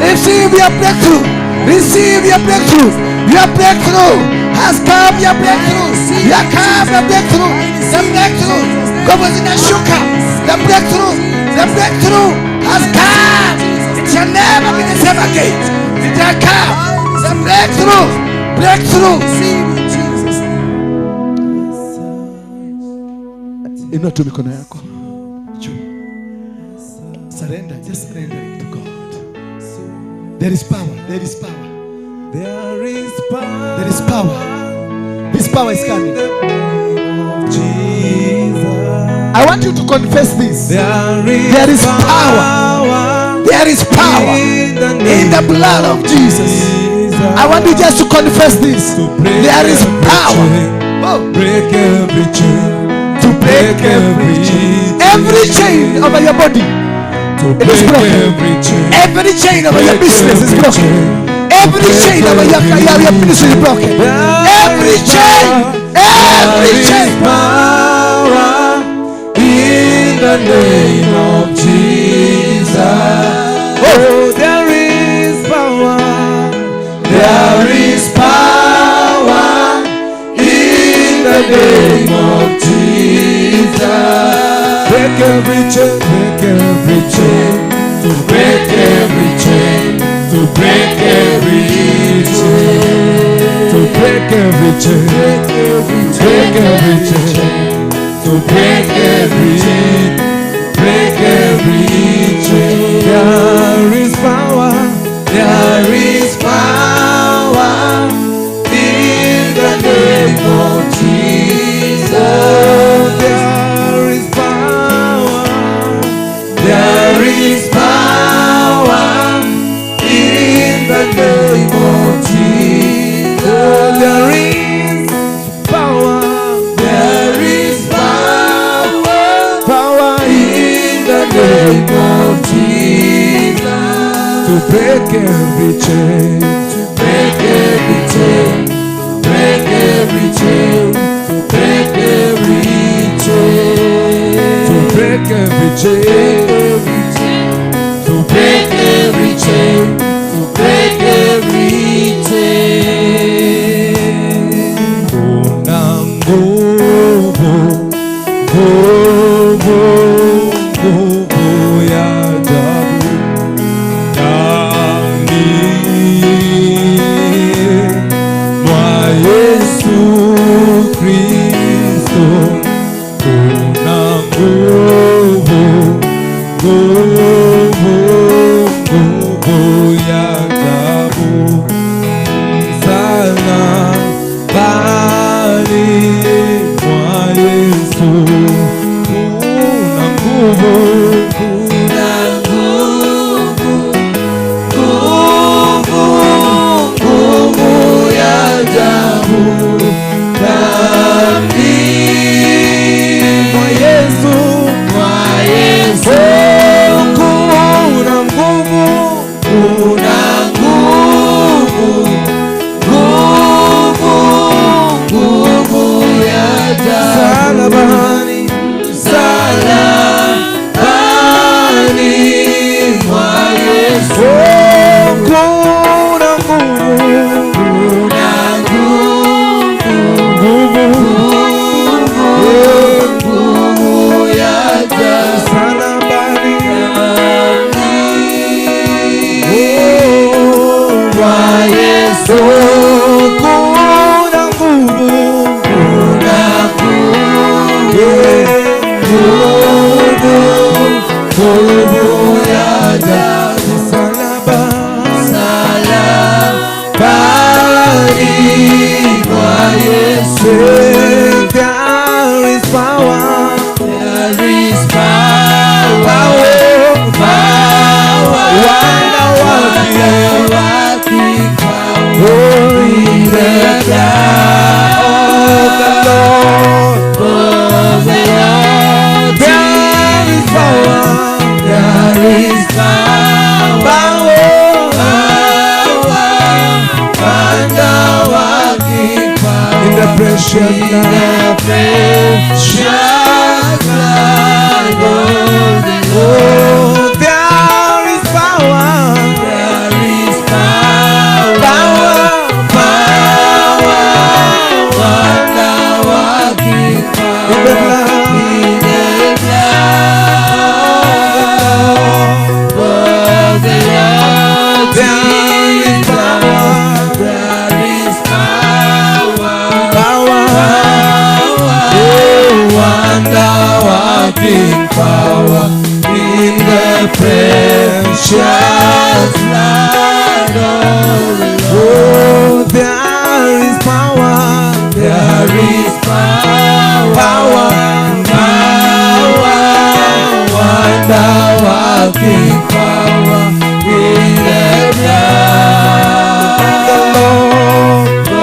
Receive your breakthrough. Receive your breakthrough. Your breakthrough has come. Your breakthrough. Your come. Your breakthrough. The breakthrough. Nguvu zinashuka. The breakthrough. The breakthrough has come. It shall never be the same again. It shall come. The breakthrough. Breakthrough. Inua tu mikono yako juu. Surrender, just surrender to God. There is power. There is power. There is power. There is power. This power is coming. I want you to confess this. There is power. There is power in the blood of Jesus. I want you just to confess this. There is power. Oh. Break every chain. To break every chain. Every chain over your body. It is broken. Every chain over your business is broken. Every chain over your ministry is broken. Every chain. Every chain. Power in the name of Jesus. Oh, there is power. There is power in the name of Jesus. Break every chain, break every chain, to break every chain, to break every chain, to break every chain, break every chain, to break every chain, break every chain. There is power, there is power in the name of Jesus. There is power, there is power in the name of Jesus. There is power, there is power, power in the name of Jesus. To break every chain, to break every chain, break every chain, to break every chain, to break every chain, to break every chain, to break every chain. Kuna nguvu, nguvu, nguvu ya ajabu ndani mwa Yesu Kristo. Kuna nguvu, nguvu, nguvu ya ajabu msalabani mwa nguvu, nguvu ya ajabu msalabani. Kwa Yesu kuna nguvu, kuna nguvu, nguvu ya ajabu msalabani kwa Yesu. There is power, there is power, power, wonder working power in the blood of the Lord. There is power, there is power, power, wonder working power in the precious blood, precious blood of the Lord. There is power, there is power, power, power, wonder working power in the blood, in the blood of the Lord. There is power, there is power, power, oh, wonder working power in the precious blood of the Lord. Oh, there is power, there is power, power, power, wonder working power in the blood of the Lord. Of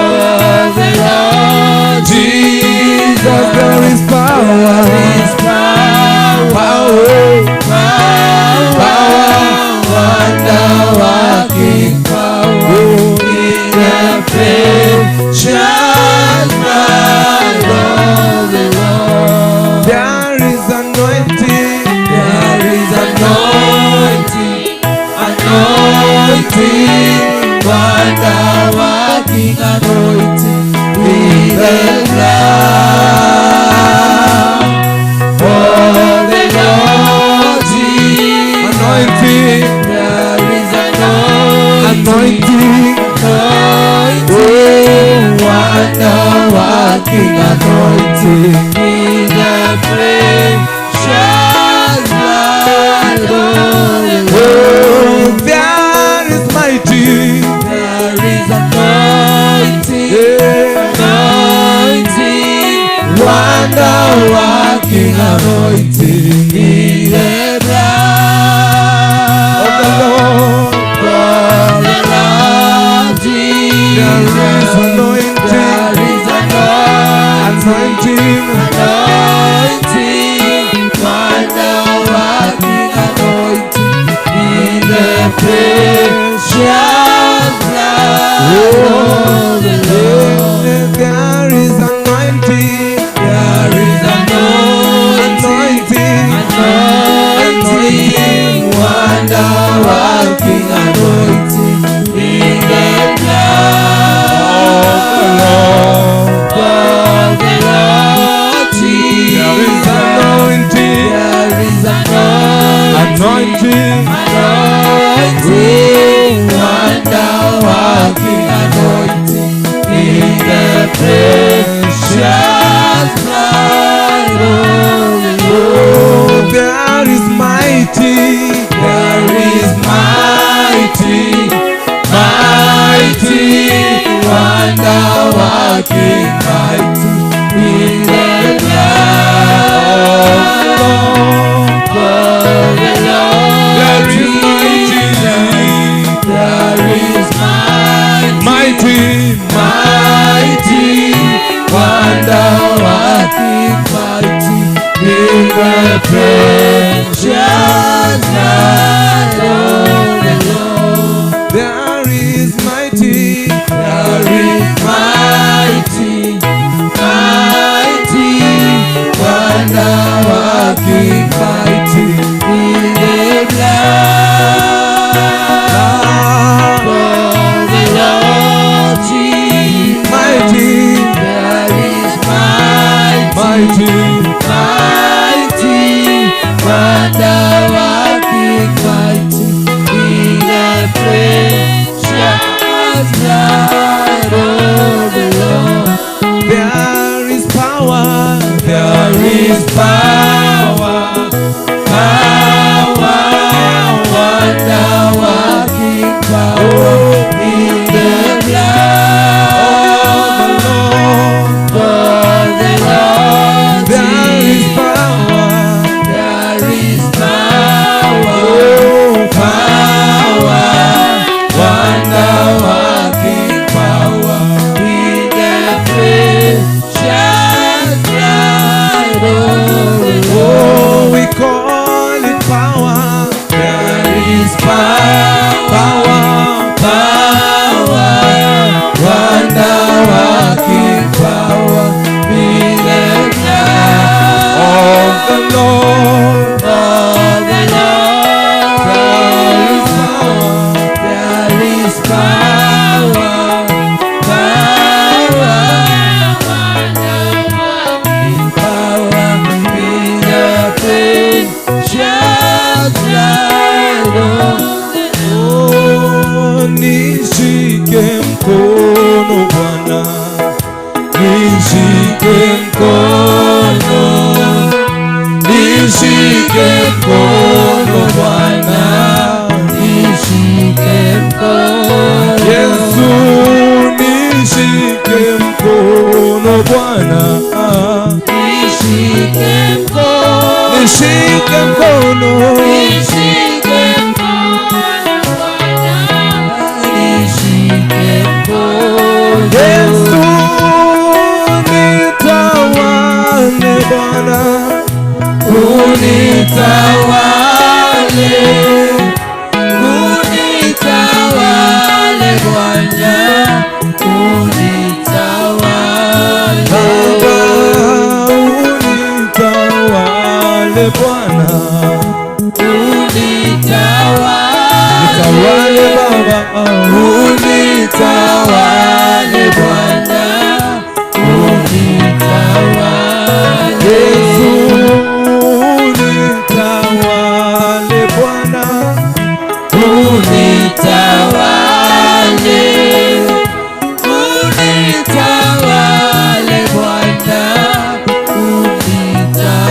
the Lord Jesus, there is power, there is power, power, power, wonder working power in the precious blood of the Lord. There is anointing, there is anointing, anointing, wonder working anointing in the blood of the Lord Jesus. Anointing, there is anointing, anointing, wonder working anointing in the precious blood of the Lord. Oh, there is mighty, there is anointing, anointing, wonder working anointing in the blood of the Lord. Of the Lord Jesus. There is anointing, there is anointing, anointing, wonder working anointing in the precious blood of the Lord. There is anointing, there is anointing, anointing, wonder working anointing in the blood of the Lord. Of the Lord is power, power, wonder-working power in the blood of the Lord. There is power. There is power, Oh, power, wonder-working power in the precious blood of the Lord. Oh, we call it power. There is power, Power. power, wonder-working power in the blood Of the Lord. of the Lord. There is power. There is power, power, power in the precious blood of the Oh, nishike mkono Bwana, nishike mkono, nishike mkono Bwana, Nishike mkono, Yesu nishike mkono Bwana, nishike mkono, nishike mkono, nishike mkono Bwana, nishike mkono. Yesu nitawale Bwana, Unitawale, unitawale Bwana, unitawale. Baba unitawale Bwana, Unitawale, nitawale Baba, unitawale Bwana, unitawale. Yesu unitawale Bwana, Unitawale, unitawale Bwana,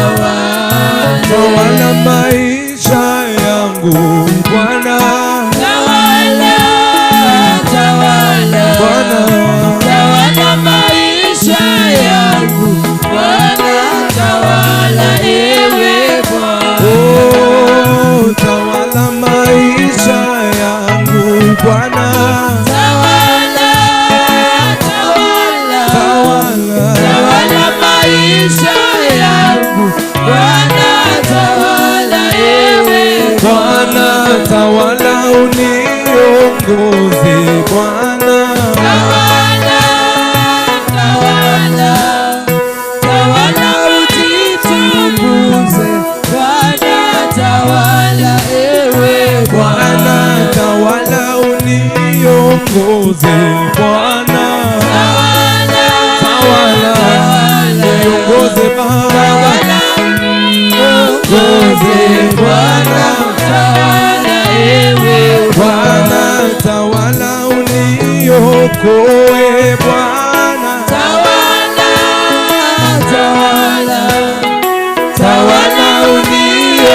unitawale. tawala maisha yangu Bwana, Tawala, tawala, Bwana, tawala maisha yangu Bwana, tawala ewe Bwana. oh, tawala maisha yangu Bwana, Tawala, tawala, tawala, tawala maisha yangu Bwana, tawala ewe Bwana, tawala uniongoze Bwana, Tawala, tawala, tawala ujitukuze Bwana, tawala ewe Bwana, Bwana. tawala uniongoze Bwana, Tawala, tawala, niongoze Baba, tawala uniongoze Bwana, tawala ewe Bwana, tawala uniokoe Bwana, Tawala, tawala, tawala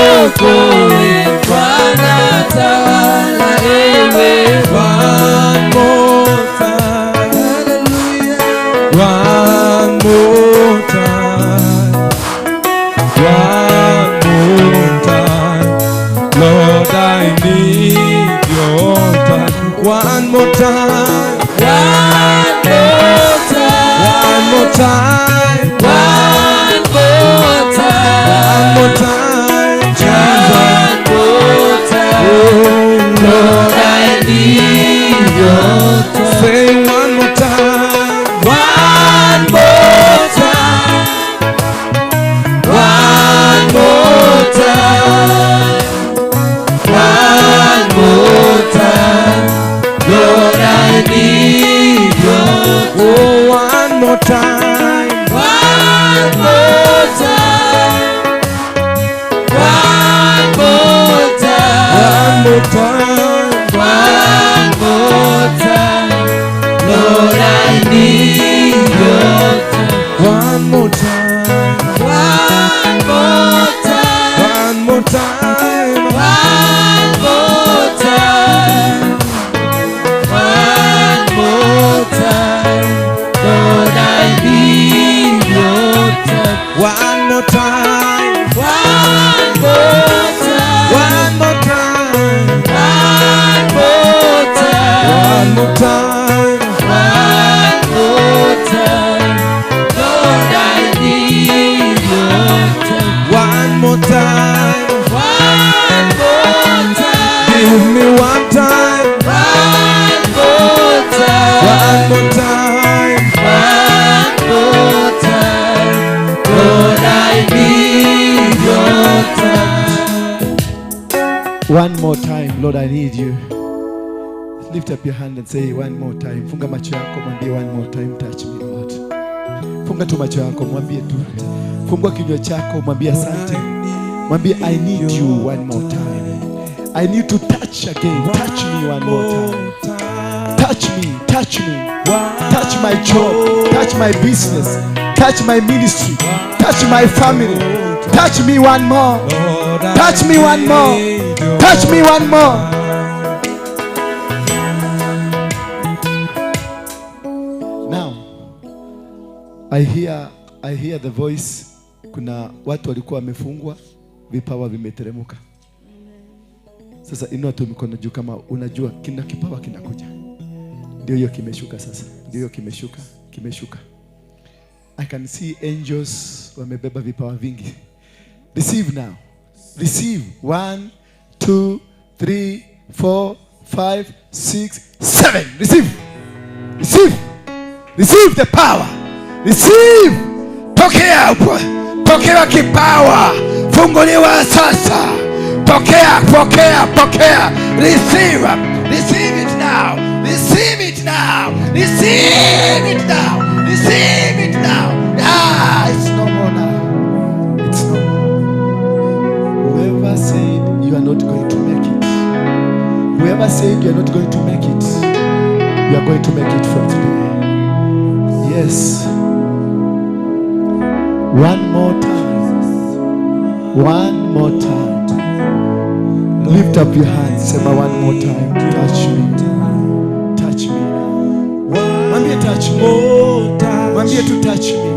uniokoe Bwana, tawala ewe One more time, one more time, one more time, Lord, I need your touch. One more time, One more time, one more time, one more time, one more time, Jesus. one more time. Oh Lord, Lord, I need your touch. say one more time. One more time, one more time, one more time. Lord, I need your Oh, one more time. One more time. One more time. One more time. One more time. One more time. One more time. Lord, I need your touch. One more time. One more time. Give me one time. One more time. One more time. One more time. Lord, I need your touch. One more time, Lord, I need you. Lift up your hand and say one more time. Funga macho yako, mwambie one more time, touch me Lord. Funga tu macho yako, mwambie tu. Fungua kinywa chako, mwambie asante. Mwambie I need you one more time. I need to touch again. Touch me one more time. Touch me, touch me. Touch my job, touch my business, touch my ministry, touch my family. Touch me one more. Touch me one more. Touch me one more. Now, I hear the voice. Kuna watu walikuwa wamefungwa, vipawa vimeteremuka. Sasa inua tu mikono juu kama unajua kina kipawa kinakuja. Ndio hiyo kimeshuka sasa. Ndio hiyo kimeshuka, kimeshuka. I can see angels wamebeba vipawa vingi. Receive now. Receive. 1, 2, 3, 4, 5, 6, 7. Receive. Receive. Receive the power. Receive. Pokea. Pokea kipawa. Funguliwa sasa. Pokea, pokea, pokea. Receive. Receive it now. Receive it now. Receive it now. Receive it now. Ah, it's no more now. It's no more. Whoever said you are not going to make it, whoever said you are not going to make it, you are going to make it from today. Yes. One more time. One more time. Lift up your hands. Sema one more time. Touch me. Touch me now. Mwambie touch me. Mwambie tu touch me.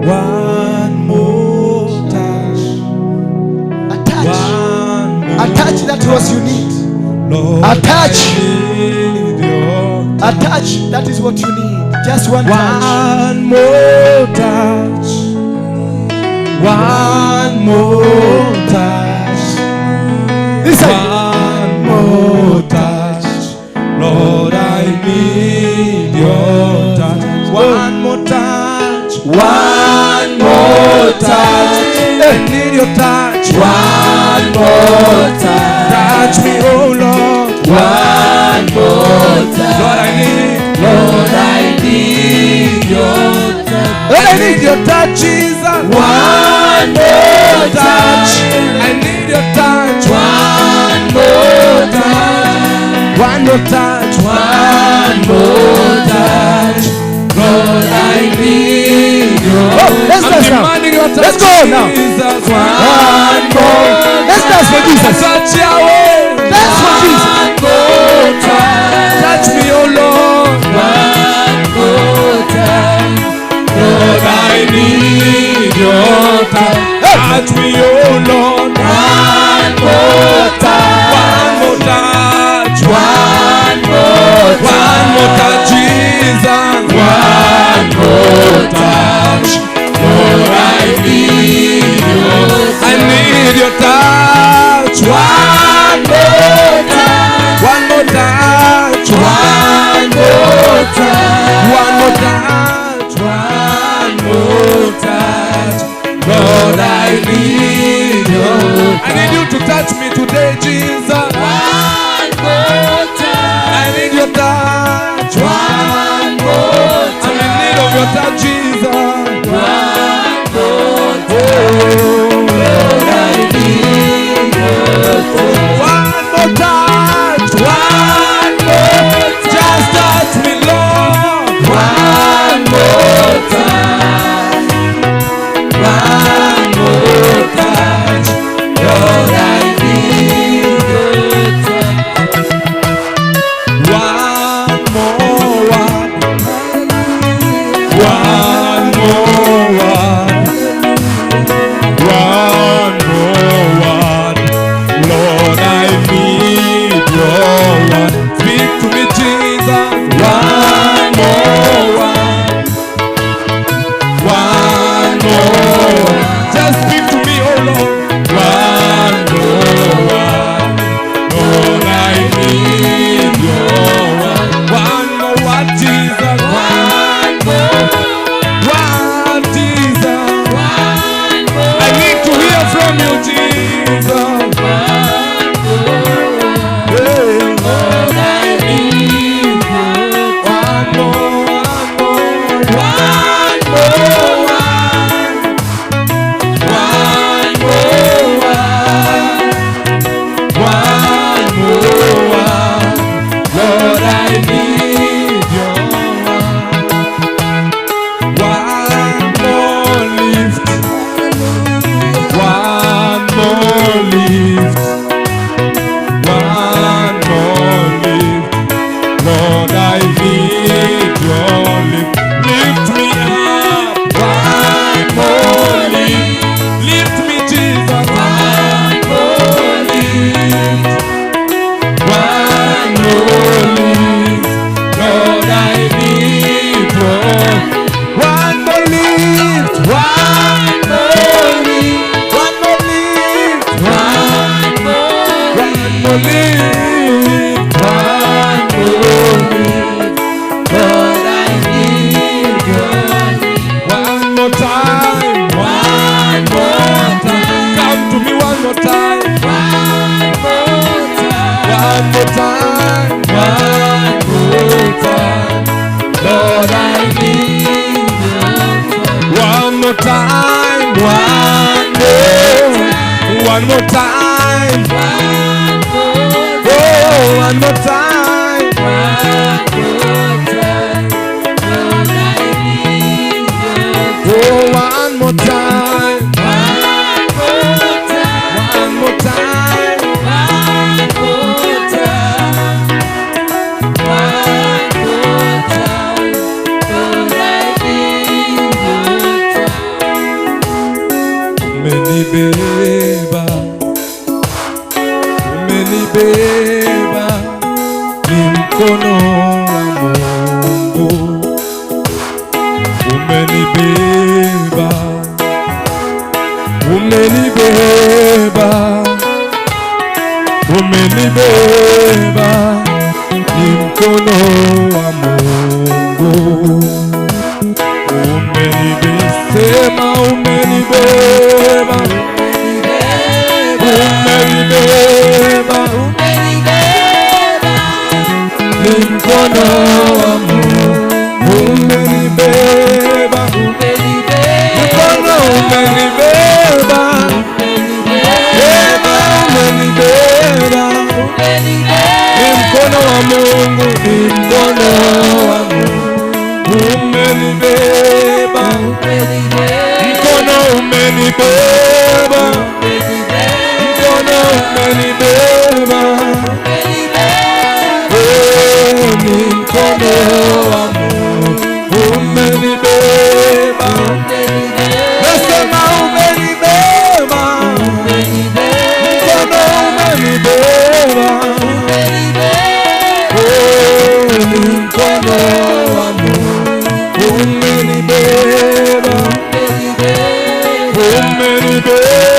One more touch. Attach. Attach that what you need. Lord, Attach. I need your Attach. That is what you need. Just one touch. One more touch. One more touch. Listen. One more touch. Lord, I need your touch. One more touch. One more touch. I need your touch. One more touch. Touch me, oh Lord. One more touch. Lord, I need. Lord, I need your touch. I need your touch, Jesus. One more touch. I need your touch. One more touch. One more touch. One more touch. Lord, I need your Oh, let's I'm dance now. demanding your touch, Let's go now. Jesus. One more. Let's dance for Jesus. Touch Yahweh. Dance for Jesus. One more touch. Touch me, oh Lord. One more touch. Lord, I need your touch. Touch me, oh Lord. One more touch. One more touch. One more touch. One more touch, Jesus. One more touch. Lord, I need your touch. I need your touch. One more touch. One more touch. One more touch. One more touch. One more touch. Lord, I need you. I need you to touch me today, Jesus. One more touch. I need your touch. One more touch. I'm in need of your touch, Jesus. One more touch. Lord, I need your touch. One more touch. One more touch. Just touch me, Lord. One more touch. One more touch. Lord, I need more. Just speak to me, oh Lord. One more word. Lord, I need your word. One more word, Jesus. One more. One, Jesus. One more. I need to hear from you, Jesus. One more. Hey. Lord, I need your One more, one more, one more word. One more word. One more word. Lord, I need your word. One more lift. One more lift. One more lift. Lord, I need your lift. Lift me up. One more lift. Lift me, Jesus. One more lift. One more lift. Lord, I need your one more lift. One More lift. one more lift. One more. One more lift. One more lift. Lord, I need your lift. One more time. One more time. Come to me one more time. One more time. One more time. One more time. Lord, I need your touch. One more time. One more. One more time. One more. Oh, one more time. One more time. Lord, I need your touch. Oh, one more time. One more time. One more time. One more time. One more time. Lord, I need your touch. Umenibeba, umenibeba, ni mkono wa Mungu. Umenibeba, umenibeba, umenibeba, ni mkono wa Mungu. Umenibeba, sema umenibeba, umenibeba, Umenibeba. ni mkono wa Mungu. Umenibeba, Umenibeba. mkono umenibeba, sema umenibeba, ni mkono wa Mungu, ni mkono wa Mungu. Umenibeba, mkono umenibeba, mkono umenibeba. Eh, ni mkono wa Mungu umenibeba. Nasema umenibeba, mkono umenibeba. Eh, ni mkono wa Mungu umenibeba, umenibeba,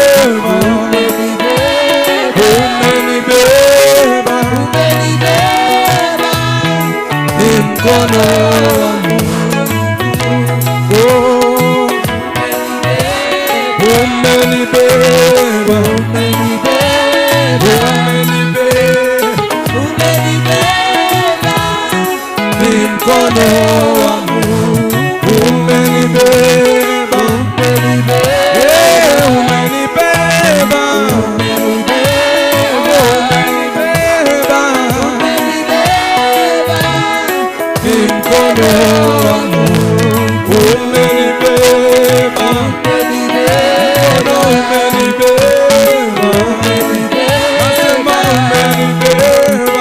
umenibeba. Ni mkono wa Mungu. Oh, umenibeba, umenibeba. Ni mkono wa Mungu umenibeba, eh, umenibeba, umenibeba. Ni mkono wa Mungu umenibeba, mkono umenibeba, nasema umenibeba.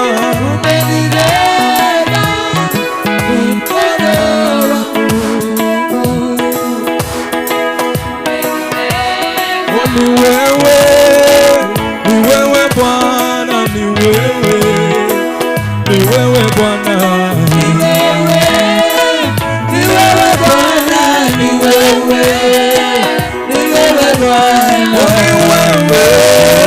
Oh, ni wewe, ni wewe Bwana, ni wewe, ni wewe Bwana. Ni wewe, ni wewe Bwana, ni wewe. Bwana. Ni wewe.